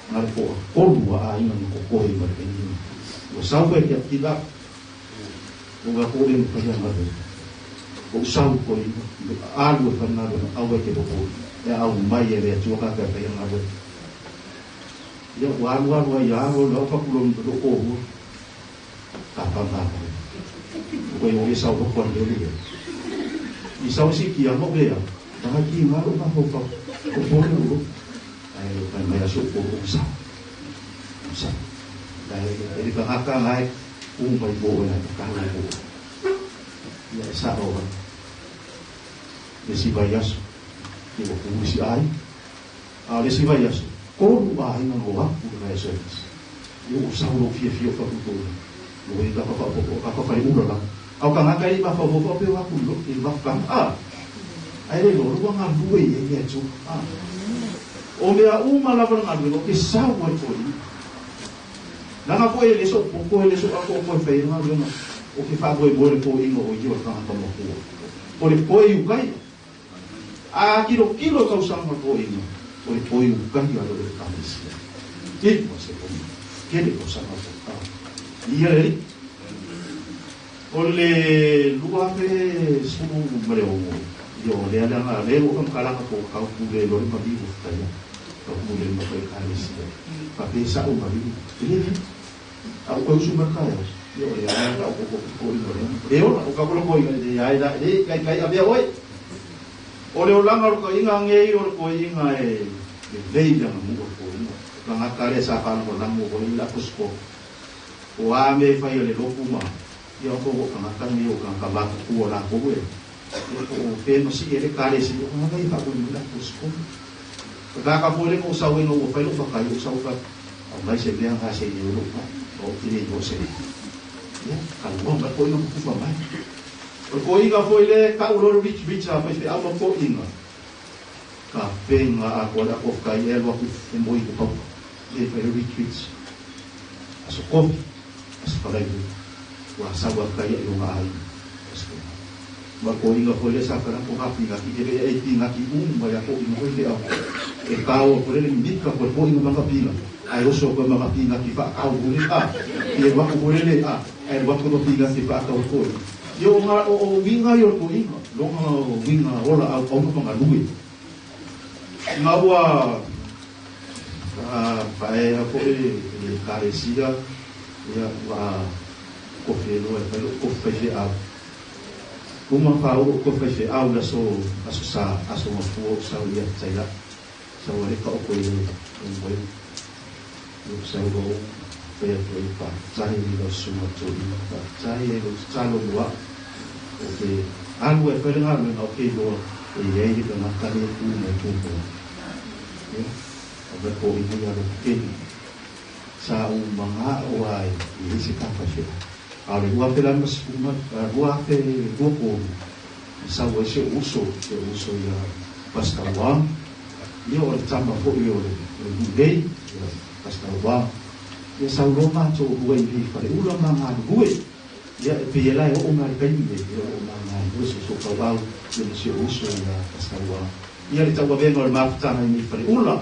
Na le toatolu a aiga na totoe mai le taimi lena. Ua sau koe kia give up. Ua ko le mafai ona galuega. Ua ou sau koe alu e fai galuega, aua e te popo. E aumai e le Atua tagata e faia galuega. Ia, ua alu alu ai lava, alu alu ai, ua lou toalua. Tapa mākou. O koe o e sau loko a le ia. I sau si kia mo lea. Tanga ki ngā lo mafaufau. O pole o loko. Ae fai mai aso o o sa. O sa. Ae e le tagata ngai u mai po e nai tatalo po. Ia e sa o le si vai aso. I o ku si ai. A o le isi vaiaso, tolu aiga no aku le vaea service. Ia ua sau lou fiafia o faatutoina. Ua i kapa faaopoopo, kapa faleula lava. A o tagata ia i mafaufau faapea o aku i lou, i mafutaga, a! Ae le iloa, ua galue i ai le Atua, a! O mea uma lava le galuega, ou te sau ai foi. Leaga foi e le sou poto, e le sou atoatoa e fai ai le galuega, ou te faamoemoe i le toeaina o ia o le tagata matua. O le toe i uka ia. A tilotilo tausaga toeaina, o le toe ukaia lea o le Ekalesia. Tino se taimi, tele tausaga o ia le Alii. O le 2016, ia o lea leaga lea ua faamatalaga po o tau pule loa le maliu o fitaia, tau pule ma ka Ekalesia. Faapea sa'u maliu, e le lelei. A ua toe usu mai le taeao, ia o lea lava o ko toeaina lea. E ola, o ka toeaina leai la, e taitai avea oe. O le olaga o le toeaina nei o le toeaina e lelei le aganuu o le toeaina. O tagata lea sa faalagolago foi i le aposetolo. O a mea e fai a le lotu ma ia o o tagata nei o tagata matutua latou e ia po o fe ma sii ai le Ekalesia, o tagata ia e faamoemoe i le aposetolo. O tagata foi lea na ou sau ai ina ua fai lou fatai, ou sau fai, aumai se mea ga se i lou fai, o ou te le iloa se mea. Ia, talanoa mai le toeaina ma tufa mai. O le toeaina foi lea e tau loa le rich rich a faifeau ma toeaina, tapena atoa le atoa fatai e alu atu e moe i Kopauta, le fai le rich rich. Aso Kofi, aso Falailua, ua sau a tai i lona aiga. Aso Kofi. Ma le toeaina foi lea sa fai lana toga pinati, e le ai pinati uma ia toeaina foi feau. E tao atu ai le mimita po le toeaina ma lana pinati, ae oso atu ai ma lana pinati faatau foi lele, a, ia alu atu foi lele, a, ae alu atu ma pinati faatau e toeaina. Ia o ngā, o, o uiga ia o le toeaina, lona uiga ola auauna ma galue. Ina ua paea foi le Ekalesia, ia ua kofi ai loa e fai lou kofi faifeau. Uma faaoo kofi faifeau i le aso, aso sa, aso gafua ou sau ia tailai. Sau ai le taoto i le moe. Ou sau loa ou fai atu ai, Faafetai i lau susuga toeaina, faafetai i lou tatalo mo au. Ou te alu ai e fai le galuega, ou te iloa e i ai le tagata lea e tu mai tumua. Ia, aumai toeaina ia lototele. Sa ou maga'o lava e i ai se ta faifeau. A o le 2010, 2023, na sau ai si ou uso, si ou uso ia Pastor Wang. Ia o le tama foi o le nuu nei, ia Pastor Wang. Ia sau loa matou hue i Faleula ma galulue. Ia e pei e la e oo mai le taimi lenei, ia o lo o ma galulue soosootauvau ia ma si ou uso ia Tasaua. Ia le tauavega o le mafutaga i nei Faleula.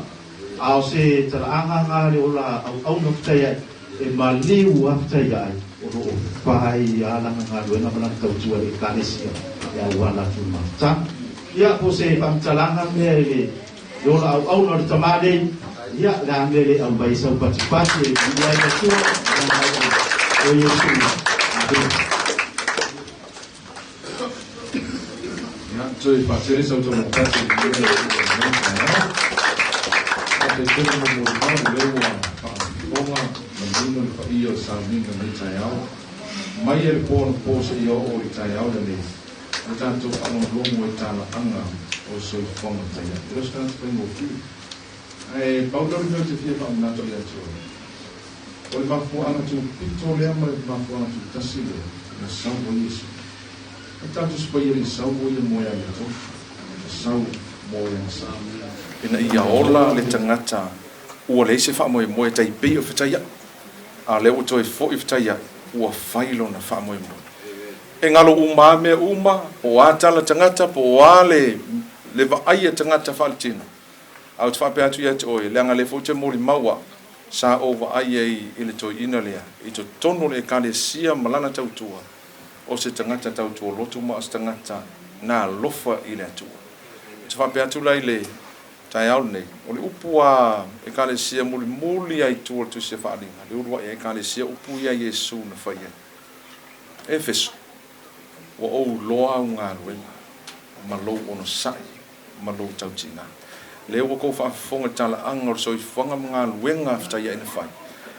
A o se talaaga na le ola auauna fetaiai e maliu lava fetaiai o lo o fai lava lana galuega ma lana tautua i le Ekalesia e auala atu i le mafutaga. Ia po o se faamatalaga mea i le ola auauna o le tama nei, ia le a mea e le aumai ai sau patipati e viia ai le Atua i lana auauna. O Iesu. Amene. Ia, toe faatele sau taumatasi i le mea e lenei taeao. Faafetai mo molimau o lea ua faafofoga manino le paia o le sauniga i lenei taeao. Mai e le po anapo seia oo i le taeao lenei, ua tatou faalogologo i talaaga o le soifuaga taiai. E le o se tagata faigofie. Ae pau lea o le mea ou te fia faamanatu ia te oe, o le mafuaaga tupito lea ma le mafuaaga tutasi lea na sau ai Iesu. O tatou se paia le sau o ia moe amiotonu, na sau mo le agasala. Ina ia ola le tagata ua leai se faamoemoe tai pei o fetaiai, a o lea ua toe foi fetaiai, ua fai lona faamoemoe. E galo uma a mea uma, po o a tala tagata, po o a le vaai a tagata faaletino. A ou te faapea atu ia te oe, leaga lea foi ou te molimau au, sa ou vaai ai i le toeaina lea i totonu o le Ekalesia ma lana tautua, o se tagata tautua lotu ma o se tagata na alofa i le Atua. Ou te faapea atu la i le taeao lenei, o le upu a Ekalesia mulimuli lava i tua o le Tusi a Faaaliga, le uluai Ekalesia, upu ia a Iesu na fai ai, Efeso, ua ou iloa au galuega ma lou onosai ma lou tautiga. Lea ua tou faafofoga i le talaaga o le soifuaga ma galuega fetaiai na fai,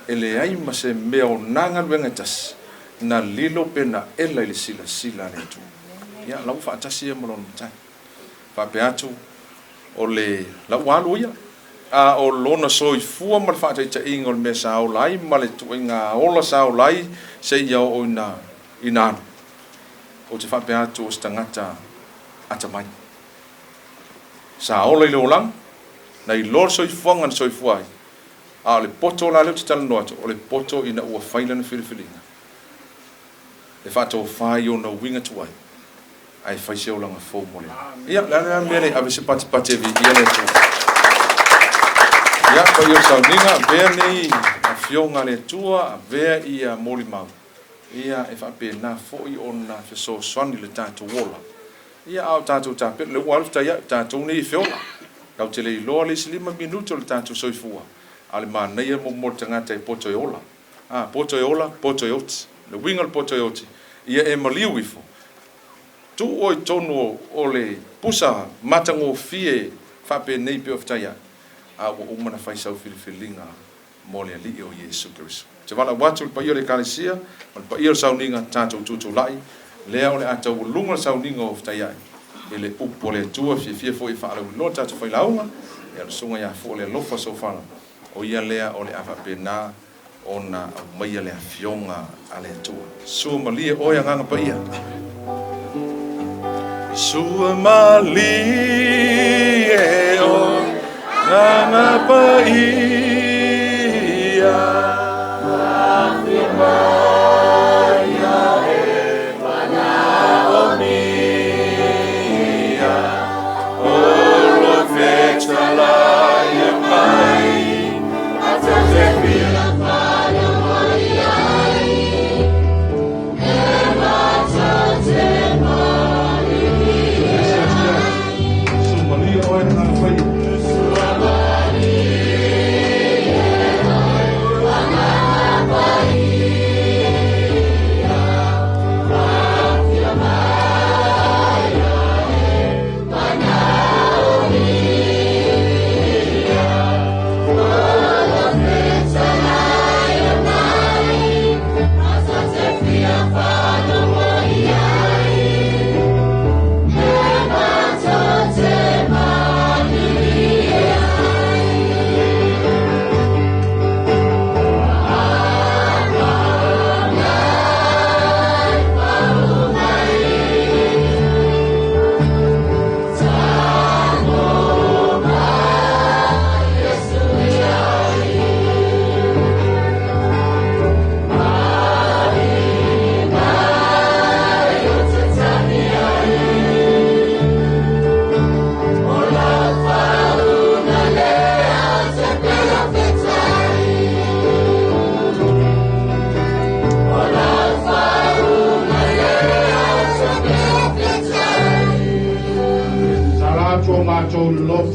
e leai ma se mea o na galuega e tasi na lilo pe na ela i le silasila a le Atua. Ia, la ua faatasi ia ma lona Matai. Faapea atu, o le la ua alu ia, a o lona soifua ma le faataitaiga o le mea sa ola ai ma le tuaiga ola sa ola ai seia oo ina ina alu. Ou te faapea atu o se tagata atamai. Sa ola i le olaga, na iloa le soifuaga na soifua ai, a o le poto la lea ou te talanoa atu, o le poto ina ua fai lana filifiliga e faatofa i ona uiga tuai, ae fai se olaga fou mo le ala. Ia, o le a le mea lea, ave se patipati e viia le Atua. Ia, paia o le sauniga, avea nei afioga a le Atua, avea ia molimau, ia e faapena foi ona fesoasoani i le tatou ola. Ia, a o tatou tapena, lea ua alu fetaiai, o tatou nei e feola. Tatou te le iloa le isi 5 minute o le tatou soifua, a o le manaia mo le tagata e poto e ola. A, poto e ola, poto e oti. O le uiga o le poto e oti, ia e maliu ifo, tuu oe i totonu o le pusa matagofie faapenei pei o fetaiai, a ua uma ona fai sau filifiliga mo le Alii o Iesu Keriso. Ou te valaau atu i le paia o le Ekalesia ma le paia o le sauniga, tatou tutulai, lea o le a taualuga le sauniga o fetaiai i le upu a le Atua, fiafia foi e faalauiloa le tatou failauga, ia le Susuga ia Fuaelealofa Sofala, o ia lea o le a faapena ona aumaia le Afioga a le Atua. Sua malie oe Agaga Paia. Sua malie oe Agaga Paia. Afio mai ia e manaomia. O lo fetalai mai.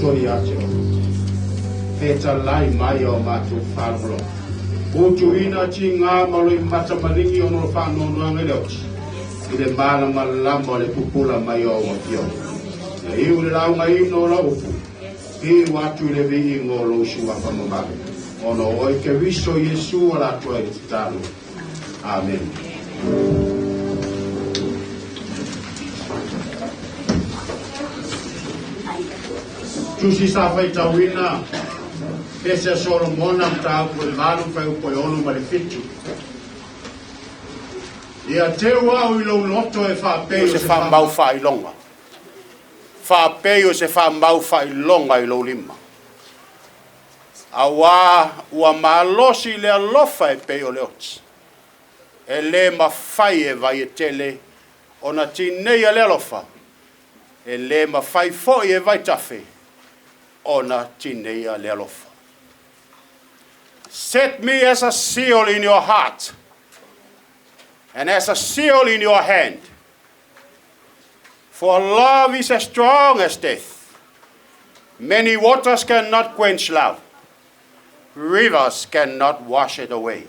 loto ia te oe. Fetalai mai o matou faalogologo. Utuina tigā ma loimata maligi ona o le faanoanoaga i le oti, i le malamalama o le pupula mai o au afioga. Na iu le laugaina o lau upu, fiu atu i le viiga o lou suafa mamalu, ona o oe Keriso Iesu ala atu ai le tatalo. Amene. Tusi sa faitauina, Pese a Solomona, mataupu e 8, fuaiupu e 6 ma le 7. Ia teu au i lou loto e faapei o se faamau faailoga, faapei o se faamau faailoga i lou lima. Auā ua malosi le alofa e pei o le oti, e lē mafai e vai e tele ona tineia le alofa, e lē mafai foi e vaitafe ona tineia le alofa. Set me as a seal in your heart and as a seal in your hand. For love is as strong as death. Many waters cannot quench love. Rivers cannot wash it away.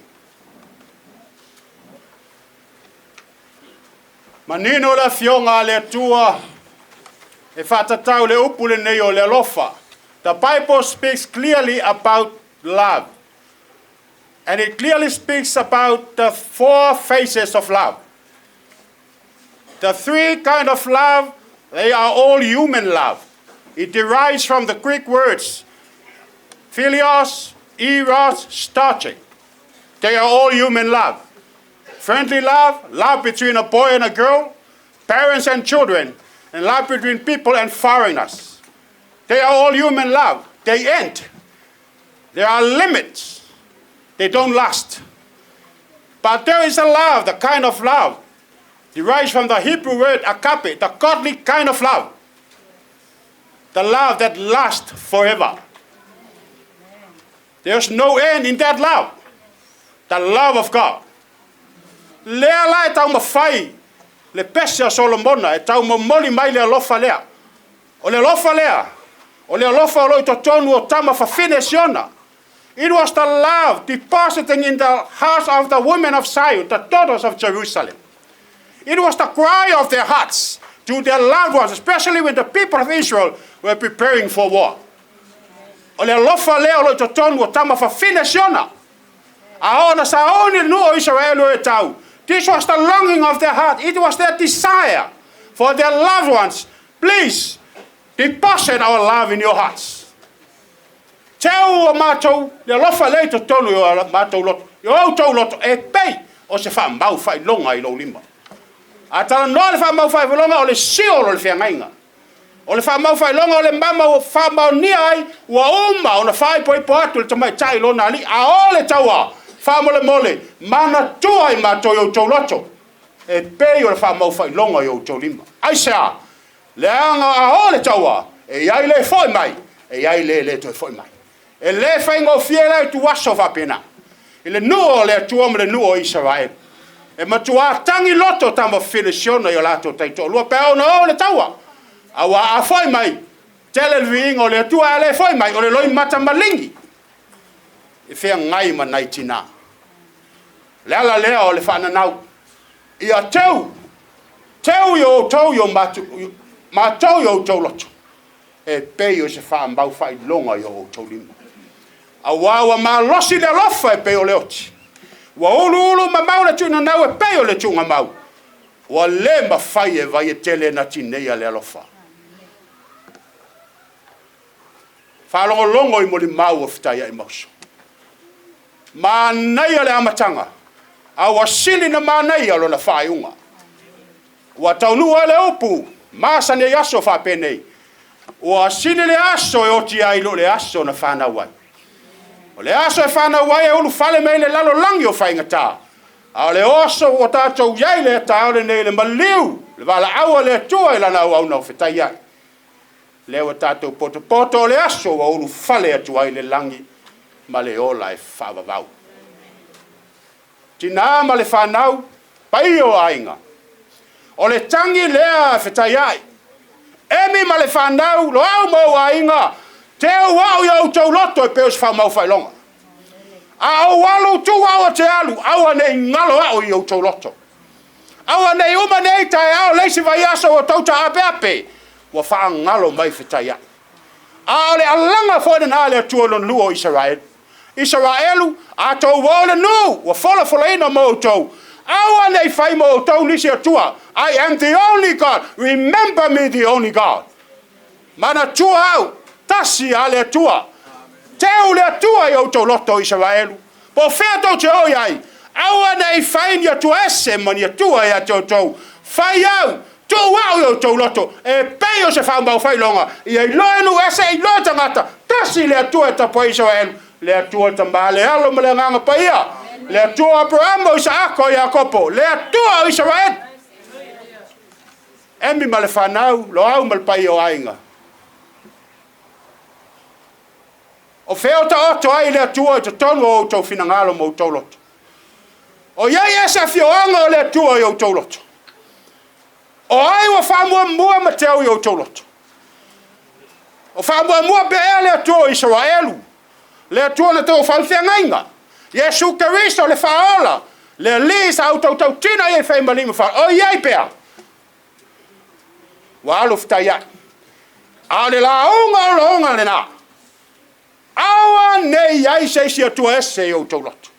Manino le Afioga a le Atua e faatatau le upu lenei o le alofa. The Bible speaks clearly about love. And it clearly speaks about the four faces of love. The three kind of love, they are all human love. It derives from the Greek words philios, eros, storge. They are all human love. Friendly love, love between a boy and a girl, parents and children, and love between people and foreigners. They are all human love. They end. There are limits. They don't last. But there is a love, the kind of love, derives from the Hebrew word agape, the godly kind of love. The love that lasts forever. There's no end in that love. The love of God. Lea la e taumafai le pese a Solomona e taumomoli mai le alofa lea. O le alofa lea, o le alofa o lo o i totonu o tama fafine Siona. It was the love depositing in the hearts of the women of Zion, the daughters of Jerusalem. It was the cry of their hearts to their loved ones, especially when the people of Israel were preparing for war. O le alofa lea o lo o i totonu o tama fafine Siona. A oo ina sauni le nuu o Isaraelu e tau. This was the longing of their heart. It was their desire for their loved ones. Please, deposit our love in your hearts. Teu o matou le alofa lea i totonu i o matou loto, i o outou loto, e pei o se faamau faailoga i lou lima. A talanoa le faamau faailoga, o le seal o le feagaiga. O le faamau faailoga o le mama ua faamaonia ai ua uma ona faaipoipo atu le tamaitai i lona alii. A o le taua, faamolemole, manatua i matou i outou loto, e pei o le faamau faailoga i outou lima. Aisea? Leaga a o le taua, e i ai le e foi mai, e i ai le e le toe foi mai. E le faigofie la ituaso faapena i le nuu o le Atua ma le nuu o Isaraelu. E matuā tagi loto tama Filisiona i o latou taitoalua pe a ona o le taua. Auā a foi mai, tele le viiga o le Atua, a le foi mai, o le loimata maligi e feagai ma nai tinā. O le ala lea o le faananau ia teu, teu i o outou i o matou i o outou loto. e pei o se faamau faailoga i o outou lima. Auā ua malosi le alofa e pei o le oti, ua uluulu mamao le tuunanau e pei o le tuugamau, ua le mafai e vai e tele na tineia le alofa. Faalogologo i molimau o fetaiai mauso. Manaia le amataga, a ua sili na manaia lona faaiuga. Ua taunuu ai le upu masani ai aso faapenei, Ua sili le aso e oti ai i lo le aso na fanau ai. O le aso e fanau ai e ulufale mai ai le lalolagi o faigata, a o le aso ua tatou i ai i le taeao lenei i le maliu, le valaau a le Atua i Lana auauna o fetai ai. Lea ua tatou potopoto o le aso ua ulufale atu ai le lagi ma le ola e faavavau. Tina ma le fanau, paia o aiga. O le tagi lea a Fetaiai. Emi ma le fanau, Loau ma ou aiga, Teu au i o outou loto e pei o se faamau faailoga. A ou alu, tuu au ou te alu, aua ne i galo au i o outou loto. Aua ne i uma nei taeao le isi vaiaso ua outou taapeape, ua faagalo mai fetaiai. A o le alaga foi lena a le Atua i Lona nuu o Isaraelu. Isaraelu, a outou o i le nuu ua folafolaina mo outou, aua ne i fai mo outou nisi atua. I am the only God, remember me the only God. Manatua au, tasi lava le Atua. Teu le Atua i outou loto, Isaraelu. Po o fea tou te o i ai, aua ne i fai ni atua ese ma ni atua ia te outou. Fai au, tuu au i outou loto, e pei o se faamau faailoga, ia iloa e nuu ese, iloa e tagata, tasi le Atua e tapuai Isaraelu, le Atua le Tama, le Alo ma le Agaga Paia, le Atua o Aperamo, o Isaako, o Iakopo, le Atua o Isaraelu. Emi ma le fanau, Loau ma le paia o aiga. O fea o taoto ai le Atua i totonu o outou finagalo ma outou loto? O i ai ea se afioaga o le Atua i outou loto? O ai ua faamuamua ma teu i outou loto? O faamuamua pea ea le Atua o Isaraelu, le Atua na tou faafeagaiga, Iesu Keriso le Faaola, le Alii sa outou tautino i ai fai ma lima fa, o i ai pea? Ua alu fetaiai. A o le lauga o lauga lena, aua ne i i ai se isi Atua ese i outou loto.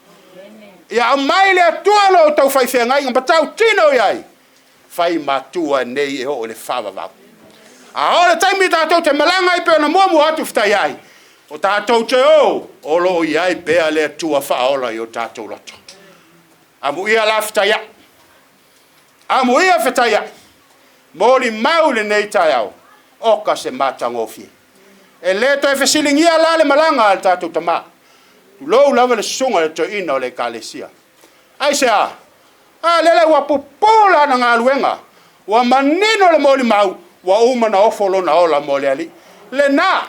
Ia aumai le Atua lo outou faifeagaiga ma tautino i ai, fai matua nei e oo i le faavavau. A oo le taimi tatou te malaga ai pei ona muamua atu fetaiai, o tatou te o, o lo o i ai pea le Atua faaola i o tatou loto. Amuia la fetaiai. Amuia fetaiai. Molimau i lenei taeao, oka se matagofie. E le toe fesiligia la le malaga a le tatou tama. Tulou lava le susuga i le toeaina o le Ekalesia. Aisea? A lele ua pupuu lana galuega, ua manino le molimau, ua uma ona ofo lona ola mo le Alii. Lena,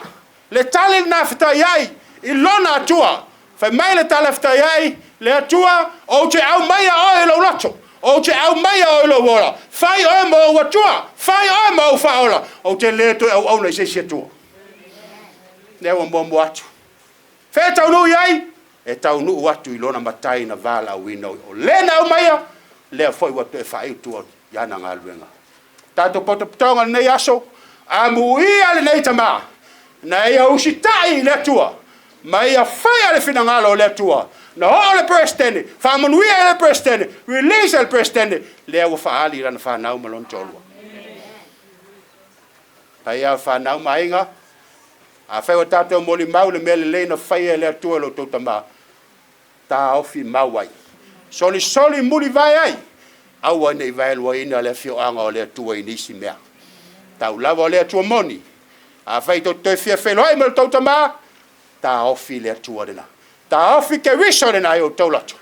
le tali lena fetaiai i lona Atua. Fai mai le tala fetaiai, Le Atua, ou te aumaia oe i lou loto, ou te aumaia oe i lou ola, fai oe ma ou Atua, fai oe ma ou Faaola, ou te le toe auauna i se isi Atua. Lea ua muamua atu. Fea e taunuu i ai? E taunuu atu i lona Matai na valaauina o le na aumaia, lea foi ua toe faaiu tua i ana galuega. Tatou potopotoga i lenei aso, amuia lenei tama, na ia usitai i le Atua, ma ia faia le finagalo o le Atua. Na oo le Peresetene, faamanuia i le Peresetene, release e le Peresetene, lea ua faaali i lana fanau ma lona toalua. Paia o fanau ma aiga, afai ua tatou molimau le mea lelei na faia e le Atua i lo outou tama, taofi mau ai, solisoli mulivae ai, aua ne i vaeluaina le afioaga o le Atua i nisi mea. Tau lava o le Atua moni, afai tou te toe fia feiloai ma lo outou tama, taofi le Atua lena. Taofi Keriso lena i outou loto.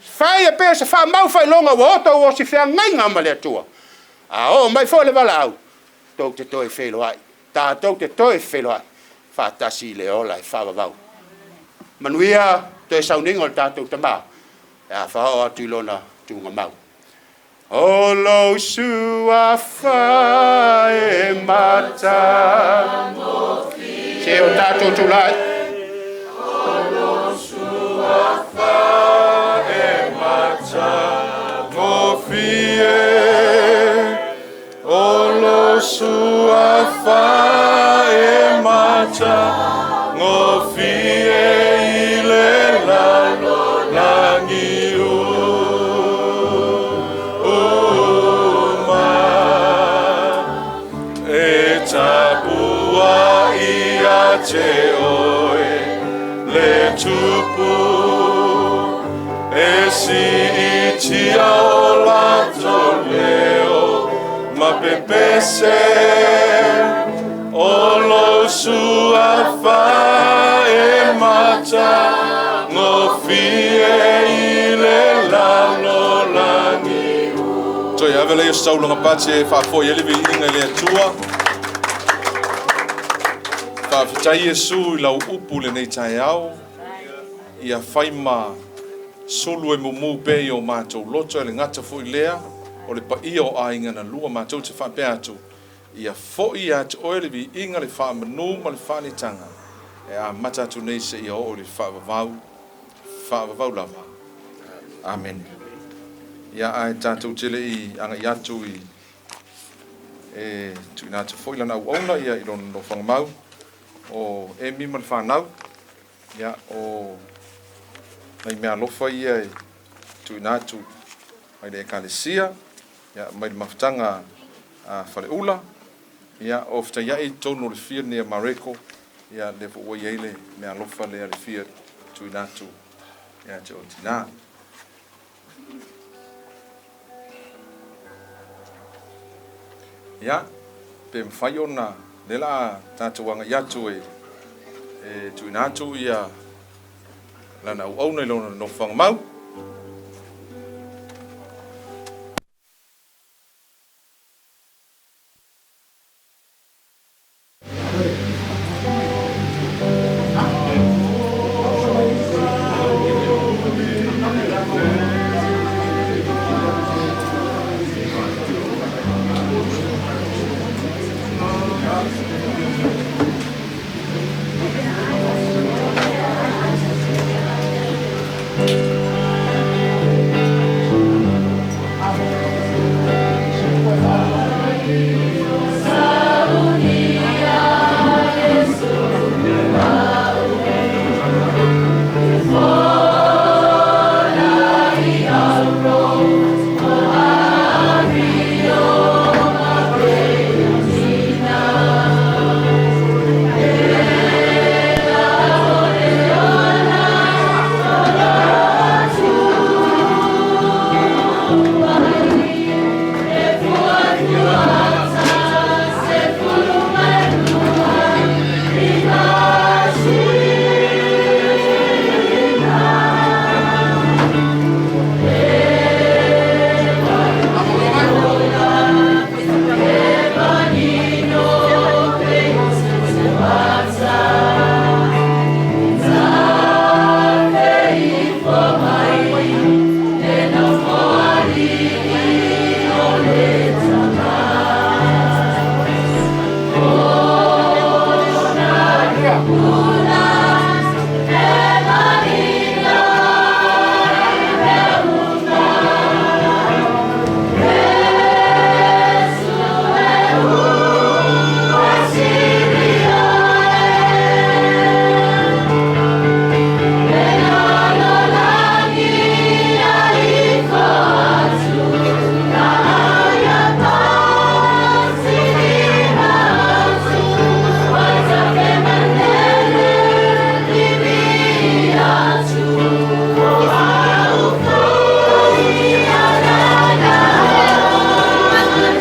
Fai e pei o se faamau faailoga ua oto ua o se feagaiga ma le Atua. A oo mai foi le valaau, tou te toe feiloai, tatou te toe feiloai faatasi i le ola e faavavau. Manuia toe sauniga o le tatou tama e a faaoo atu i lona tuugamau. O lou suafa e matagofie. Se o tatou tulai. O lou suafa e matagofie. O lou suafa e matagofie i le lalolagi uma. E tapuai ia te oe le Tupu, e siitia o latou leo ma pepese, o lou suafa e matagofie i le lalolagi. Toe ave lea o se taulaga pati e faafoi ai le viiga i le Atua. Faafetai Iesu i lau upu lenei taeao, ia fai ma sulu e mumu pea i o matou loto, e le gata foi lea o le paia o aiga na lua matou te faapea atu, ia foi ia te oe le viiga, le faamanu ma le faaletaga. e amata atu nei seia oo i le faavavau, faavavau lava. Amene. Ia, ae tatou te le i agai atu i e tuuina atu foi lana auauna ia i lona nofoaga mau o Emi ma le fanau, ia o nai meaalofa ia e tuuina atu mai le Ekalesia, ia mai le mafutaga a Faleula, ia o fetaiai i totonu o le field nei a Mareko, ia lea foi ua i ai le meaalofa lea le field tuuina atu ia te oe tinā. Ia, pe mafai ona lea la a tatou agai atu e e tuuina atu ia lana auauna i lona nofoaga mau.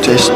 Test.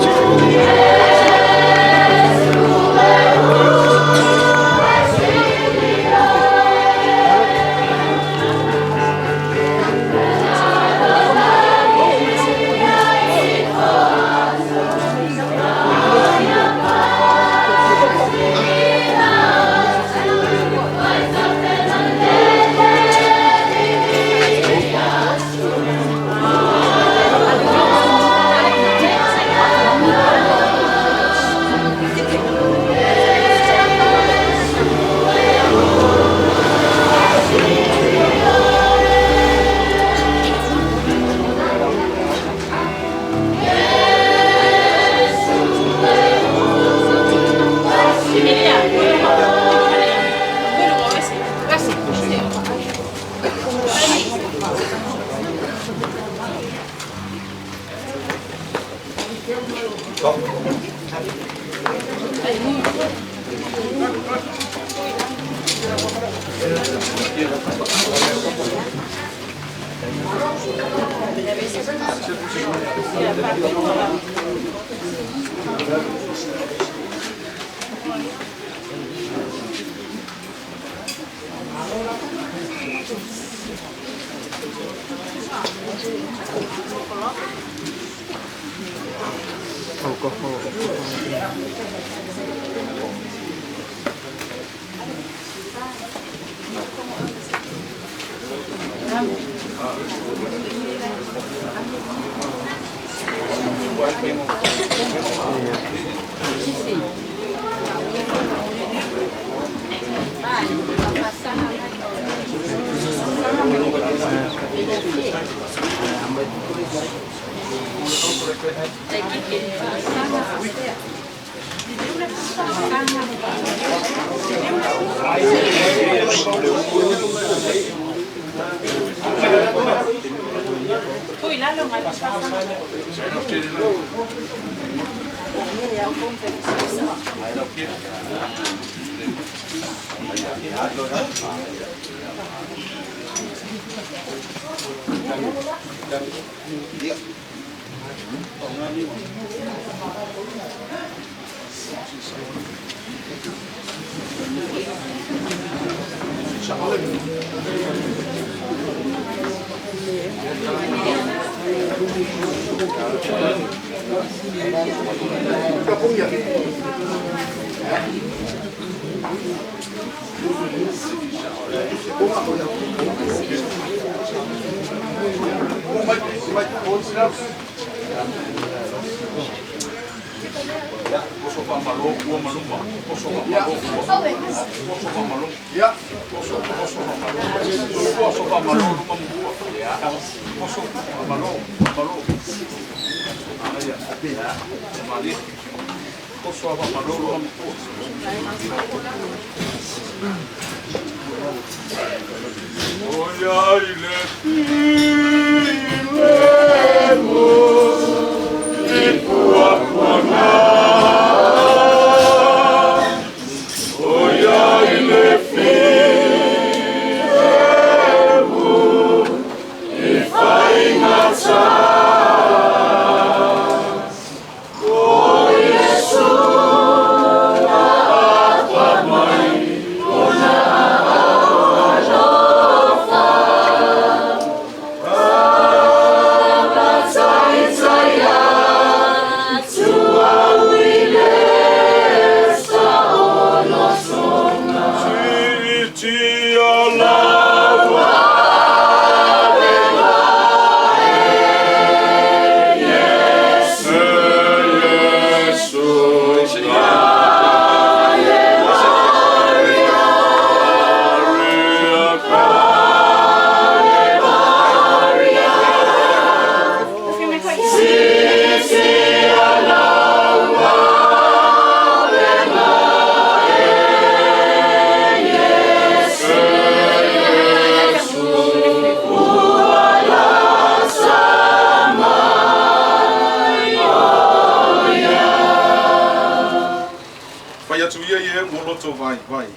Fai atu ia i e ua loto vaivai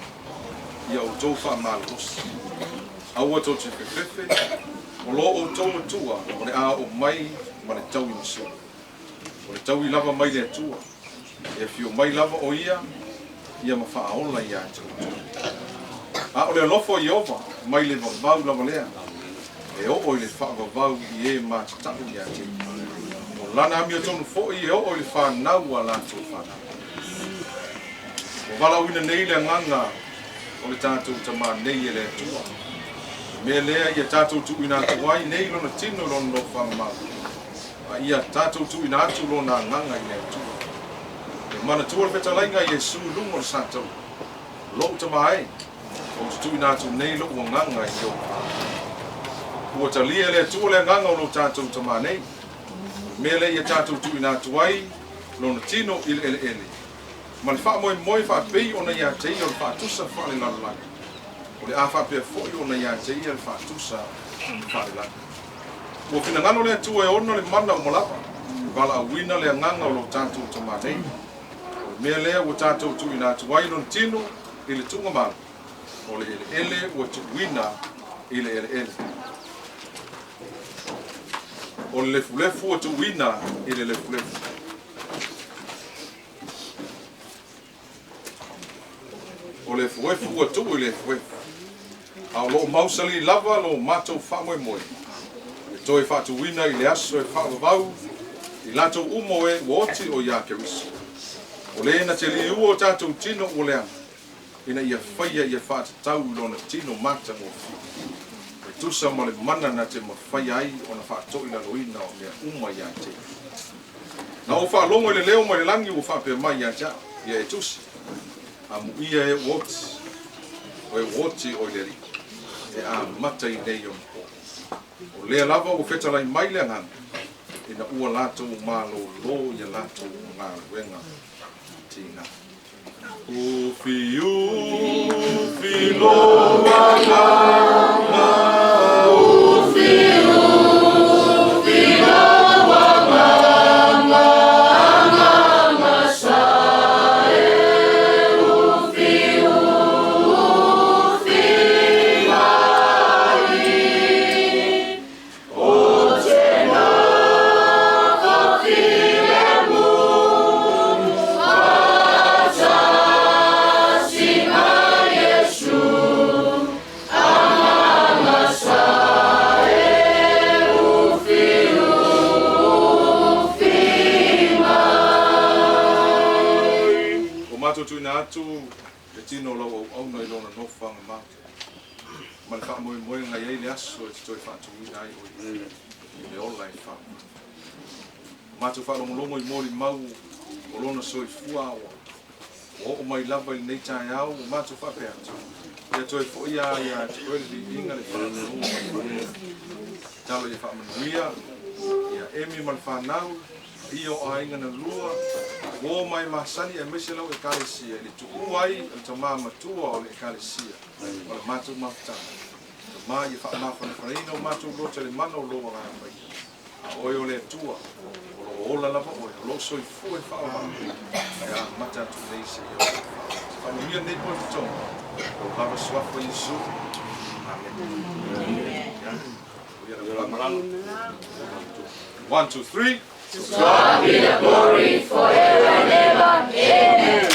ia outou faamalolosi. Aua tou te fefefe, o lo outou Matua o le a oo mai ma le taui masini. O le taui lava mai le Atua, e afio mai lava o ia, ia ma faaola ia te outou. A o le alofa o Ieova mai le vavau lava lea, e oo i le faavavau i e matatau ia te ia. O lana amiotonu foi e oo i le fanau a latou fanau. Ua valaauina nei le agaga o le tatou tamā nei e le Atua. O le mea lea ia tatou tuuina atu ai nei lona tino i lona nofoaga mau, a ia tatou tuuina atu lona agaga i le Atua. Ia manatua le fetalaiga a Iesu i luga o le sataua, Lou tamā e, ou te tuuina atu nei lou agaga i ou aa. Ua talia e le Atua le agaga o lo tatou tamā nei. O le mea lea ia tatou tuuina atu ai lona tino i le eleele, ma le faamoemoe faapei ona ia te ia o le faatusa faalelalolagi, o le a faapea foi ona ia te ia le faatusa faalelagi. Ua finagalo le Atua e ona le mana uma lava, e valaauina le agaga o lo tatou tamā nei. O le mea lea ua tatou tuuina atu ai lona tino i le tuugamalu, o le eleele ua tuuina i le eleele. O le lefulefu ua tuuina i le lefulefu. O le efuefu ua tuu i le efuefu. A o lo o mausali lava lo matou faamoemoe e toe faatuina i le aso e faavavau i latou uma o e ua oti o ia Keriso. O le na te liua o tatou tino ua leaga, ina ia faia ia faatatau i lona tino matagofie, e tusa ma le mana na te mafaia ai ona faatoilaloina o mea uma ia te ia. Na ou faalogo i le leo mai le lagi ua faapea mai ia te au, Ia e tusi, amuia e ua oti, o e ua oti o i le Alii, e amata i nei ona po. lea lava ua fetalai mai le Agaga, ina ua latou malōlō i a latou galuega tiga. Ufiufi lou agaga, ufiufi lou agaga, agaga sa e ufiufi mai. O te nofo filemu faatasi ma Iesu, agaga sa e ufiufi mai. Ua matou tuuina atu le tino o lau auauna i lona nofoaga mata, ma le faamoemoega e i ai le aso e te toe faatuina ai oe i le ola e faavavau. Ua matou faalogologo i molimau o lona soifua ua oo mai lava i lenei taeao, ua matou faapea atu, Ia toe foi lava ia te oe le viiga, le faamanu ma le faafetai. Tatalo ia faamanuia ia Emi ma le fanau, paia o aiga na lua, uo ma e masani aemaise lau Ekalesia i le tuua ai o le tama matua o le Ekalesia ma le matou mafutaga. Tama ia faamafanafanaina o matou loto i le mana o lou Agaga Paia. A oe o le Atua, o lo o ola lava oe, o lou soifua e faavavau, e amata atu nei seia oo i le faavavau. Faamanuia lenei po i totonu, lou lava suafa Iesu. Amene. One, two, three. To God be the glory forever and ever. Amen.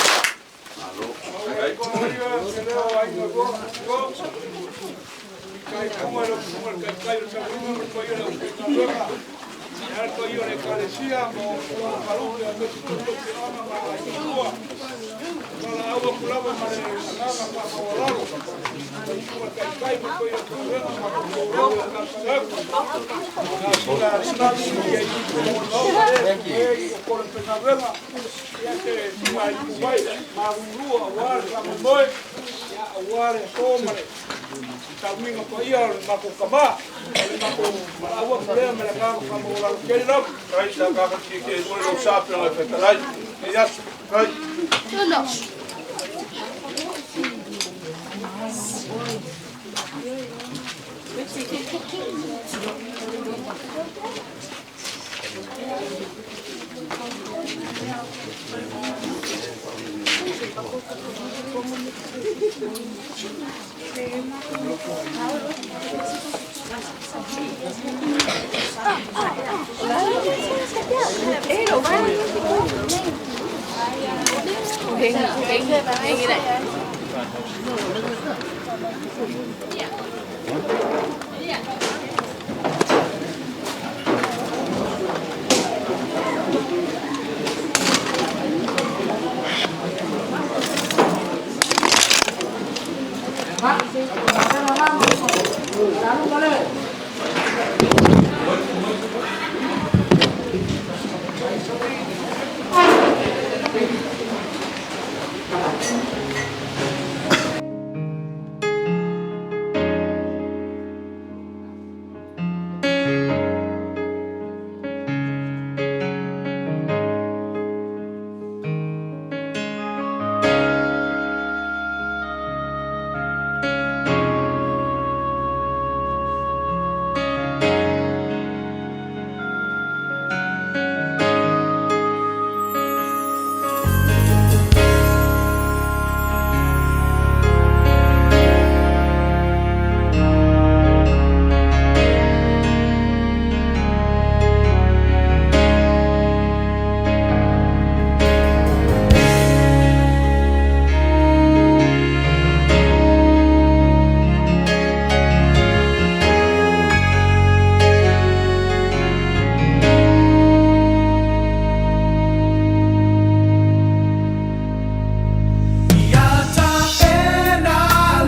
Ia taʻena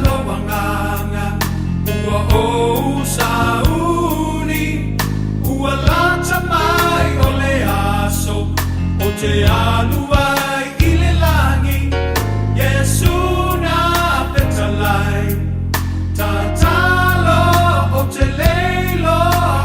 lou agaga, ua ou sauni, ua lata mai o le aso ou te alu ai i le lagi. Iesu na fetalai, tatalo ou te le iloa.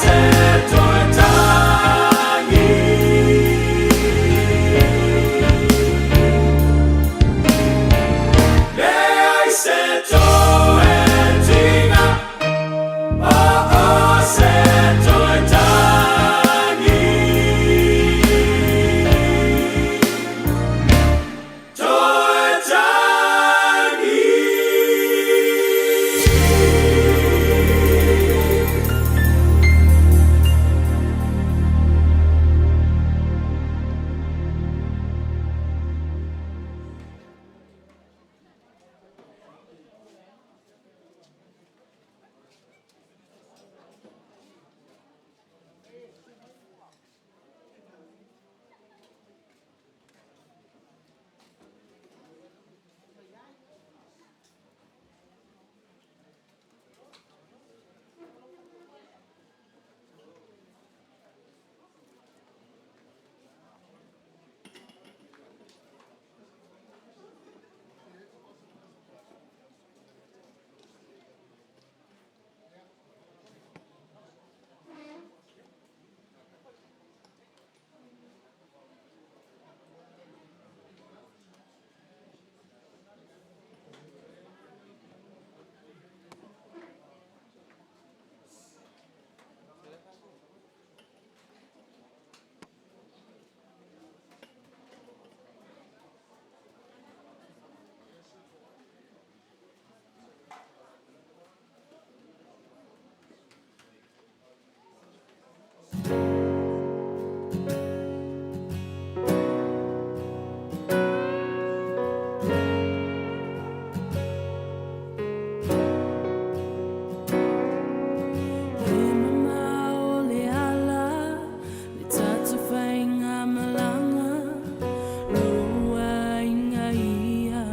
se toe tagi. Leai se toe tiga, o se toe tagi. Toe tagi. E mamao le ala le tatou faigamalaga lou aiga ia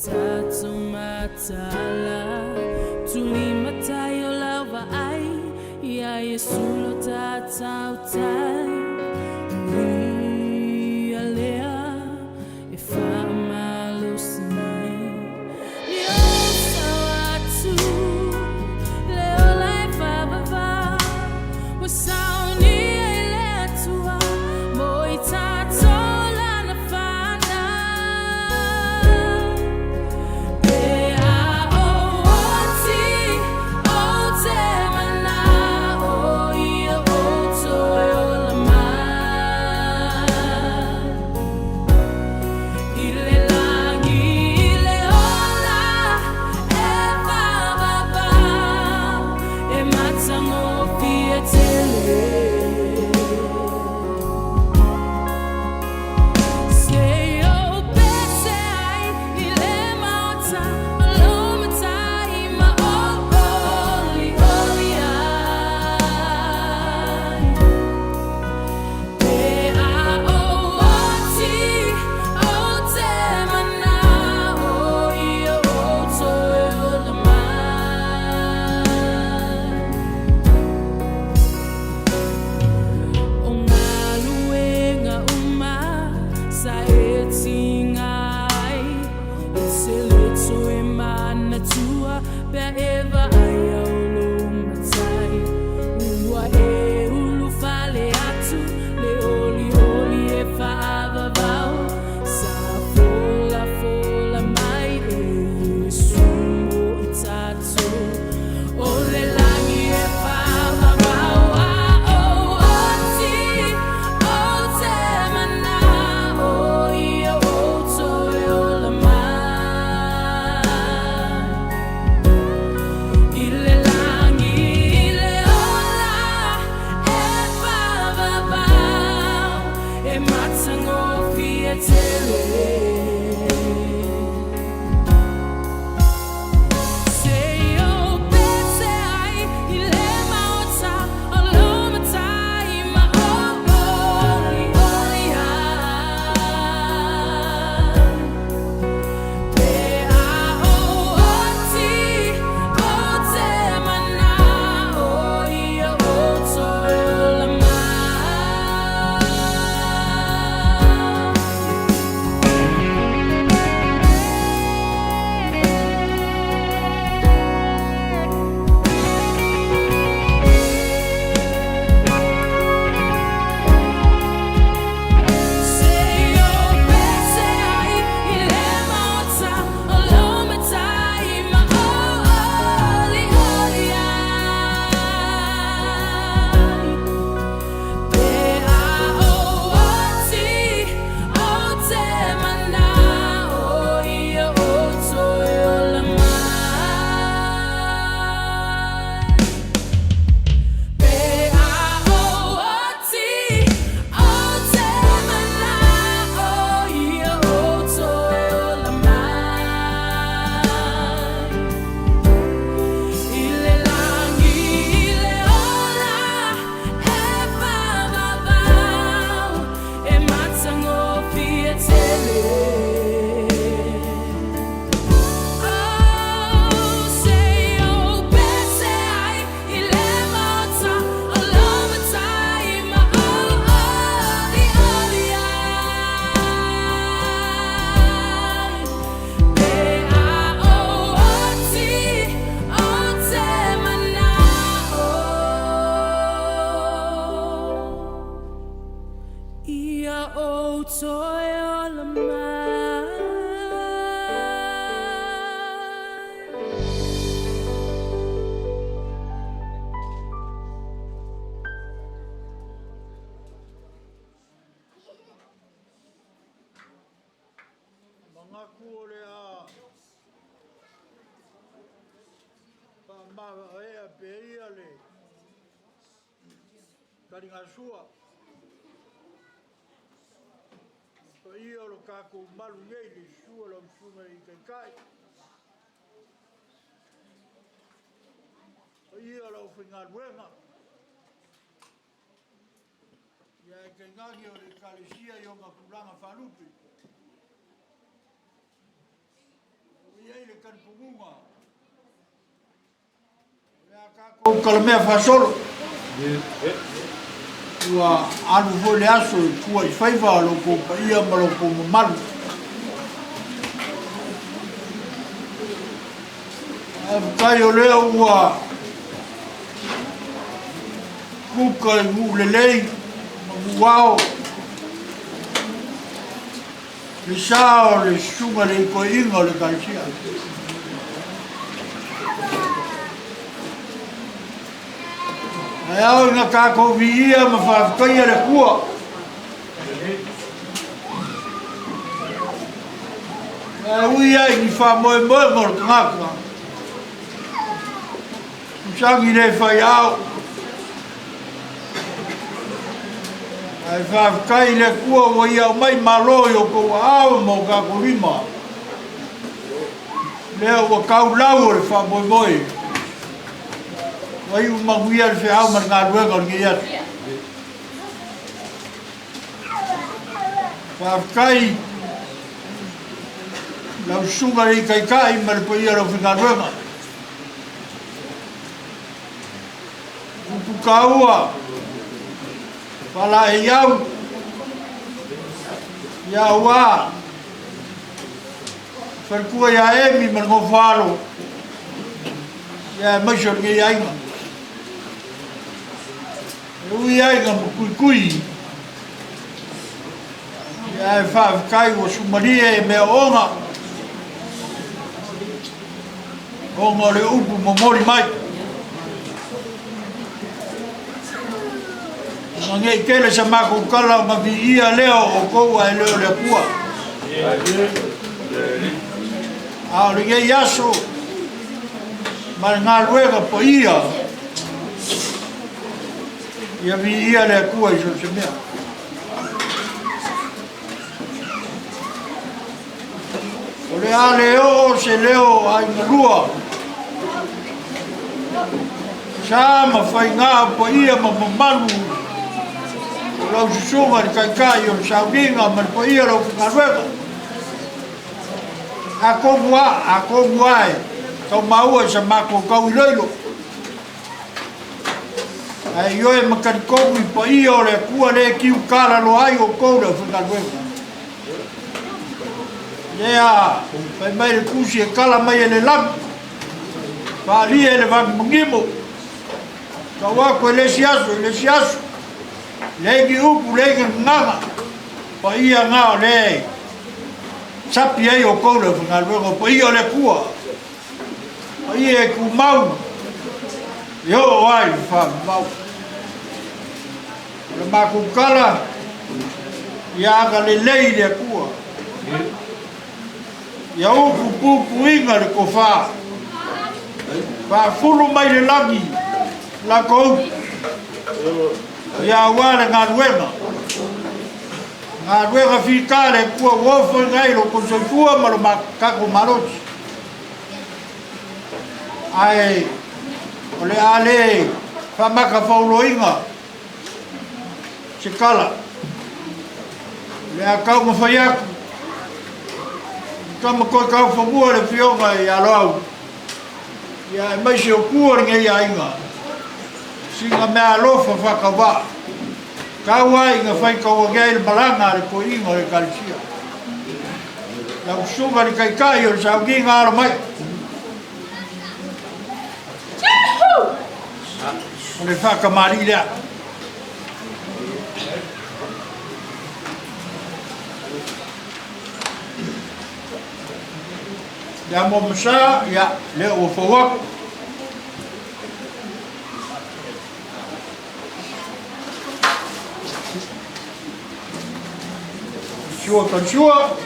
tatou mataala tulimatai o lau vaai ia Iesu lo tatau tai o ia lea e faamalosi mai Ia sao atu le ola e faavavau ua saunia i le Atua mo i tatou lana fanau. Pe a ou oti ou te manao ia ou toe ola mai. I le lagi i le ola e faavavau e matagofie tele. Se ou pese ai i le maota o lou matai ma ou olioli ai. Pe a ou oti ou te manao ia ou toe ola mai. O galuega uma sa e tiga ai e te le toe manatua pe a e vaai au lou matai ua e ulufale atu le olioli e faavavau sa folafola mai e Iesu mo i tatou o le lagi e faavavau a ou oti ou te manao ia ou toe ola mai. maeaea pea ia le taligasua. Paia o lo tatou malu nei i le susu o lau Susuga i le Taitai. Paia o le aufaigaluega. Ia ae tainane o le Ekalesia i ona tulaga faalupe. Ua i ai le talitonuga o le a tatou talamea faasolo. Ua alu foi le aso i tua i faiva o lo outou paia ma lo outou mamalu. Faafetai o lea ua kuka i nuu lelei ma nuu ao le sa o le susuga i le itoeaiina o le Ekalesia. Ae ao ina tatou viia ma faafetaia le Atua. Ae ui ai ni faamoemoega o le tagata, Masani le fai ao. Ae faafetai i le Atua ua ia aumai malo i outou aao ma o tatou lima. Lea ua tau lau o le faamoemoe. Ua iu manuia le feau ma le galuega o lenei aso. Faafetai lau susuga i le Taitai ma le paia o le aufaigaluega. Upu taua, faalaeiau, ia aua, faletua ia Emi ma le nofo alo, ia aemaise o lenei aiga. E ui ai ina matuitui, ae faafetai ua sumalie e mea ona, ona o le upu momoli mai. Ina ne i tele sa matou tala ona viia lea o outou ae le o le Atua. A o lenei aso ma le galuega paia, ia viia le Atua i so o se mea. O le a le oo se leo o Aiga Lua, sa ma faiga o paia ma mamalu o lau susuga i le Taitai o le Sauniga ma le paia o le aufaigaluega. Atonu a, atonu a e tau maua i sa matou tau iloilo. Ae ioe ma talitonu i paia o le Atua lea e kiukalaloa ai outou le aufaigaluega. Lea fai mai le tusi e kala mai e le lagi, faalia e le vagimogimo, tau atu e le isi aso, e le isi aso, leai ni upu, leai ni gagana, paia na o lea e sapi ai outou le aufaigaluega, o paia o le Atua. Paia e tumau e oo ai le faavavau. O le matou tala, ia agalelei le Atua, ia upu puipuiga le tofa, faafulu mai le lagi latou upu, ia aua le galuega, galuega fita a le Atua ua ofoina ai lo outou soifua ma lo tatou malosi. Ae o le a le faamatafauloina se tala, o le a taumafai atu i tama toe taufanua le Afioga ia Loau, ia aemaise o tua o lenei aiga, sina meaalofa faatauvaa, tau ai ina faitauagia ai le malaga a le toeaina o le Ekalesia. Lau Susuga i le Taitai o le Sauniga alo mai. O le faatamalii lea. Ia mo masa, ia, lea ua fou atu. Sua Kansua.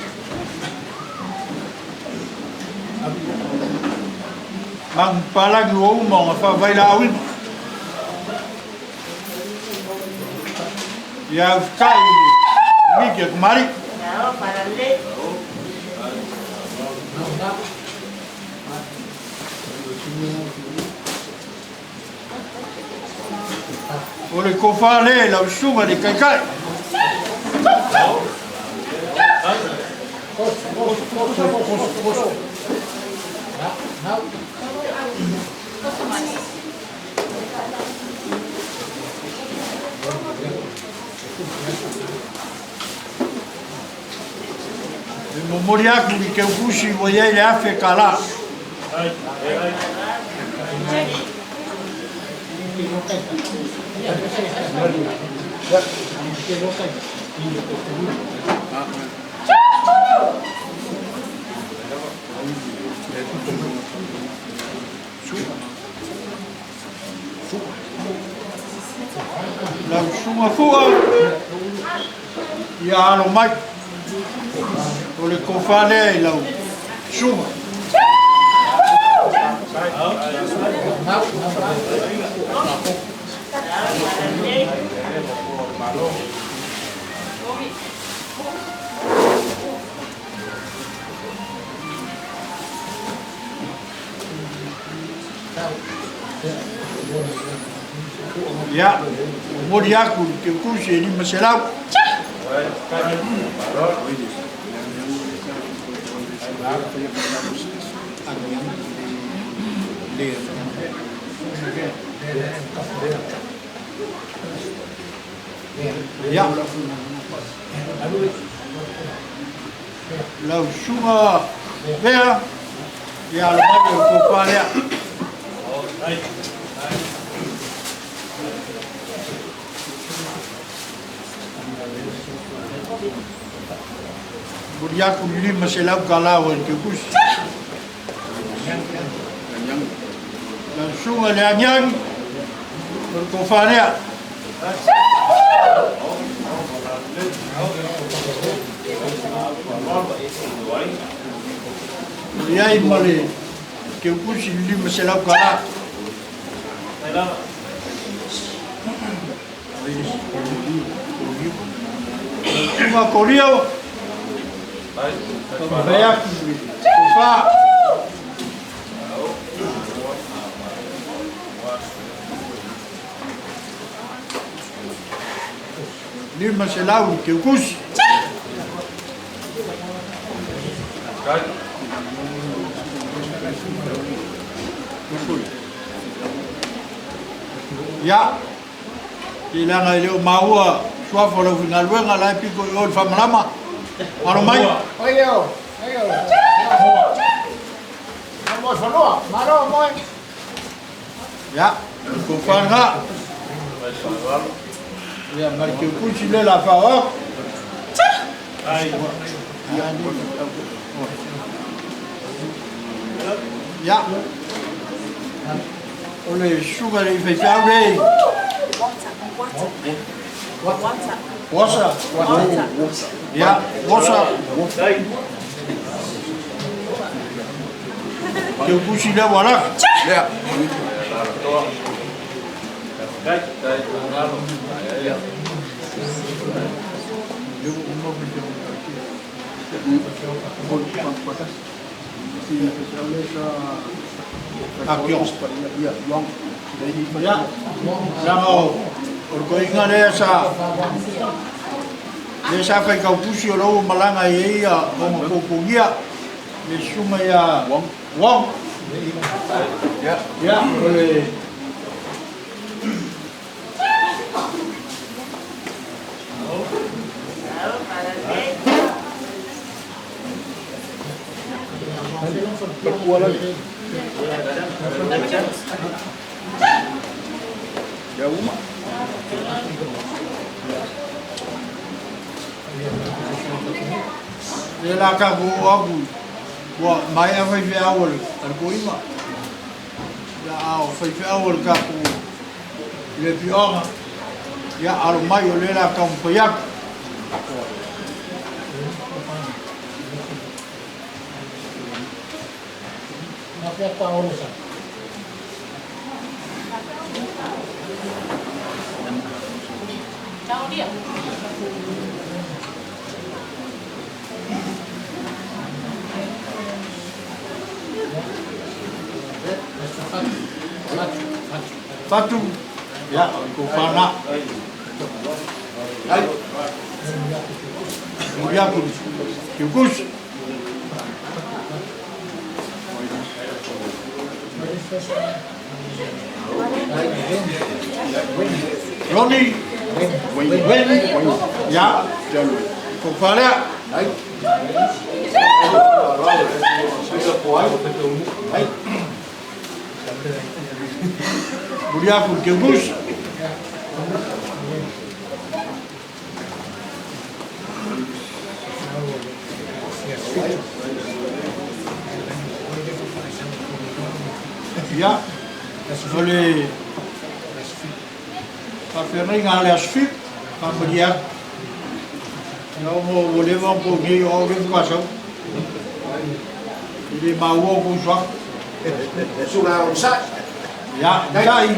Magupapalagi ua uma ona faavailauina. Ia usitai i le miki a Kamali'i. O le tofa lea i lau susuga i le Taitai. E momoli atu i Keukusi ua i ai le $1,000. Lau susuga Fua, ia alo mai. O le tofa lea i lau susuga. Ia, momoli atu i le Teutusi e 500. Ia, lau susuga Vea, ia alo mai o le tofa lea. Momoli atu le $500 o le Teutusi. Lau susuga i le Agiagi, o le tofa lea. O i ai ma le Teutusi i le $500. Susuga Korio, taumafai atu i le tofa. 500 i Teukusi. Ia, te leaga e le o maua suafa o le aufaigaluega la e pito i o i le faamalama. Alo mai. Oi o, oi o. Mo fanua, malo moe. Ia, o le tofa lena. Ia, ma le Teukusi lea o le a faaoo atu. Ia, o le susuga i le faifeau lea. Osa. Ia, osa. Teukusi lea ua laka. Ia, leaga o le toeaina lea sa lea sa fai tautusi o lea ua malaga i ai ia ona toutugia le susuga ia Wong. Ia, o le Lea la tatou oo atu ua maea faifeau a le toeaina. Ia, a o faifeau a le tatou le afioaga, ia alo mai o lea la taumafai atu. Fatu, ia, o le tofa lena. Ai. Momoli atu i Kiukusi. Ronnie, Wayne, ia, tofa lea. Ai. Momoli atu i Kiukusi. Ia, o le faafeagaiga a le Aso Fitu, faamalie atu. Ia ona ua leva ona tou nei o au lea faatoa sau. E le maua outou suafa. Ia, onosai.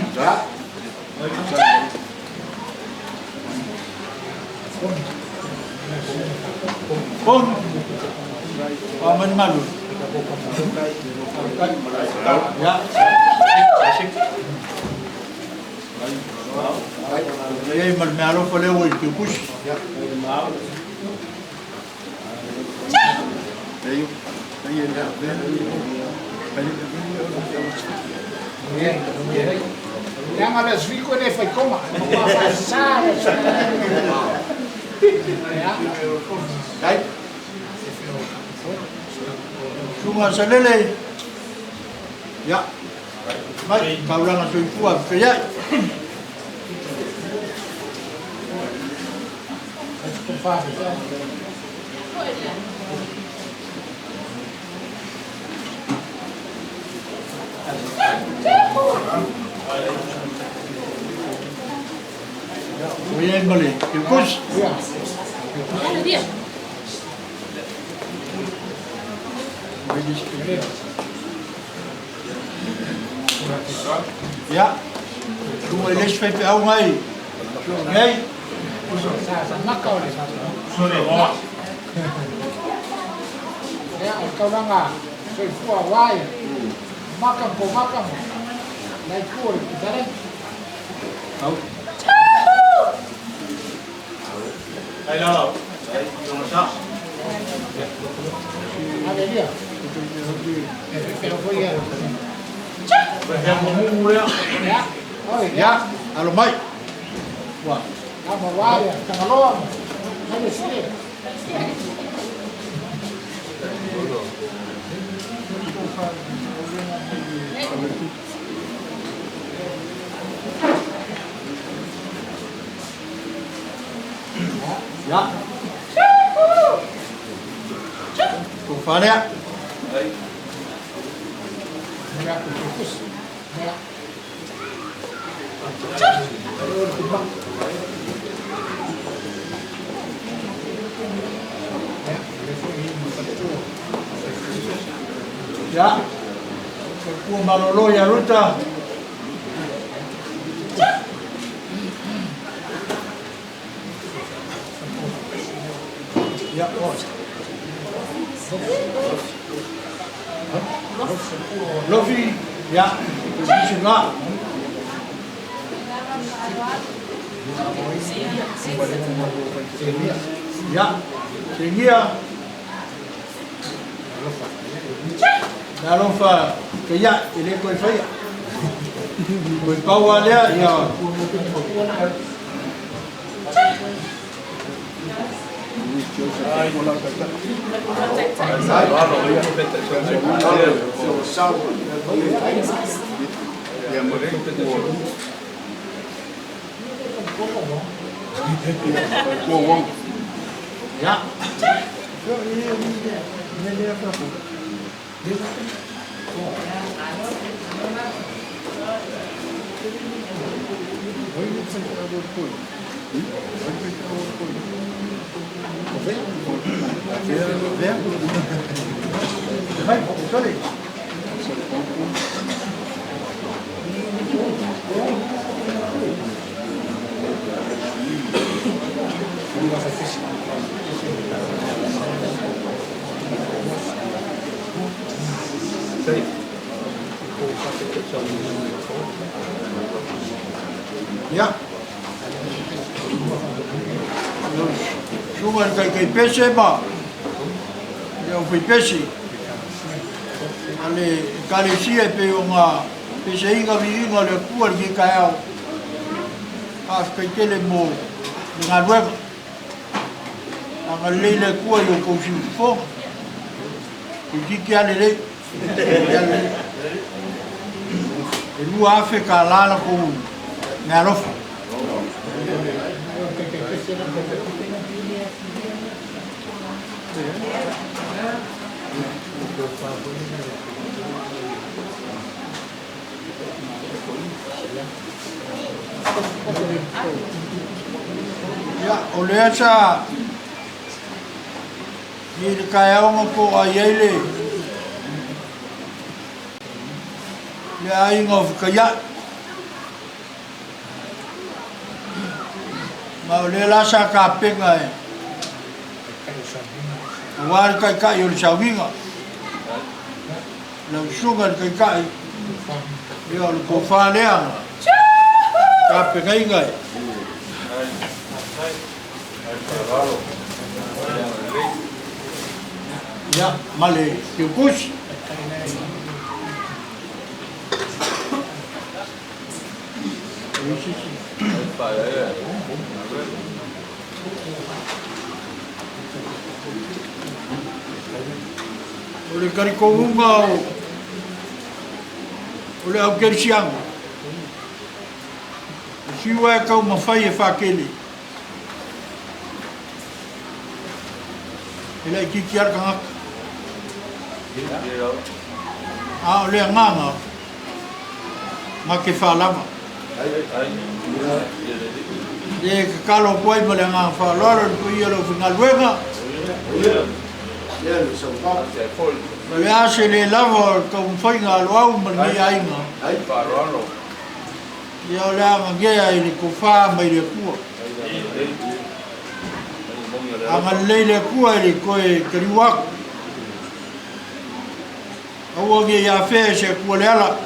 Ponu. Faamalumalu. Ia. Ia i ma le meaalofa lea ua i Kiukusi. Leaga le Aso Fitu e le fai koma, e matua faasa le aso. Ia. Susuga Salele. Ia. Mai, taulaga soifua feiai. Ua i ai ma le Kiukusi. Ia, susuga i le isi faifeau ngai nei. Ia, o le taulaga soifua aua ia maka ma pomaka ma la itu o le fetalaiga. Au. Ai lalo. Ave lia. E fefeo foi ia. Ia. Oi. Ia, alo mai. Ua. Ia ma ua ia Tagaloa ma Falesile. Ia. Tofa lea. Ia ku kusi. Ia. Ia. Soifua malolo ia Ruta. Ia, o. Lofi, ia, Sisi la. Ia, Segia. Le alofa ke ia, e le koe faia. Koe pau lava lea, ia. Ia. Mai, sole. Ia. Susuga i le taitaipese ma le aufaipese a le Ekalesia e pei ona peseina viiga o le Atua i lenei taeao. Faafetai tele mo le galuega. Agalelei le Atua i lo outou siufofoga. Toeitiiti lava lelei. E $2,000 la tou meaalofa. Ia, o lea sa i le taeao na to'a ai le le aiga o Fetaia'i. Ma o lea la sa tapena e aua le taitai o le sauniga. Lau susuga i le taitai, ia o le tofa lea na tapenaina e. Ia, ma le Teutusi. O le talitonuga o le au kerisiano, e fiu lava e taumafai e faatele, e laitiiti lava le tagata. A o le agaga, na te faalava. E tatalo atu ai ma le agaga faaaloalo i le paia o le aufaigaluega, o le a se le lava o le taumafaiga a Loau ma lenei aiga, ia o le a gagea i le tofa mai le Atua. Agalelei le Atua i le toe taliu atu. Aua ne i afea e se Atua le ala.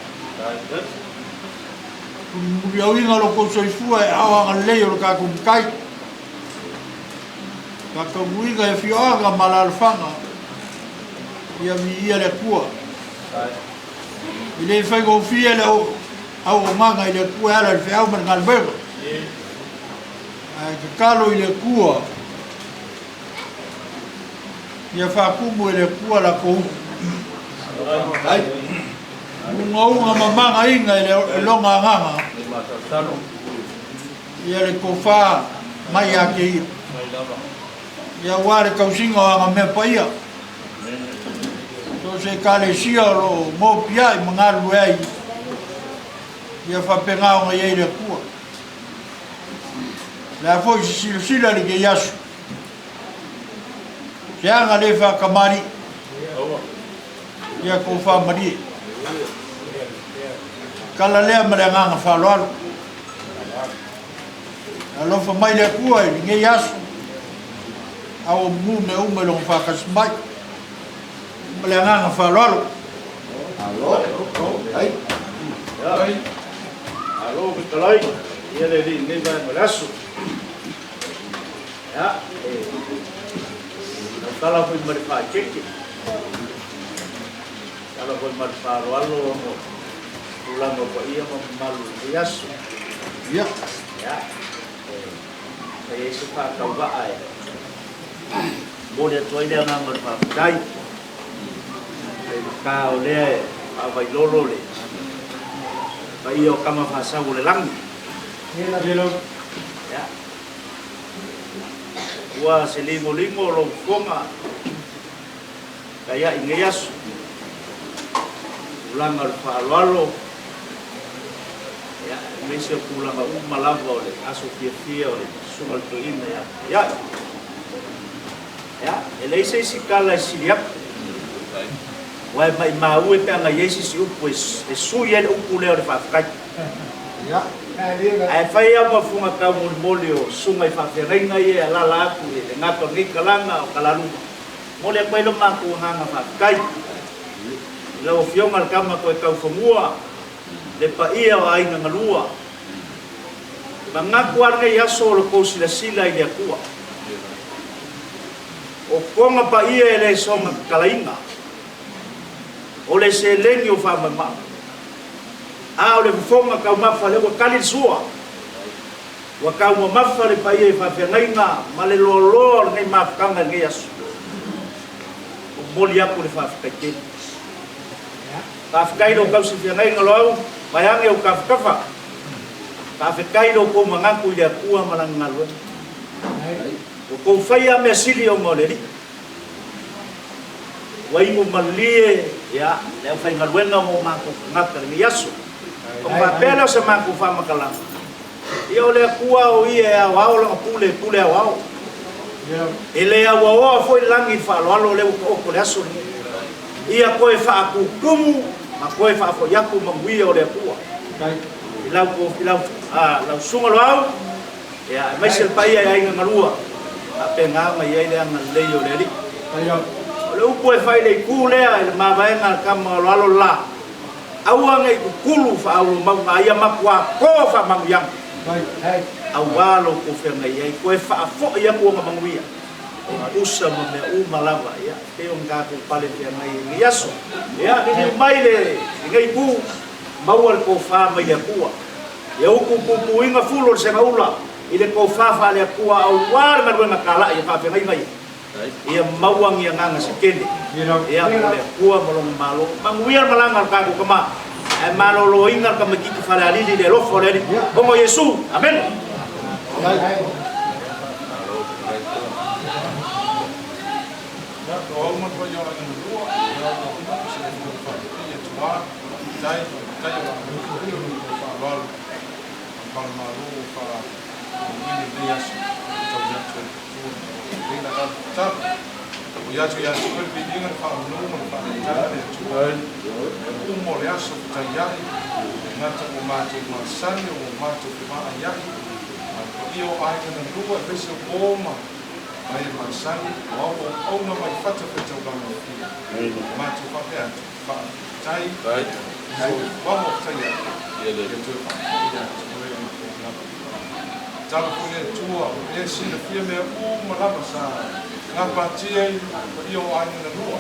Mulimuliauina lo tou soifua e ao agalelei o lo tatou Matai. Faataunuuina e afioaga ma alaalafaga, ia viia le Atua. E le faigofie le auaunaga i le Atua e ala i le feau ma le galuega. Ae tatalo i le Atua ia faatumu e le Atua latou upu. Ugauga ma magaina i le lona agaga, ia le tofa mai ia te ia. Ia aua le tausiga o ana mea paia. So o se Ekalesia o lo o nopiai ma galulue ai, ia faapena ona i ai le Atua. O le a foi se silasila i lenei aso, Se aga le faakamalii, ia kou faamalie. Kala lea ma le agaga faaaloalo. Alofa mai le Atua i lenei aso, a ua mumu mea uma i lona faatasi mai. Ma le agaga faaaloalo. Malo fetalai, ia le alii i lenei vaega o le aso. Ia, e tautala foi ma le faaeteete, tautala foi ma le faaaloalo ona o tulaga o paia ma mamalu o lenei aso. Ia, ia, e fai ai se faatauvaa e momoli atu ai le agaga o le faafetai. Faigata o lea e faavailolo le paia o tama faasau o le lagi. Ia. Ua se ligoligo o lou fofoga kai ai i nei aso. Tulaga o le faaaloalo, ia, aemaise o tulaga uma lava o le aso fiafia o le Susuga i le Toeaina ia Taiai. Ia, e leai se isi tala e sili atu. Aua e maimau e pe ana i ai se isi upu e sui ai le upu lea o le faafetai. Ae fai lava ma fuga taumolimoli o susuga i faafeagaiga ia e alaala atu i le gata o lenei talaga o Kalaluma. Momoli atu ai lo matou agaga faafetai i lau Afioga le tama toe taufanua Le paia o aiga galua. Manatu a lenei aso o lo tou silasila i le Atua. O koga paia e le soona tatalaina, o le seleni o faamaema'a, a o le fofoga taumafa lea ua tali le sua, ua taumamafa le paia i faafeagaiga ma le loaloa o lenei mafutaga i lenei aso. Momoli atu le faafetai tele. Faafetai i lou tausi feagaiga Loau, vaeane ou tafatafa. Faafetai i lo outou manatu i le Atua ma Lana galuega. Ua tou faia mea sili ona o le Alii. Ua inu malie ia le aufaigaluega ma o matou tagata i lenei aso. Ona faapea lea o se matou faamatalaga, ia o le Atua o Ia e aoao Lana pule, pule aoao. E le auaoa foi le lagi i le faaaloalo lea ua taoto i le aso lenei. Ia toe faatutumu ma toe faafoi atu manuia o le Atua i lau i lau lau susuga Loau, ia aemaise le paia i aiga galua, faapena ona i ai le agalelei o le Alii. O le upu e fai i le itu lea i le mavaega a le tama o Loalo le la, aua ne i tutulu faaulumauga a ia matua to faamanuiaga aua lo outou feagai ai, toe faafoi atu ona manuia e tusa ma mea uma lava, ia pei ona tatou pale feagai ai i lenei aso. Ia liliu mai lenei itu, maua le tofa mai le Atua. Ia utu puipuiga fulu o le segaula i le tofa faale-Atua aua le galuega talai e faafeagaiga ia. Ia maua ni agaga se tele, ia mo le Atua ma Lona Malo. Manuia le malaga a le tatou tama, ae maloloina le tamaititi falealili i le alofa o le Alii. Ona o Iesu. Amene. Ia, o au ma le paia o aiga na lua, ia ua uma se tou faapipii atu a, faafetai, faafetai o le a foi o lo outou faaaloalo ma le palemalo ua faamauina i lenei aso e taui atu ai le Atua ma le Leila a le tatalo. Oi atu ia te oe le viiga, le faamanu ma le faaletala le Atua, e uma o le aso fetaiai, e gata ua matou masani o ua matou fevaaiai, ma le paia o aiga na lua aemaise o po ma Mai e masani, o au auauna mai fata faitaulaga e fia. Matou faapea atu, faafetai, soifuaga o fetaia, ia toe faafoi ia te oe le tou lava. Tatalo foi le Atua, o ea silafia mea uma lava sa gapatia i paia o aiga na lua,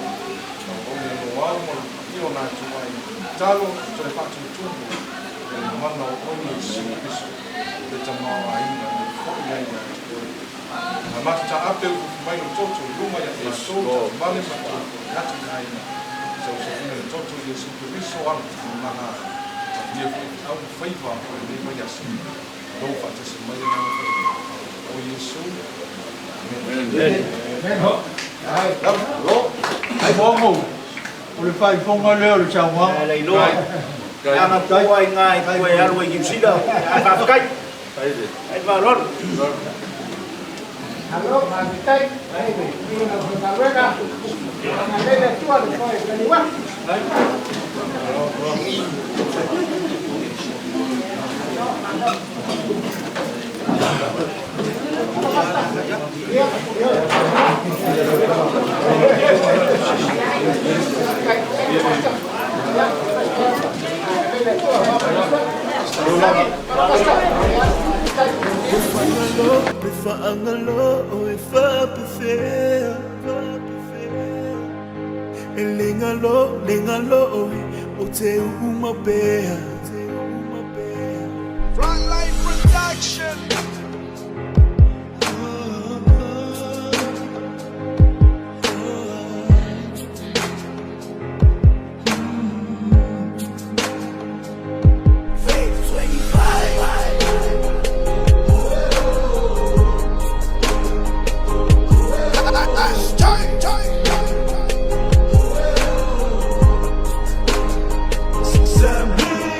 auauna e loau ma le paia o latou aiga. Tatalo toe faatutumu i le mana o oe Iesu Keriso, le tamaoaiga e foi ai ia te oe. Na matou taape ufuufu mai lo toto i luma ia matou taavale ma tou foi atu i aiga sausauna le toto i Iesu Keriso ala ma manuia foi feau ma faiva o lenei vaiaso lou faatasi mai agaga paia o Iesu. Amene. Ai mo o le faaifoga lea o le saunoaga. Lei loa. Ana tua i ngā i tua e alu ai Niu Sila. Ae faafetai. Ai faaaloalo. Malo, faafetai. I lau faigaluega. Agalelei le Atua le toe taliu atu. Frontline Production.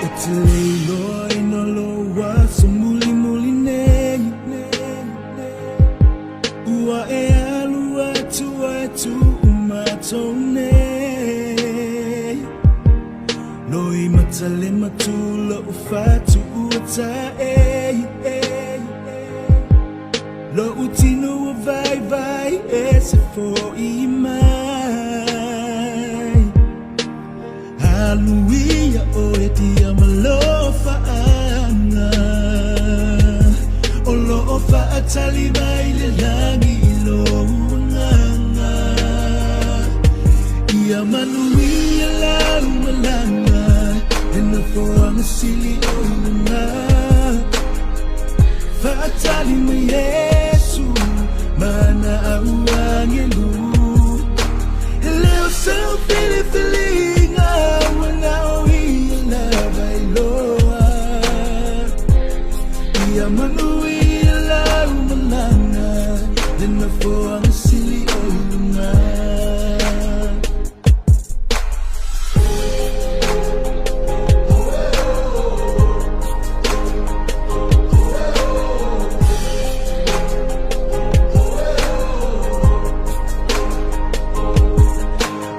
Ou te le iloa ina lou aso mulimuli nei Ua e alu atu ae tuu matou nei Loimata le matu lou fatu ua tae Lou tino ua vaivai e se fo'i mai Alu ia oe dia malo. Faatali mai le lagi i lou agaga. Ia manuia lau malaga le nofoaga sili o i luga. Faatali mai Iesu ma ana au agelu. E le o sau filifiliga ua na o ia lava e iloa. Ia manuia lau malaga le nofoaga sili o i luga.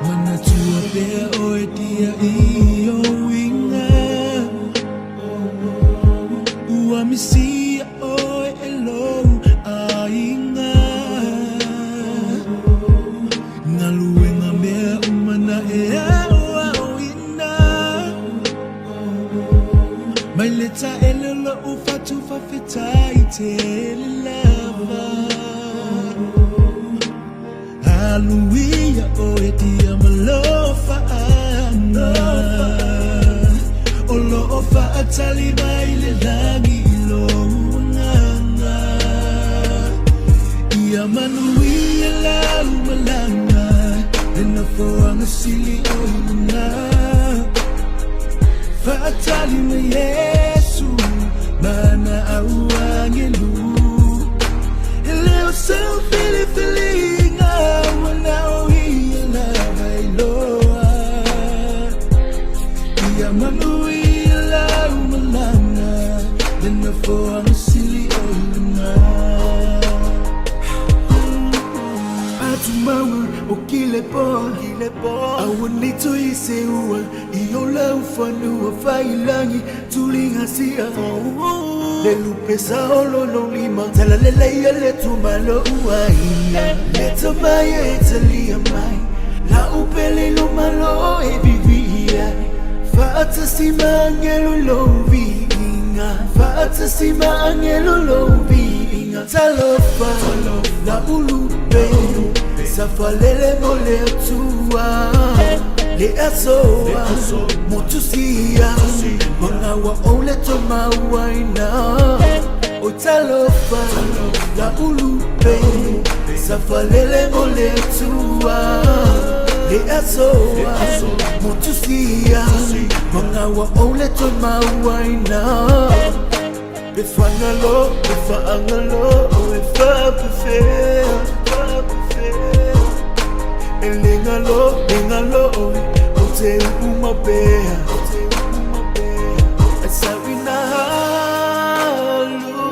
Manatua pea oe dia i ou uiga. Ua misia oe e lou aiga. Galuega mea uma na e aoaoina. Mai le taele o lou fatu faafetai tele lava. Alu ia oe dia ma alofaaga. O loo faatali mai le lagi i lou agaga. Ia manuia lau malaga le nofoaga sili o i luga. Faatali mai Iesu ma ana au agelu. E le o sau filifiliga ua na o ia lava e iloa. Ia manuia lau malaga le nofoaga sili o i luga. Atumaua o kile po Aua nei toe seua I o lau fanua failangi Tuliga sia Le lupe sa olo no lima Tala le leia le tumalo uaina Le tamaia e talia mai La upele lo malo e vivia Faatasi ma angelo lo viinga Faatasi ma angelo lo viinga Talofa la ulupe Safalele mo le atua Le asoa Motusia Mangawa o le tomauaina O talofa la ulupe Safalele mo le atua Le asoa Motusia Mangawa o le tomauaina Pe whangalo, pe whaangalo, o e whapewhea. E lengalo, lengalo, o te umapea. E sawina halu.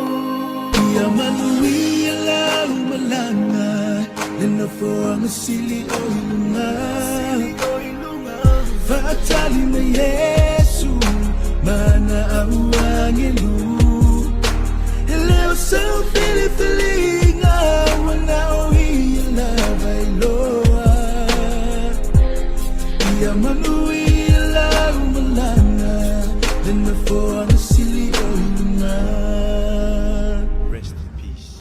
Ia manuia lau malaga le nofoaga sili o i luga. Faatali mai Iesu ma ana au agelu. E le o sau filifiliga ua na o ia lava e iloa. Ia manuia lau malaga le nofoaga sili o i luga. Rest in peace.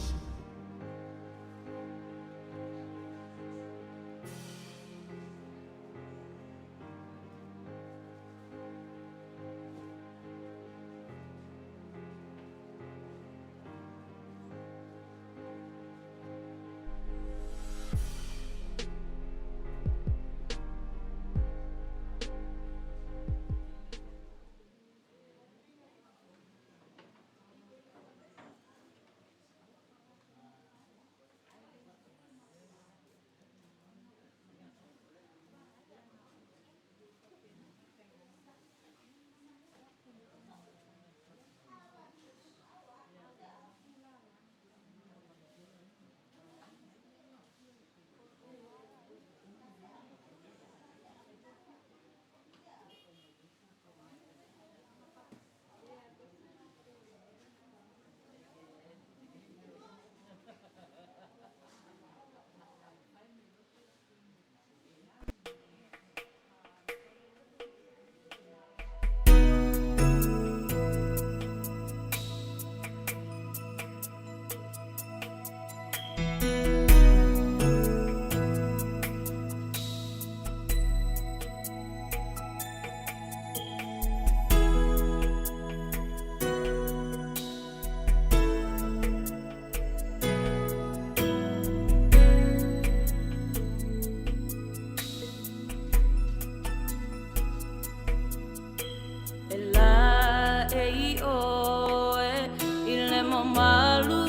mamalu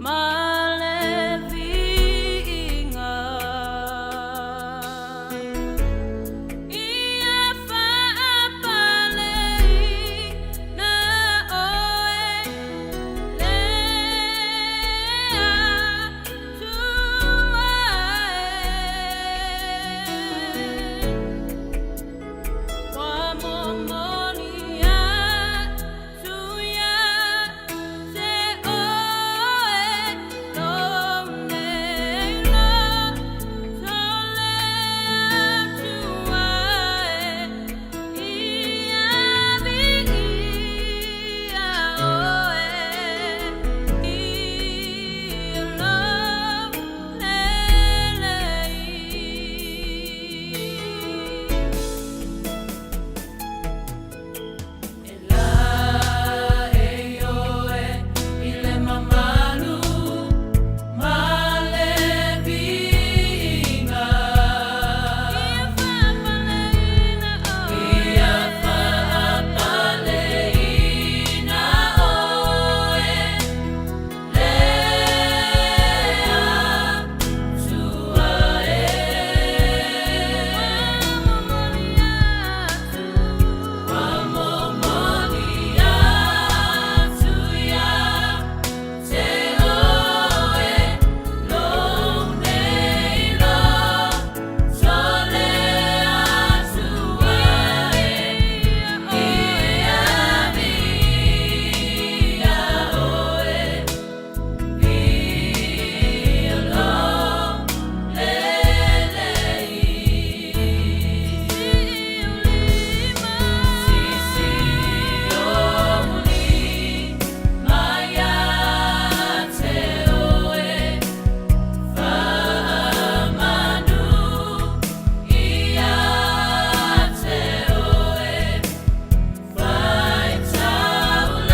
ma le viiga. Ia faapaleina oe le Atua e. Ua momoli atu ia te oe lou nei loto le Atua e. Ia viia oe i lou lelei. E laei oe i le mamalu ma le viiga. Ia faapaleina oe le Atua e. Ua momoli atu ia te oe lou nei loto le Atua e. Ia viia oe i lou lelei. Sisi ou lima ia te oe, faamanu ia te oe,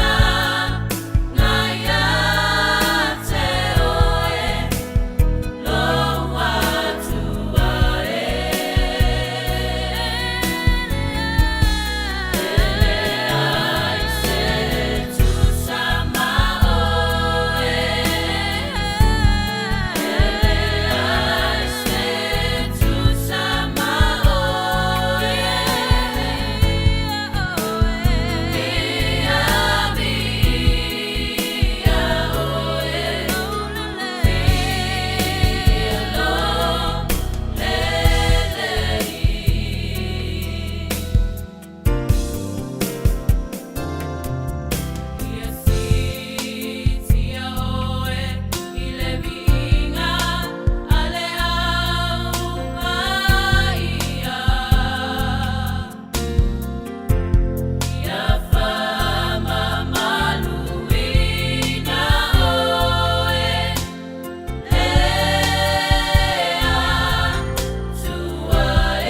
faitaulaga ia te oe, lou Atua e. E leai se tusa ma oe, e leai se tusa ma oe. Ia viia oe i lou lelei. Ia siitia oe i le viiga a le Au Paia. Ia faamamaluina oe le Atua e.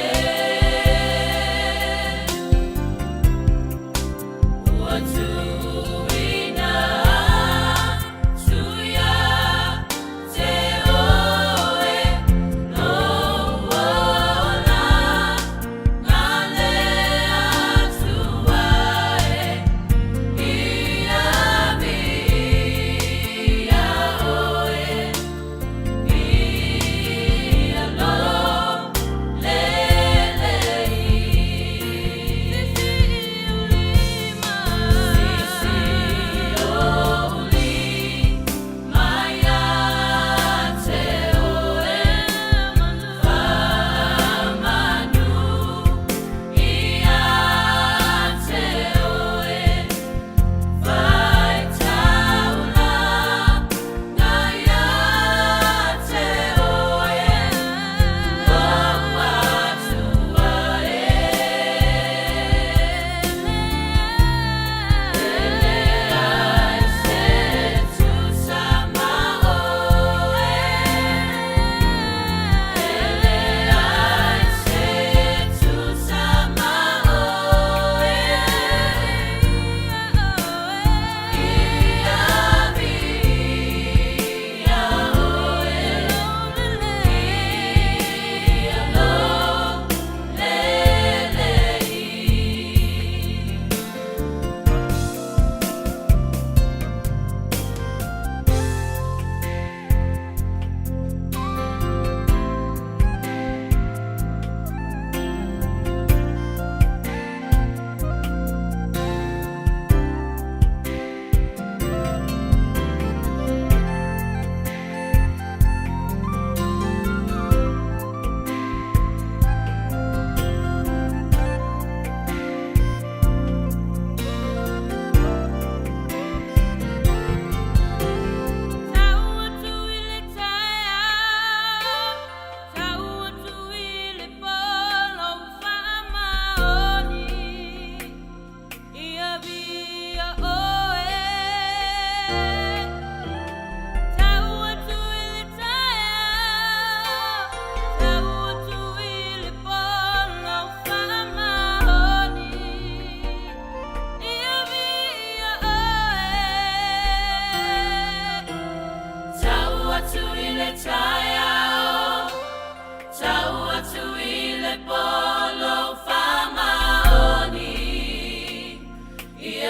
Ua tuuina atu ia te oe lou olaga le Atua e. Ia viia oe i lou lelei.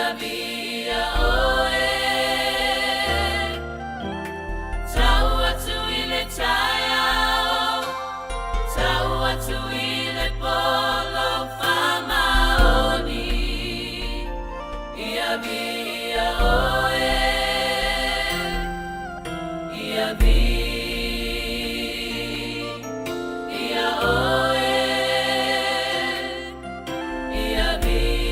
Ia viia oe. Tau atu i le taeao, tau atu i le po lou faamaoni. Ia viia oe. Ia viia oe. Ia viia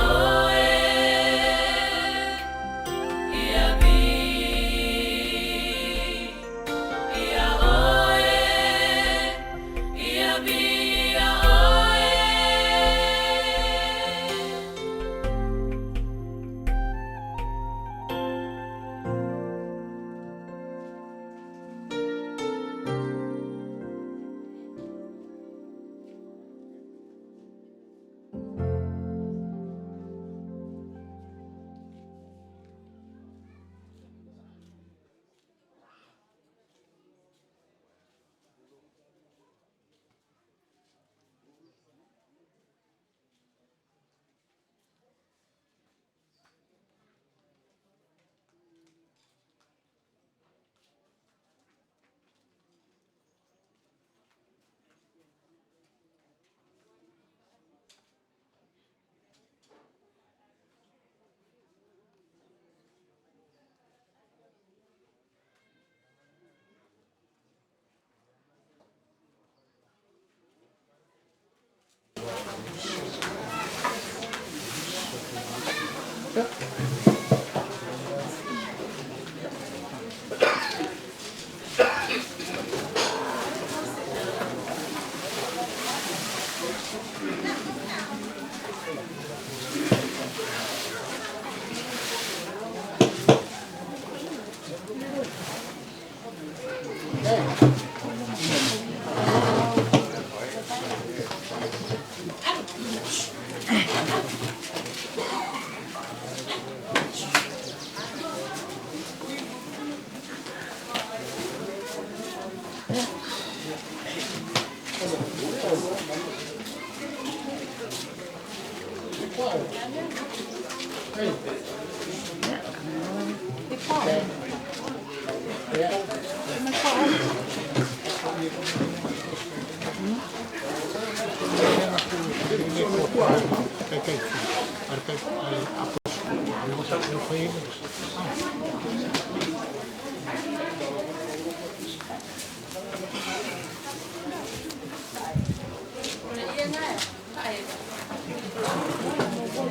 oe. Ia viia oe. Ia viia oe.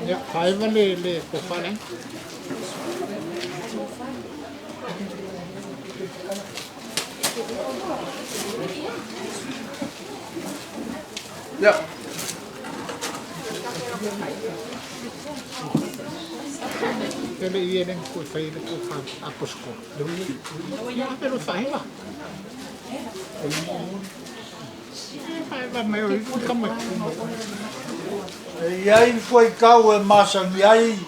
Ia, faaeva le le tofa le. Ia. Ele ia le ko fai le ko fa aposko. Ia pero faaeva. Faaeva mai o i kama. E iai le fuaikau e masani ai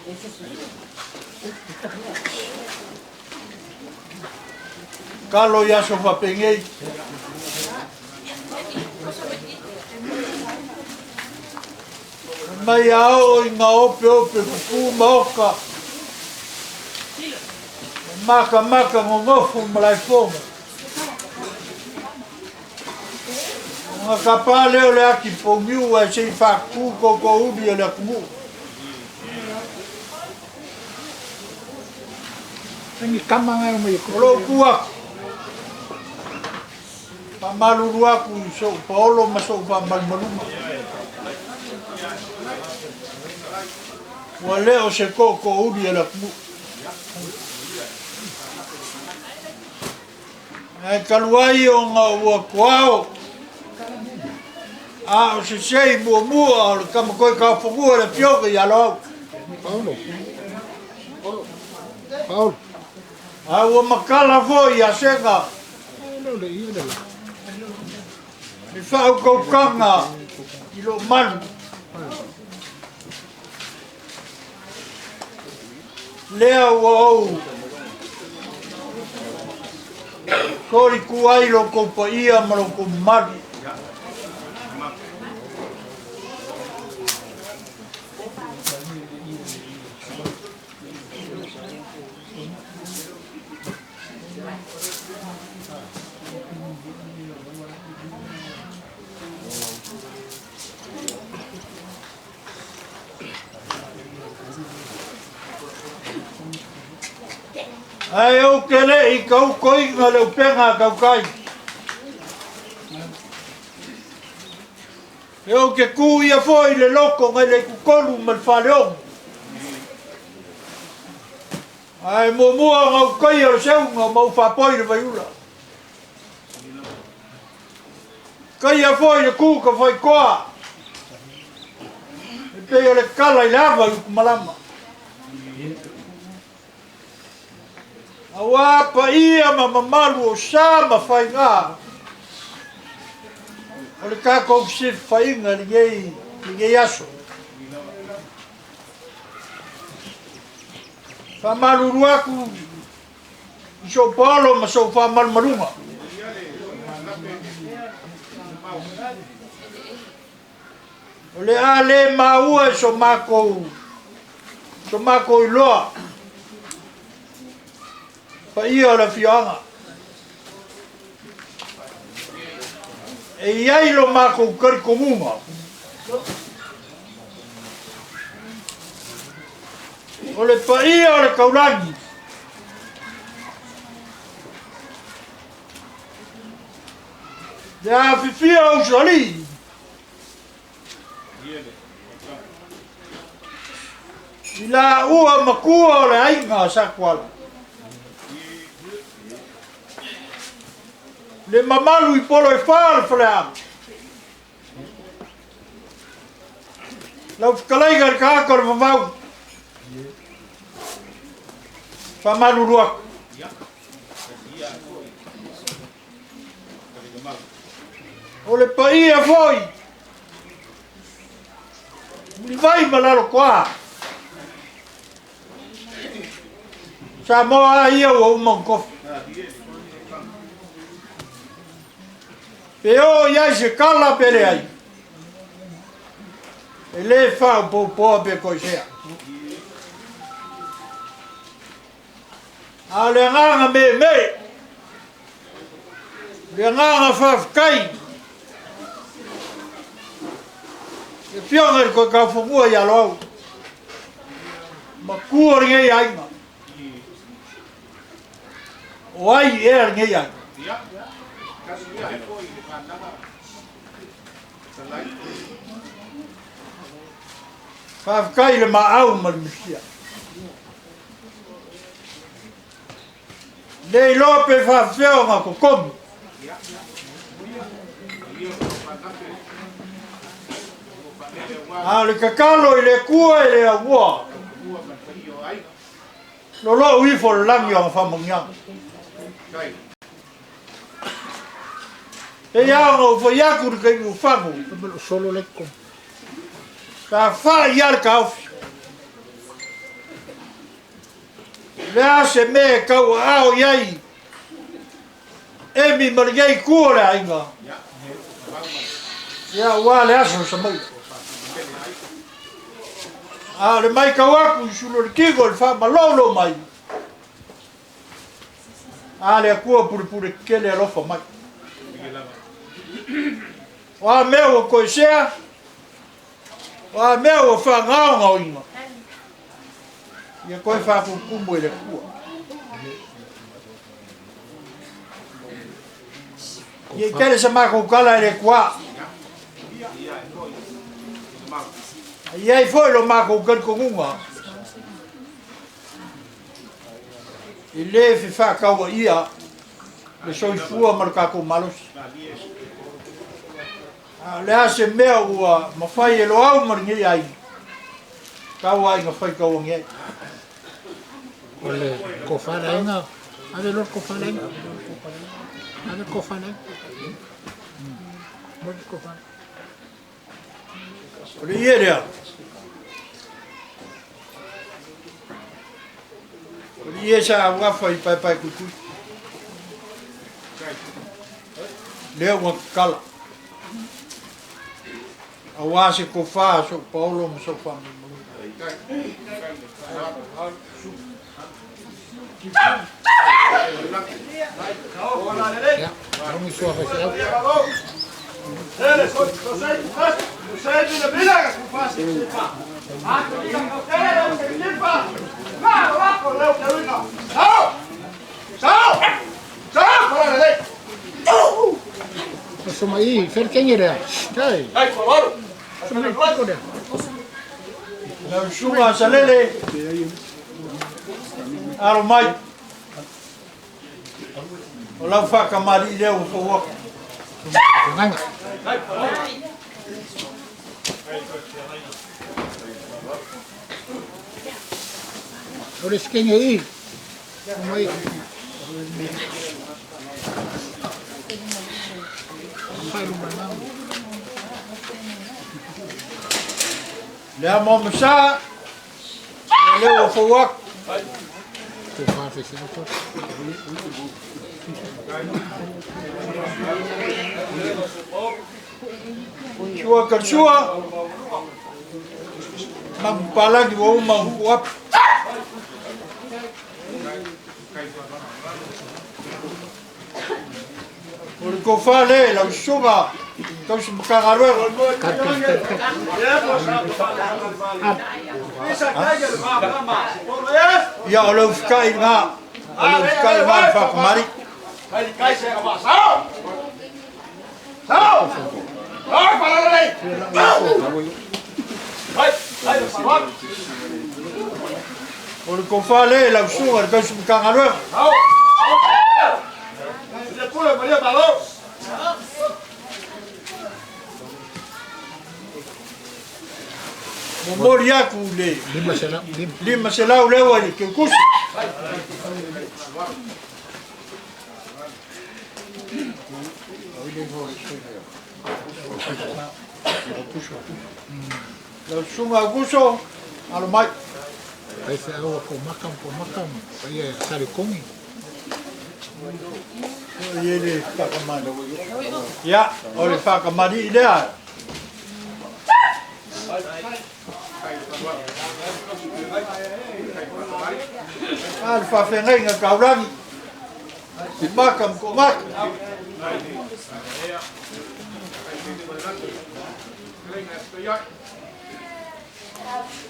kalo i aso faapenei. Mai a oo ina opeope pupū ma oka, makamaka gogofo ma laefoga. Ona tapa lea o le ati poumiu ae se i faatutū toutouli o le atunuu. Ni kama ngai o mai. O lou tu atu, faamalulu atu i so'u paolo ma so'u faamalumaluga. Ua le o se tootoouli a le atunuu. Ae talu ai ona ua tuao, a o se sei muamua o le tama toe taofanua le afioga ia Loau. Paolo. Paolo. A ua matala foi ia Sega Le ia le la. i faautautaga i loo malu. Lea ua ou soliku ai lo kou paia ma lo kou mamalu. Ae ou te le i tautoina le upega a tautai. E ou te tu ia foi i le loto nai le itutolu ma le faleono. Ae muamua ona ou taia le seuga ma ou faapoi le vaiula. Taia foi le tu tafaitoa e pei o le tala i le ava i Utumalama. Auā paia ma mamalu o sa ma faiga o le tatou fesilafaiga i lenei, lenei aso. Faamalulu atu i sou paolo ma sou faamalumaluga. O le a le maua i so matou so matou iloa paia o le afioaga. E i ai lo matou talitonuga o le paia o le taulagi le afifio o usoalii I laua matua o le aiga a Satuala. Le mamalu i polo e fa le faleaga. Lau fetalaiga i le tagata o le vavau. Faamalulu atu. O le paia foi Mulivai ma Lalotoa. Samoa a ia ua uma ona tofi. Pe oo i ai se tala pe leai, e le faaopoopoa pe toesea. A o le agaga meemee, le agaga faafetai, le Afioga i le Toetaufanua ia Loau, matua o lenei aiga. O ai ea lenei aiga? Faafetai i le maau ma le misia. Le iloa pe faafefea ona totogi. A o le tatalo i le Atua e le aunoa. Lolou ifo le lagi o ana faamanuiaga. Pei lava ona ou fai atu i le taimi ua fagu, sa fai lava le taofi. O le a se mea e tauaao i ai Emi ma lenei itu o le aiga, ia aua le aso Samaia. A o le matau atu i sulu o le tino i le faamalolo mai, a le Atua pulepule tetele alofa mai. O a mea ua toesea, O a mea ua faagaogaoina, ia toe faatumutumu e le Atua. Ia i tele sa matou tala e le Atua. A i ai foi lo matou talitonuga, e le fefaatauaia le soifua ma le tatou malosi. A o le a se mea ua mafai e Loau ma lenei aiga, tau aiga faitauagi ai. O le kofa le aiga, ave loa le kofa le aiga. Ave le kofa le aiga. Mo le kofa. O le ie lea. O le ie sa auafa i paepae tuitui. Lea ua tatala. Auā se tofa a sou paolo ma sou faamalumaluga. Soma i, ferkengi lea. Tai. Soma i tiko lea. Lau susuga a Salele, alo mai. O lau faakamali'i lea ua fou atu. Gaga. O le sikenge i. Soma i. Fai luma nau. Le amo masa, lea ua fou atu. Ko whāwhe se auto. Sua ka sua, mapalagi ua uma uku api. O le tofa le lau susuga tausi matagaluega. Ia o le ufika'i lagā, o le ufika'i lagā le faakamali. O le tofa le lau susuga le tausi matagaluega. Momoli atu le 500. 500 leua i le keukusi. Lau susuga Aukuso, alo mai. Pai se aua ko maka ko maka pai e sare kongi. O i le whakamani. Ia, o le whakamani i lea. A le whawhengainga kaurangi. I maka mko maka.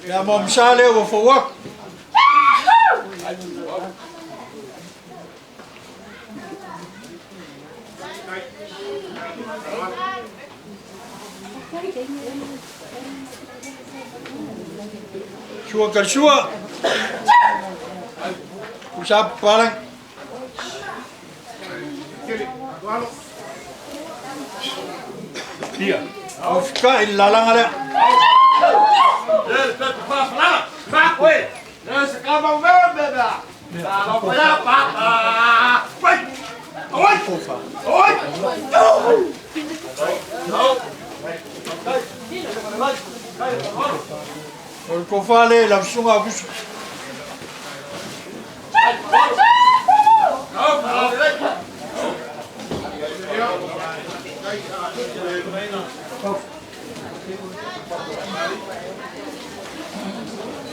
Ia mo msa lea ua fou atu. Sua ka sua. Usa palang. Ia. O fika i lalanga lea. O le tofa le lau susuga Aukuso.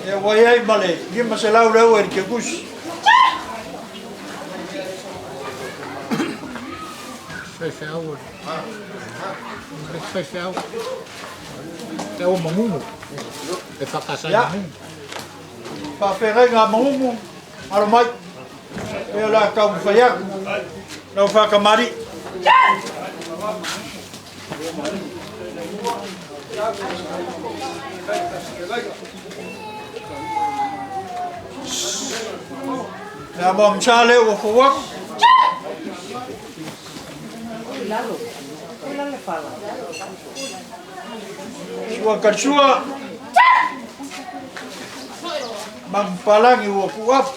Ia ua iai ma le 500 leua i le kekusi. Fai fe au. Fai fe au. Te au mangumu. E whakasai Ia. mangumu. Whawhengainga mangumu, alo mai. E o la kau whai atu. Lau whakamari. Mea mo msa le ua fou atu. Sua ka sua. Mampalangi ua ku apu.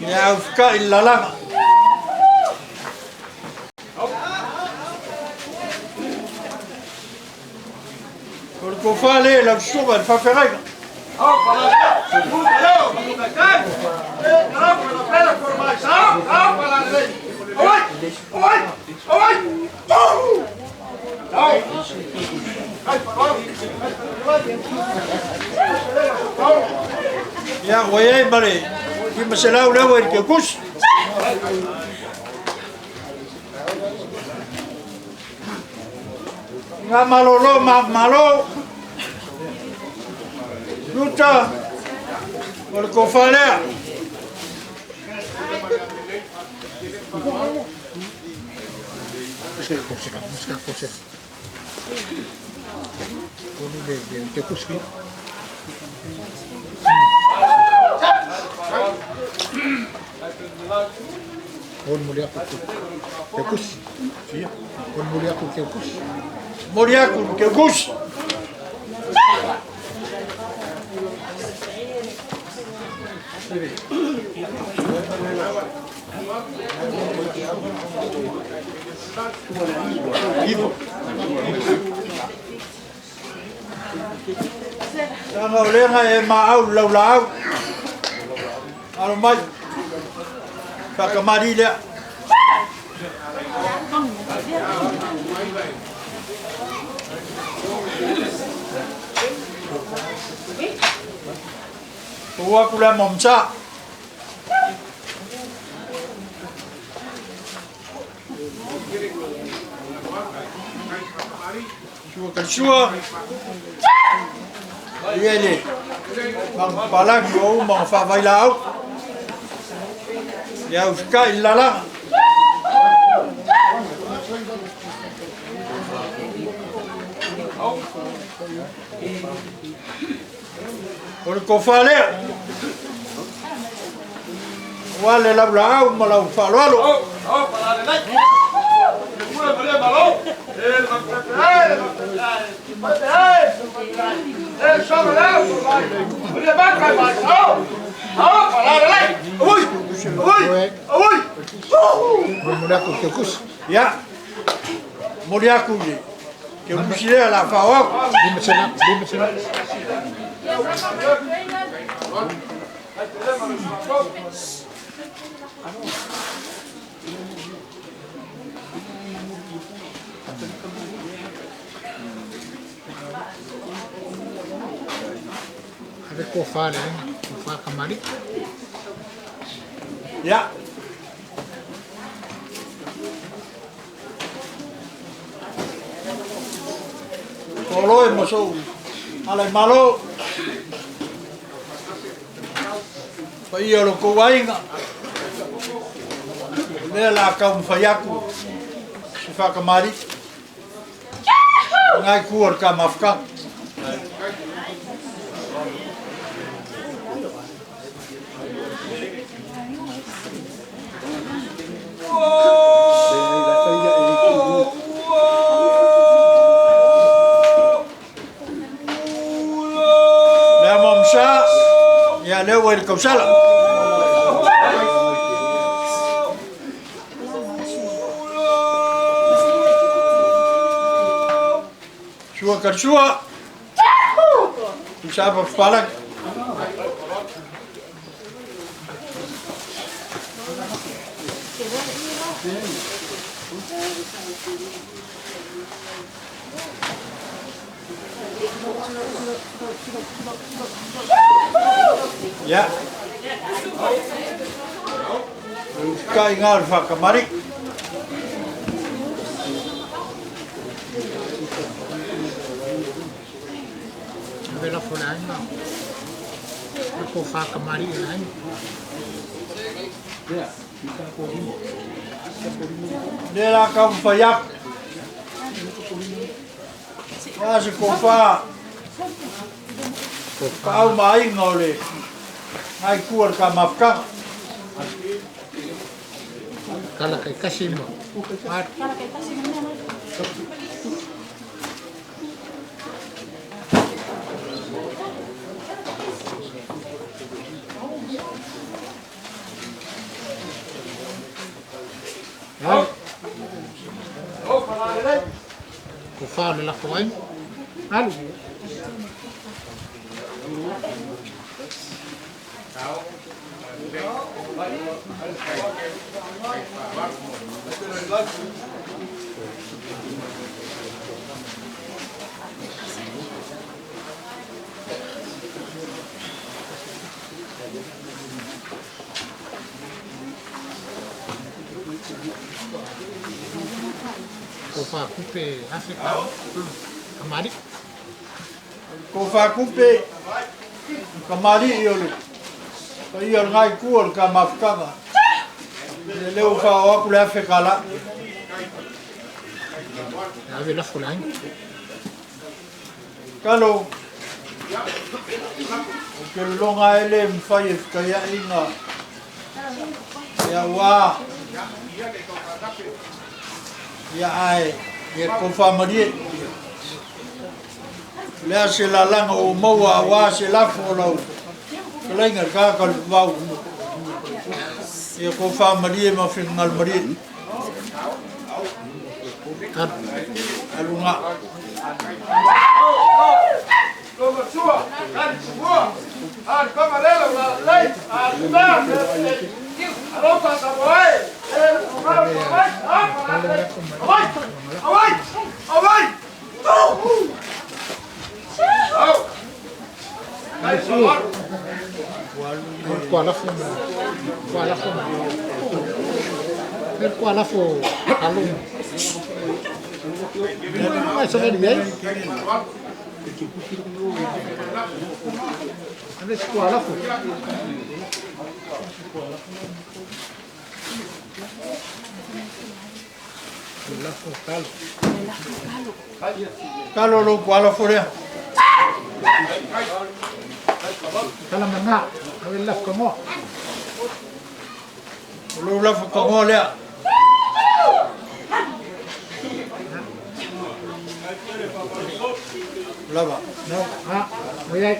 Ia au fika i lalanga. O le tofa le lau susuga le whawhengainga. Ia, ua iai ma le 500 leua i le kekusi. Ngā malolo ma malo. Luta. O le kofa lea. Momoli atu i le Keukusi. Leaga o lea e maau le laulaau. Alo mai. Faakamali lea. Ua atu le momsa. Sua ka sua. Ia le magapapalagi o uma ma faavailaau. Ia usikaʻi le lalaga. O le tofa lea. Ua le laulaau ma lau faaaloalo. Ia, momoli atu i le Keukusi lea la faaoao. Ave kofa le aiga, kofa kamali'i. Ia. Toloe ma sou ala i malo. Paia o lo kou aiga. O lea la taumafai atu se faakamali'i. Ngai kua o le ka mafutaga. Lea momsa, ia lea ua i le tausala. Sua ka sua. Tusa papalagi. Ia. Usikai ngā o le faakamali'i. Ave lafo le aiga. Le kofa kamali'i le aiga. Lea la taumafai atu. O se kofa paau ma aiga o le ngai kua le ka mafutaga. Kala kai kasi mo. Kofa o le lafo aiga. Alu. Kofa kupe Afrika. Kamali'i. Kofa kupe kamali'i o le Paia o lenā itu o le ta mafutaga. Ia lea ua faaoo atu le $1,000. Ave lafo le aiga. Talo, ou te lologa ai le mafai e fetaiaʻiga ia ua ia ae ia tou faamalie. O le a se lalaga ua maua auā se lafo o lau fetalaiga i le tagata o le vavau. Ia tou faamalie ma finagalo malie. Aluga. Talo lou pualafo lea. Talamana, ave le lafo kagoa. O lou lafo kagoa lea. Lava. No, ha, ua i ai.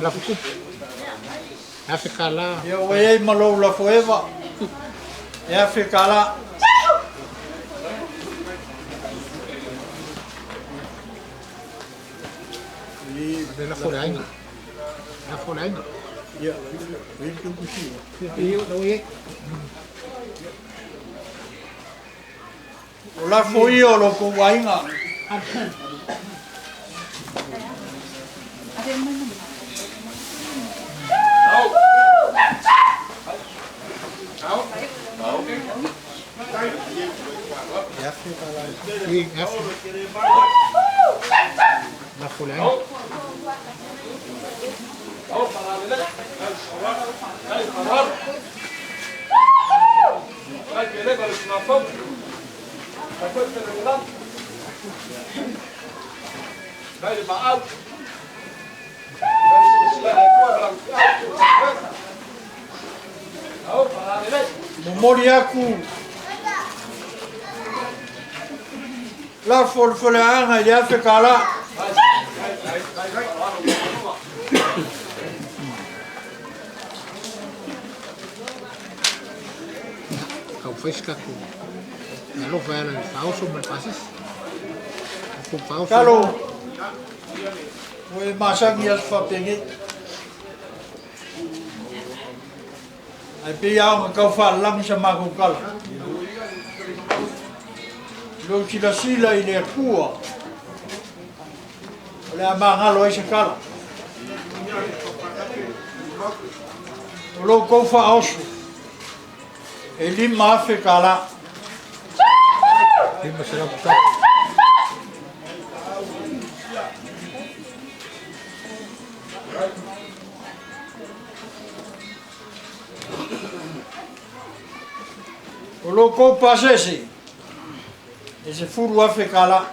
Lafo tupe. $1,000. Ia ua i ai ma lou lafo eva. E $1,000. Ave lafo le aiga. Lafo le aiga. Ia, e le tukusi. Ia, ua i ai. O lafo ia o lo kou aiga. I, afe. Lafo le aiga. Momoli aku lafo o le faleaga i le $1,000. Tau fai se tatou alofa e ala i le faaoso ma le pasese. Faaoso. Talo, ua e masani i aso faapenei. Ae pei lava ona tau faalalagi sa matou tala. Lou silasila i le Atua, o le a magalo ai se tala. O lou tou faaoso, e $5,000. 500 tala. O lou tou pasese, e $10,000.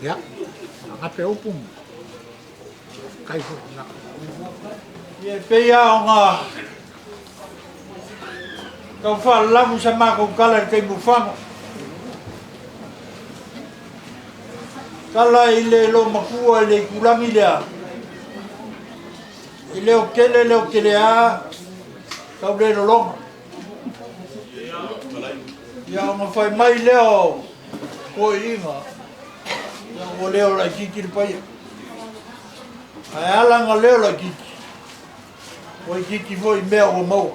Ia, agape upu. Kai foi. Ia e pei lava ona tau faalalagu sa matou tala i le taimi ufago. Tala i le loomatua i le itulagi lea, e leo tele leo tele a tau le lologa. Ia ona fai mai lea o toeaiina, ia ua leo laitiiti le paia. Ae ala ona leo laitiiti, ua itiiti foi i mea ua maua.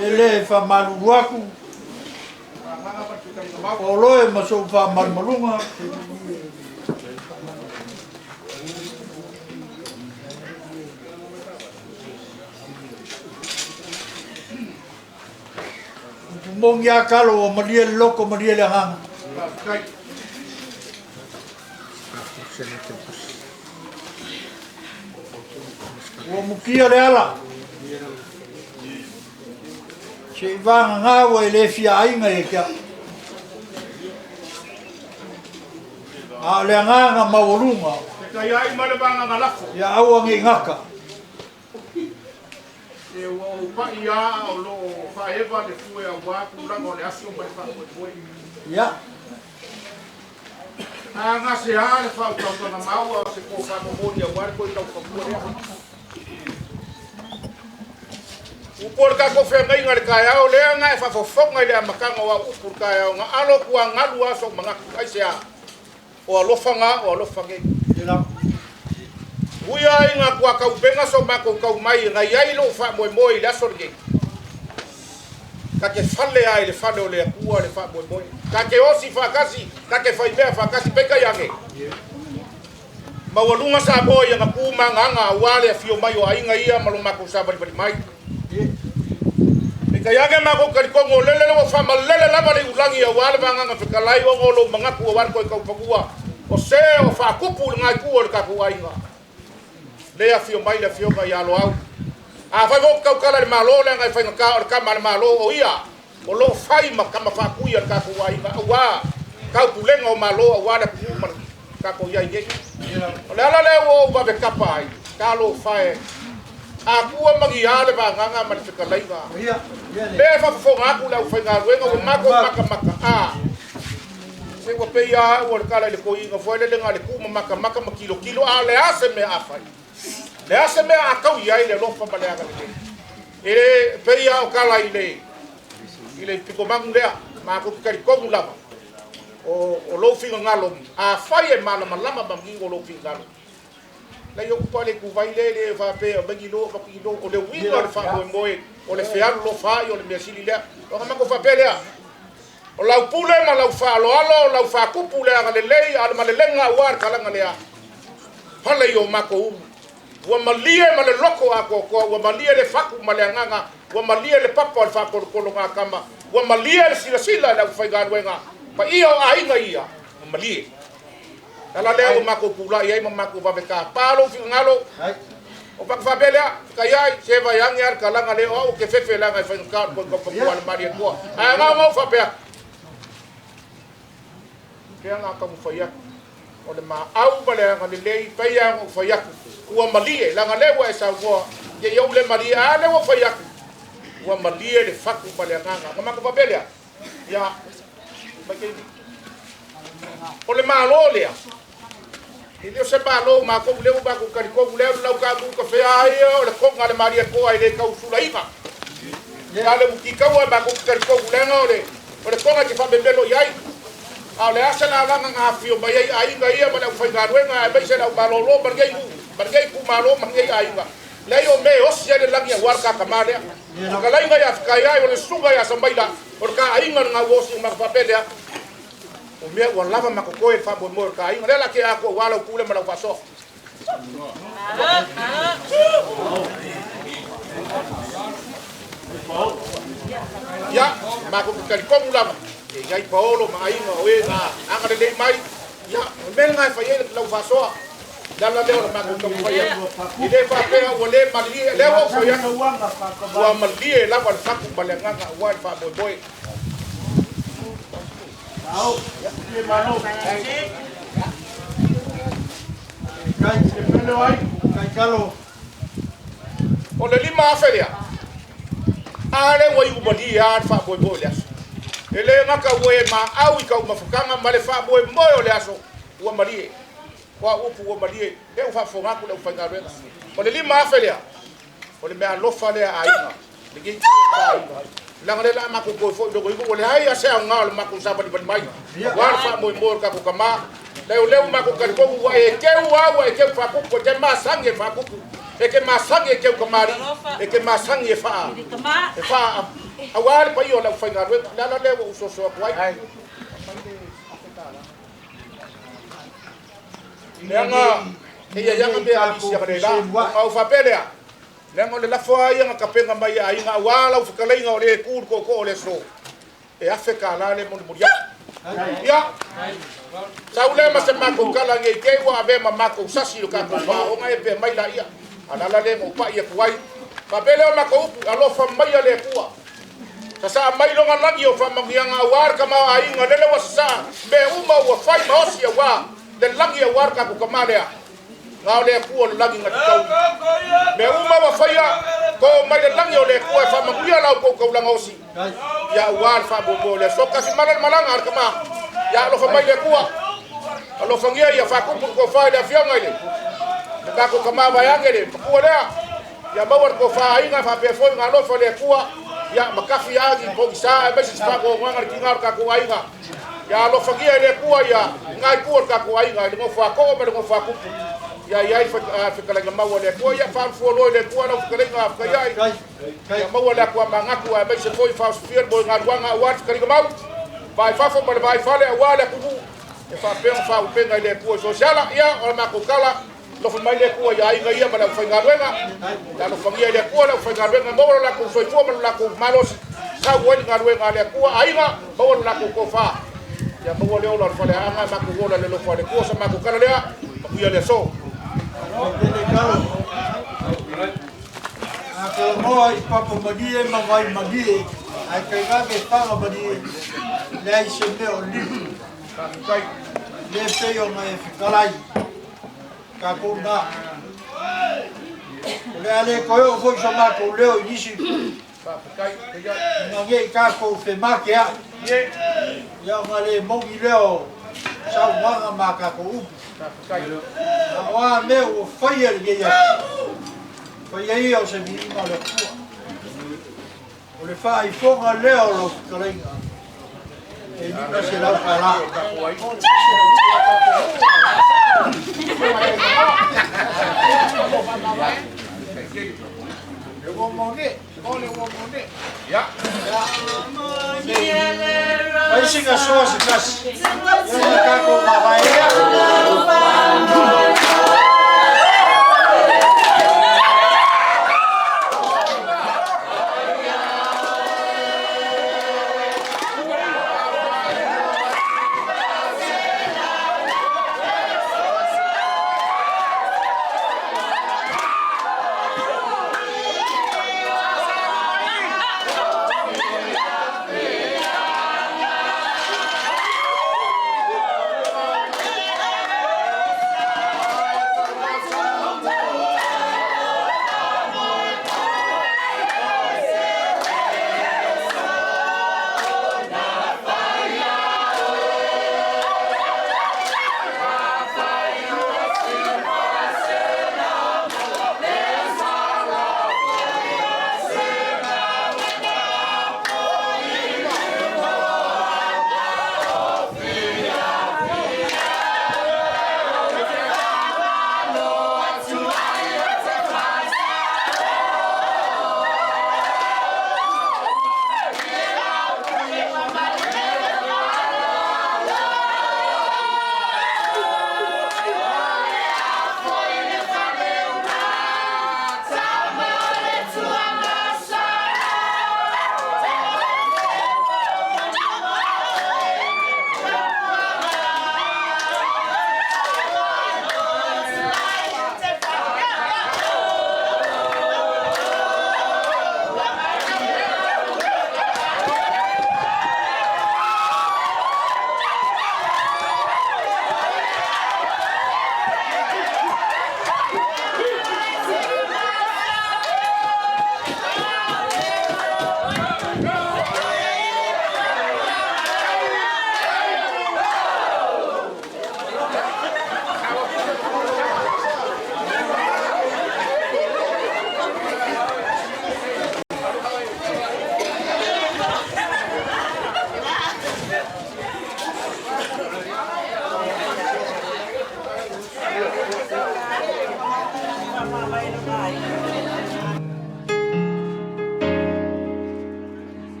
E le faamalulu atu, paoloe ma sou faamalumaluga. Upu moni a talo ua malie le loto malie le agaga. Ua mukia le ala. Se'i vagagā ua e lē fiaaiga ia te a'u. A o le agaga maualuga. Fetaiai ma le vagaga lafo. Ia aua nei gata. E ua ou pa'i a o loo faaeva le fue auā tulaga o le aso ma le faamoemoe. Ia. Agaseā le faautautaga maua o se tofamomoli auā le toe taufagua lea. Upu o le tatou feagaiga le taeao lea na e faafofoga i le amataga o au upu le taeao na alo tuagalu a sou manatu aiseā o alofaga o alofa nei. Ui ai na tuataupega so matou tau mai na iai lou faamoemoe i le aso lenei. Ta te fale ai le fale o le Atua le faamoemoe. Ta te osi faatasi, ta te faimea faatasi peitai ane. Maualuga Samoa i ana tu ma agaga auā le afio mai o aiga ia ma lo matou savalivali mai. Peitai ane matou talitonu o lele ua faamalele lava le iulagi auā le vagaga fetalai ona o lou manatu auā le toe taufanua o se o faatupu i le gaetu o le tatou aiga. Le afio mai le afioga ia Loau. Afai foi ou te tautala i le Malo leaga e faigata o le tama a le Malo o ia o loo fai ma tama faatui a le tatou aiga auā taupulega o Malo auā le atunuu ma le tatou i ai nei. O le ala lea ua ou vave tapa ai, talofa e Atua magia le vagaga ma le fetalaiga. Lea e faafofoga atu le aufaigaluega ua matou matamata a se ua pei a au o le tala i le toeaina foi lele na o le tu ma matamata ma tilotilo a o le a se mea a fai. Le a se mea a tau i ai le alofa ma le agalelei. E le pei a o tala i le i le pitomanu lea, matou te talitonu lava o lou finagalo, afai e malamalama ma manino lou finagalo. Leai o upu a le ituvai lea e le faapea e aumai ni lo avatu ni lo, o le uiga o le faamoemoe o le fealolofaai o le mea sili lea. Ona matou faapea lea, o lau pule ma lau faaaloalo, o lau faatupu le agalelei, a o le malelega auā le talaga lea. Pale i o matou ulu. Ua malie ma le loto atoatoa, ua malie le fatu ma le agaga, ua malie le papa o le faatolotologa a tama, ua malie le silasila i le aufaigaluega, paia o aiga ia, ua malie. Ala lea ua matou pula'i ai ma matou vave tāpā lou finagalo. O paka faapea lea, tai ai, se vai age a le talaga lea o au ke fefe leaga e faigata o le toe taufagua a le Malietoa. Ae agaogao faapea. Pea nga taumafai atu. O le maau ma le agalelei, pei lava ona ou fai atu, ua malie, leaga lea ua e saunoa, ia i ou le malie, a lea ua fai atu, ua malie le fatu ma le agaga. Ona matou faapea lea, ia, mai taimi. O le Malo lea, e le o se Malo o matou lea ua matou talitonu lea o le laukamu kafea ia o le koga a le Malietoa e le tau sulaina. A o le mutikaua e matou te talitonu leaga o le o le koga e te faamemelo i ai. A o le a se lalaga na afifio mai ai aiga ia ma le aufaigaluega aemaise le aumalōlō ma lenei nuu ma lenei itumalo ma lenei aiga. Leai o mea e osi ai le lagi aua le ta tamā lea. O le talaiga ia Fekaiai o le susuga ia Samaila o le ta aiga le gauosi o matou faapea lea. O mea ua lava ma totoe le faamoemoe o le ta aiga. Lea la tea atu aua lau pule ma lau faasoa. Ia, matou te talitonu lava, e i ai paolo ma aiga o e na agalelei mai. Ia, o le mea lena e fai ai lau faasoa. Le ala lea o le matou taumafai atu. E le faapea ua le malie, lea ua ou fai atu, ua malie lava le fatu ma le agaga aua le faamoemoe. O le 5,000 lea, a lea ua iu malie lava le faamoemoe o le aso. E le gata ua e maau i taumafataga ma le faamoemoe o le aso, ua malie. O au upu ua malie, lea ua faafofoga atu le aufaigaluega. O le 5,000 lea, o le mea alofa lea a aiga, lenei aiga. Leaga lea la a matou toe foi logo ifo, ua leai lava se aoga o le matou savalivali mai. Aua le faamoemoe o le tatou tamā. Leai o lea ua matou talitonu ua e teu lava, ua e teu faakupu, e te masani e faakupu, e te masani e teu kamali'i, e te masani e faa, e faa, aua le paia o le aufaigaluega. O le ala lea ua ou soso atu ai. Leaga, e i ai lava mea a nisi aga le la. Ona ou faapea lea, leaga o le lafo lava ia na tapena mai e aiga aua lau fetalaiga o le e tu i le tootoo o le aso, e $1,000 le molimoli atu. Ia, Sau lea ma se matou tala nei te i ua avea ma matou sasi i lo tatou faaooga e pea mai laia. A o le ala lea na ou pai atu ai. Faapea lea o matou upu, Alofa maia le Atua. Sasaa mai lona lagi o faamanuiaga aua le tamaoaiga lele ua sasaa mea uma ua fai ma osi aua le lagi aua le tatou tama lea. Na o le Atua o le lagi na te tauli. Mea uma ua faia, to mai le lagi o le Atua e faamanuia la outou taulaga osi. Ia aua le faamoemoe o le aso. Kasi mala le malaga a le tama. Ia alofa mai le Atua. Alofagia ia faatupu le tofa i le afioga i le le tatou tama vaeane le matua lea. Ia maua le tofa aiga faapea foi ona alofa le Atua. Ia ma tafi agi pogisa aemaise se faanoanoaga le tiga o le tatou aiga. Ia alofagia e le Atua ia lena itu o le tatou aiga i le nofo a too ma le nofo a tupu. Ia i ai le fetalaiga mau a le Atua. Ia faafualoa i le Atua lau fetalaiga fetaiai. Ia maua le atuamanatu aemaise foi faaosofia le moegaluaga aua le fetalaiga mau. Vaai fafo ma le vaai fale aua le atunuu e faapea ona faaupega i le Atua i so o se ala. Ia, o le matou tala, alofa mai le Atua i aiga ia ma le aufaigaluega. Ia alofagia e le Atua le aufaigaluega, maua lo latou soifua ma lo latou malosi, sau ai le galuega a le Atua. Aiga, maua lo latou tofa. Ia maua le ola o le faleaana, matou ola i le alofa o le Atua. O sa matou tala lea, manuia le aso. A talanoa i papa malie ma vai malie, ae tainane faga malie, leai se mea o lilo. Le pei ona e fetalai, tatou na. O le a le toe oo foi so matou leo i nisi ina ne i tatou femateai. Ia ona le moni lea o saunoaga ma a tatou upu. A o a mea ua faia i lenei aso, faia ia o se viiga o le Atua. O le faaifoga lea o lau fetalaiga e $500. Fai sina soa se tasi. Ia ona tatou mavae ea.